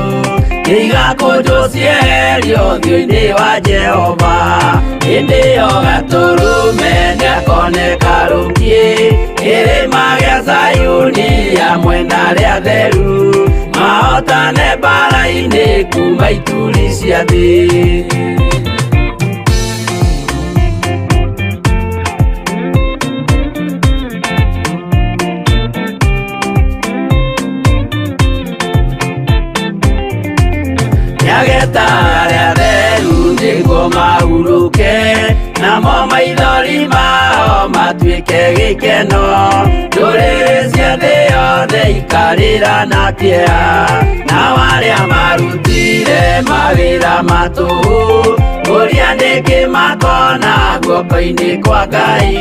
nĩigakũnjwo cieherio ũthiũ-inĩ wa Jehova hĩndĩ ĩyo Gatũrũme nĩakoneka rũkiĩ kĩrĩma gĩa Zayuni hamwe na arĩa atheru mahotane mbaara-inĩ kuma ituri cia thĩ. Nĩageta arĩa atheru nĩguo mahurũke namo maithori mao matuĩke gĩkeno ndũrĩrĩ cia thĩ yothe ikarĩra na kĩeha nao arĩa marutire mawĩra ma tũhũ kũria nĩkĩ makona guoko-inĩ kwa Ngai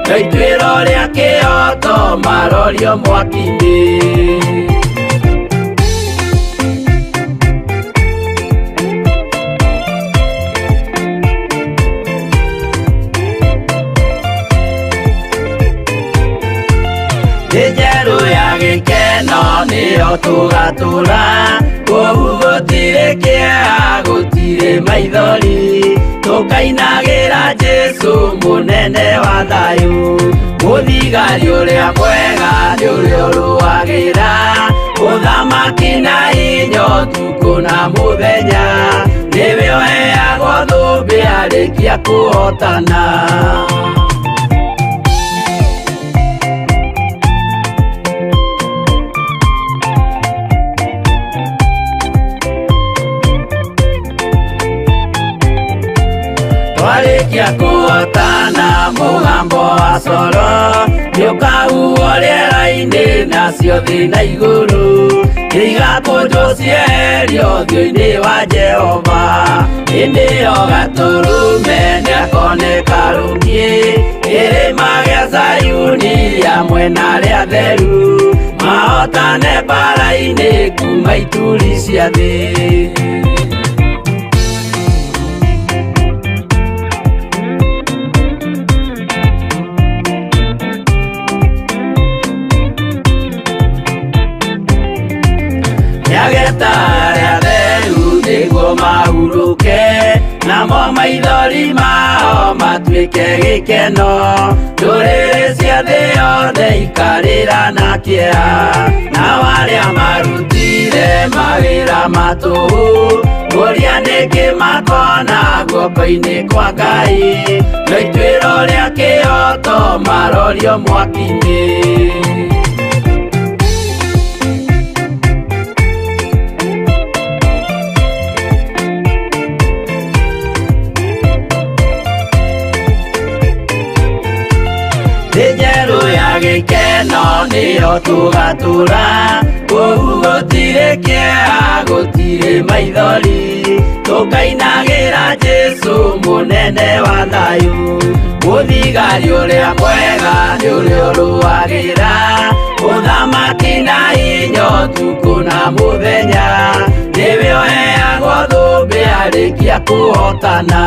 no ituĩro rĩa kĩhooto marorio mwaki-inĩ. Thĩ njerũ ya gĩkeno nĩyo tũgatũra kũu gũtirĩ kĩeha gũtirĩ maithori tũkainagĩra Jesũ mũnene wa thayũ mũthigari ũrĩa mwega nĩ ũrĩa ũrũagĩra ũthamaki na hinya ũtukũ na mũthenya nĩwe ũheagwo thũmbĩ arĩkia kũhotana. Twarĩkia kũhotana mũgambo wa coro nĩũkahuhwo rĩera-inĩ nacio thĩ na igũrũ nĩigakũnjwo cieherio ũthiũ-inĩ wa Jehova hĩndĩ ĩyo Gatũrũme nĩakoneka rũkiĩ kĩrĩma gĩa Zayuni hamwe na arĩa atheru mahotane mbaara-inĩ kuma ituri cia thĩ. Nĩageta arĩa atheru nĩguo mahurũke namo maithori mao matuĩke gĩkeno ndũrĩrĩ cia thĩ yothe ikarĩra na kĩeha nao arĩa marutire mawĩra ma tũhũ kũria nĩkĩ makona guoko-inĩ kwa Ngai no ituĩro rĩa kĩhooto marorio mwaki-inĩ. Thĩ njerũ ya gĩkeno nĩyo tũgatũra kũu gũtirĩ kĩeha gũtirĩ maithori tũkainagĩra Jesũ mũnene wa thayũ mũthigari ũrĩa mwega nĩ ũrĩa ũrũagĩra ũthamaki na hinya ũtukũ na mũthenya nĩwe ũheagwo thũmbĩ arĩkia kũhotana.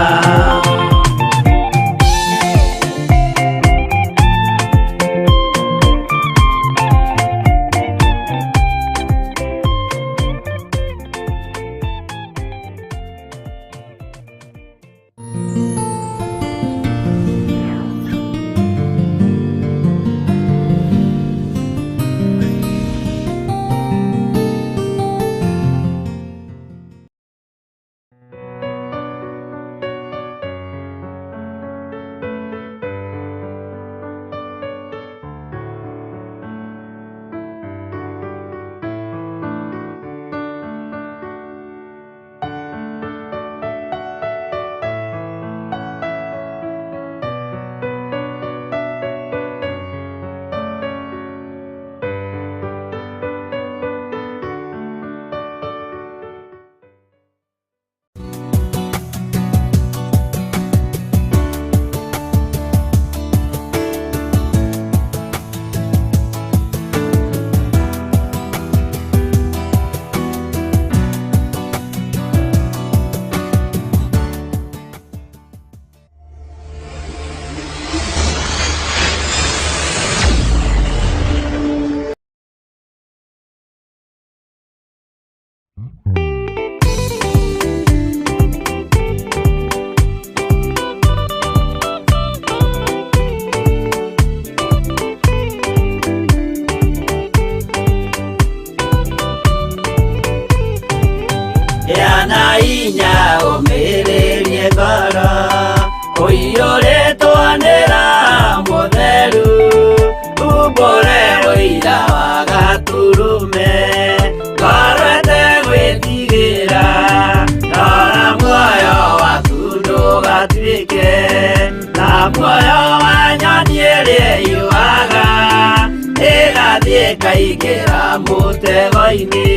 Ĩkaingĩra mũtego-inĩ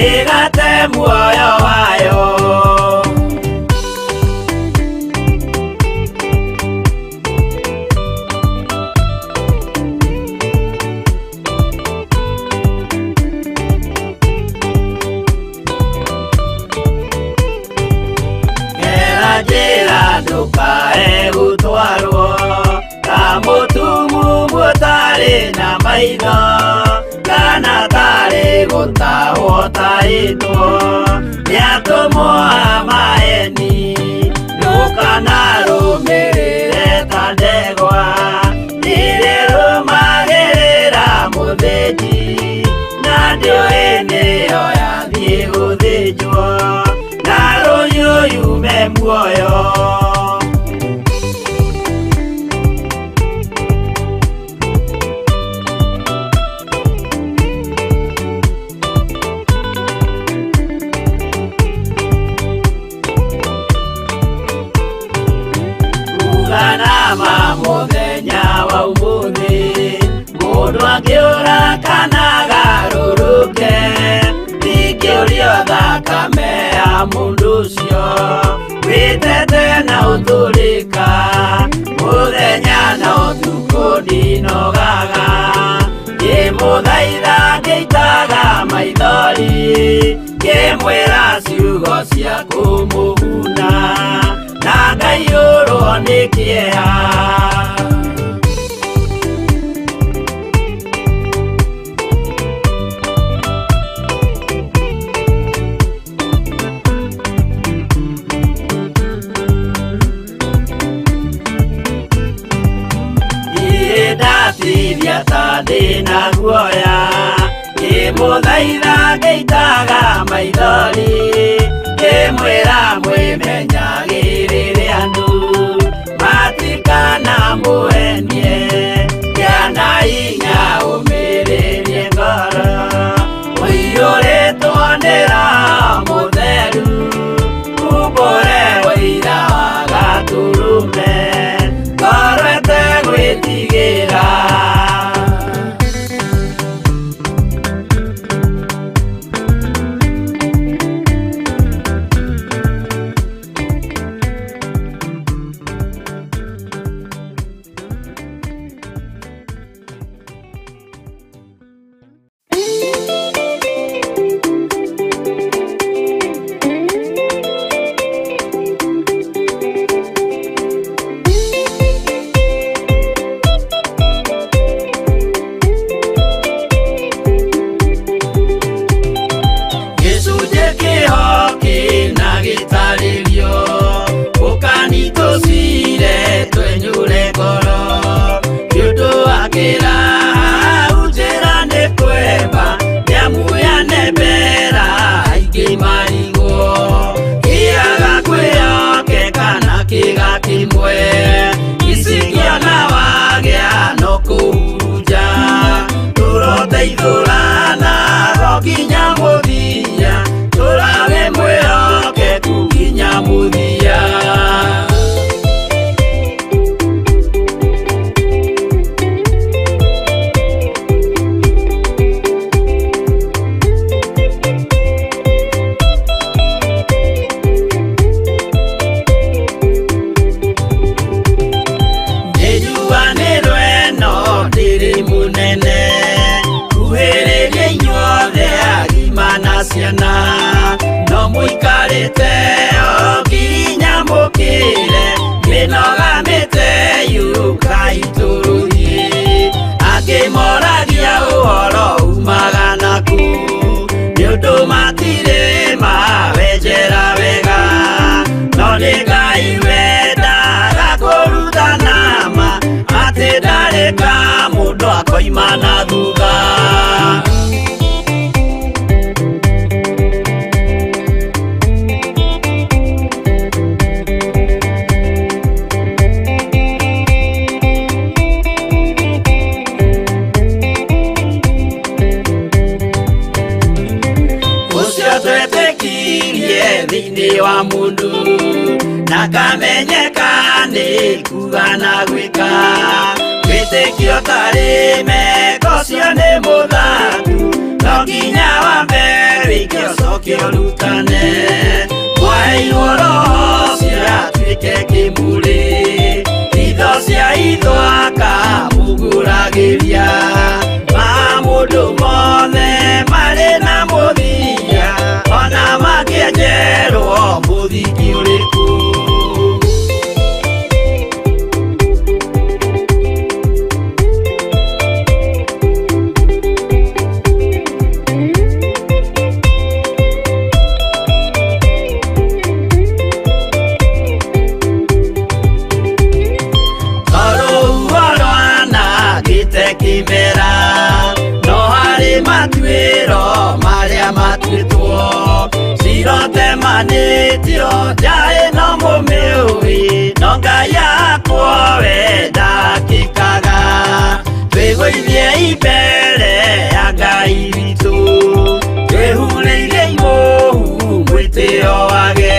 ĩgate muoyo wayo. Gera njĩra ndũkae gũtwarwo ta mũtumumu ũtarĩ na maitho kana tarĩ gũtahwo tahĩtwo nĩ atũmwo a maeni. Ndũkanarũmĩrĩre ta ndegwa nĩrĩrũmagĩrĩra mũthĩnji na ndĩũĩ nĩyo yathiĩ gũthĩnjwo na rũhiũ yume muoyo. Uganama mũthenya wa ũmũthĩ mũndũ angĩũra kana agarũrũke ndingĩũrio thakame ya mũndũ ũcio wĩtete na ũtũrĩka mũthenya na ũtukũ ndinogaga ngĩmũthaitha ngĩitaga maithori ngĩmwĩra ciugo cia kũmũguna na ngaiyũrwo nĩ kĩeha. Ndatithia ta ndĩna guoya ngĩmũthaitha ngĩitaga maithori ngĩmwĩra mwĩmenyagĩrĩre andũ matikanamũhenie kĩana hinya ũmĩrĩrie ngoro ũiyũrĩtwo nĩ Roho Mũtheru umbũre ũira wa Gatũrũme ngoro ĩtegwĩtigĩra. Gĩcunjĩ kĩho kĩna gĩtarĩrio ũkani tũcire twenyũre ngoro nĩ ũndũ wa kĩraha njĩra nĩ kwemba nĩamu yanembera aingĩ marigwo kĩaga kwĩhokeka na kĩga kĩmwe icikĩona wagĩa no kũhurunja tũroteithũrana ro nginya mũthia tũrage mwĩhokeku nginya mũthia. Nĩnjuanĩrwo ĩno ndĩrĩ mũnene kuhĩrĩria inyuothe agima na ciana no mũikarĩte o nginya mũkĩre mĩnoga mĩte yũkai tũrũthiĩ angĩ moragia ũhoro umaga naku nĩ ũndũ matirĩ mawenjera wega no nĩ Ngai wendaga kũrutana ma atĩ ndarĩ ka mũndũ akoima na thutha. Ũcio twetĩkirie thĩinĩ wa mũndũ na kamenyeka nĩ kuga na gwĩka. Wĩtĩkio tarĩ meko ũcio nĩ mũthaku no nginya wambe wĩke ũcoke ũrutane mwaheirwo roho ũcio atuĩke kĩmũrĩ itho cia itho akamũgũragĩria ma mũndũ mothe marĩ na mũthia ona mangĩenjerwo mũthingi ũrĩkũ. Kimera no harĩ matuĩro marĩa matuĩtwo cirotemanĩtio njaĩ no mũmĩũĩ no Ngai yakwo we ndakĩkaga twĩgũithie imbere ya Ngai witũ twĩhurĩirie imũhu mwĩtĩo wage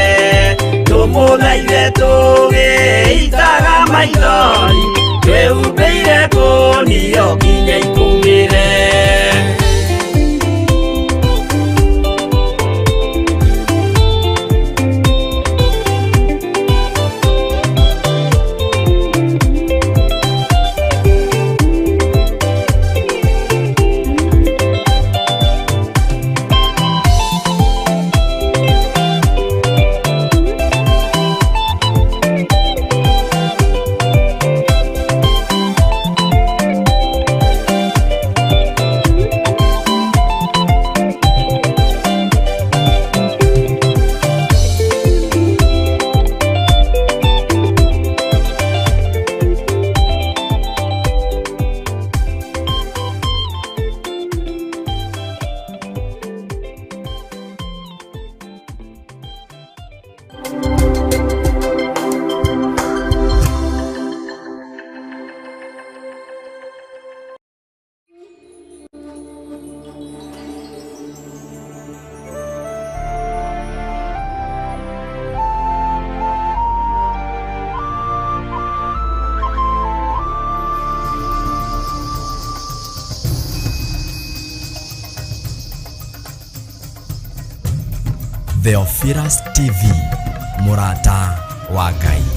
tũmũthaithe tũgĩitaga maithori twĩhumbĩire kũnio nginya ikũmĩre. Theophilus TV, mũrata wa Ngai.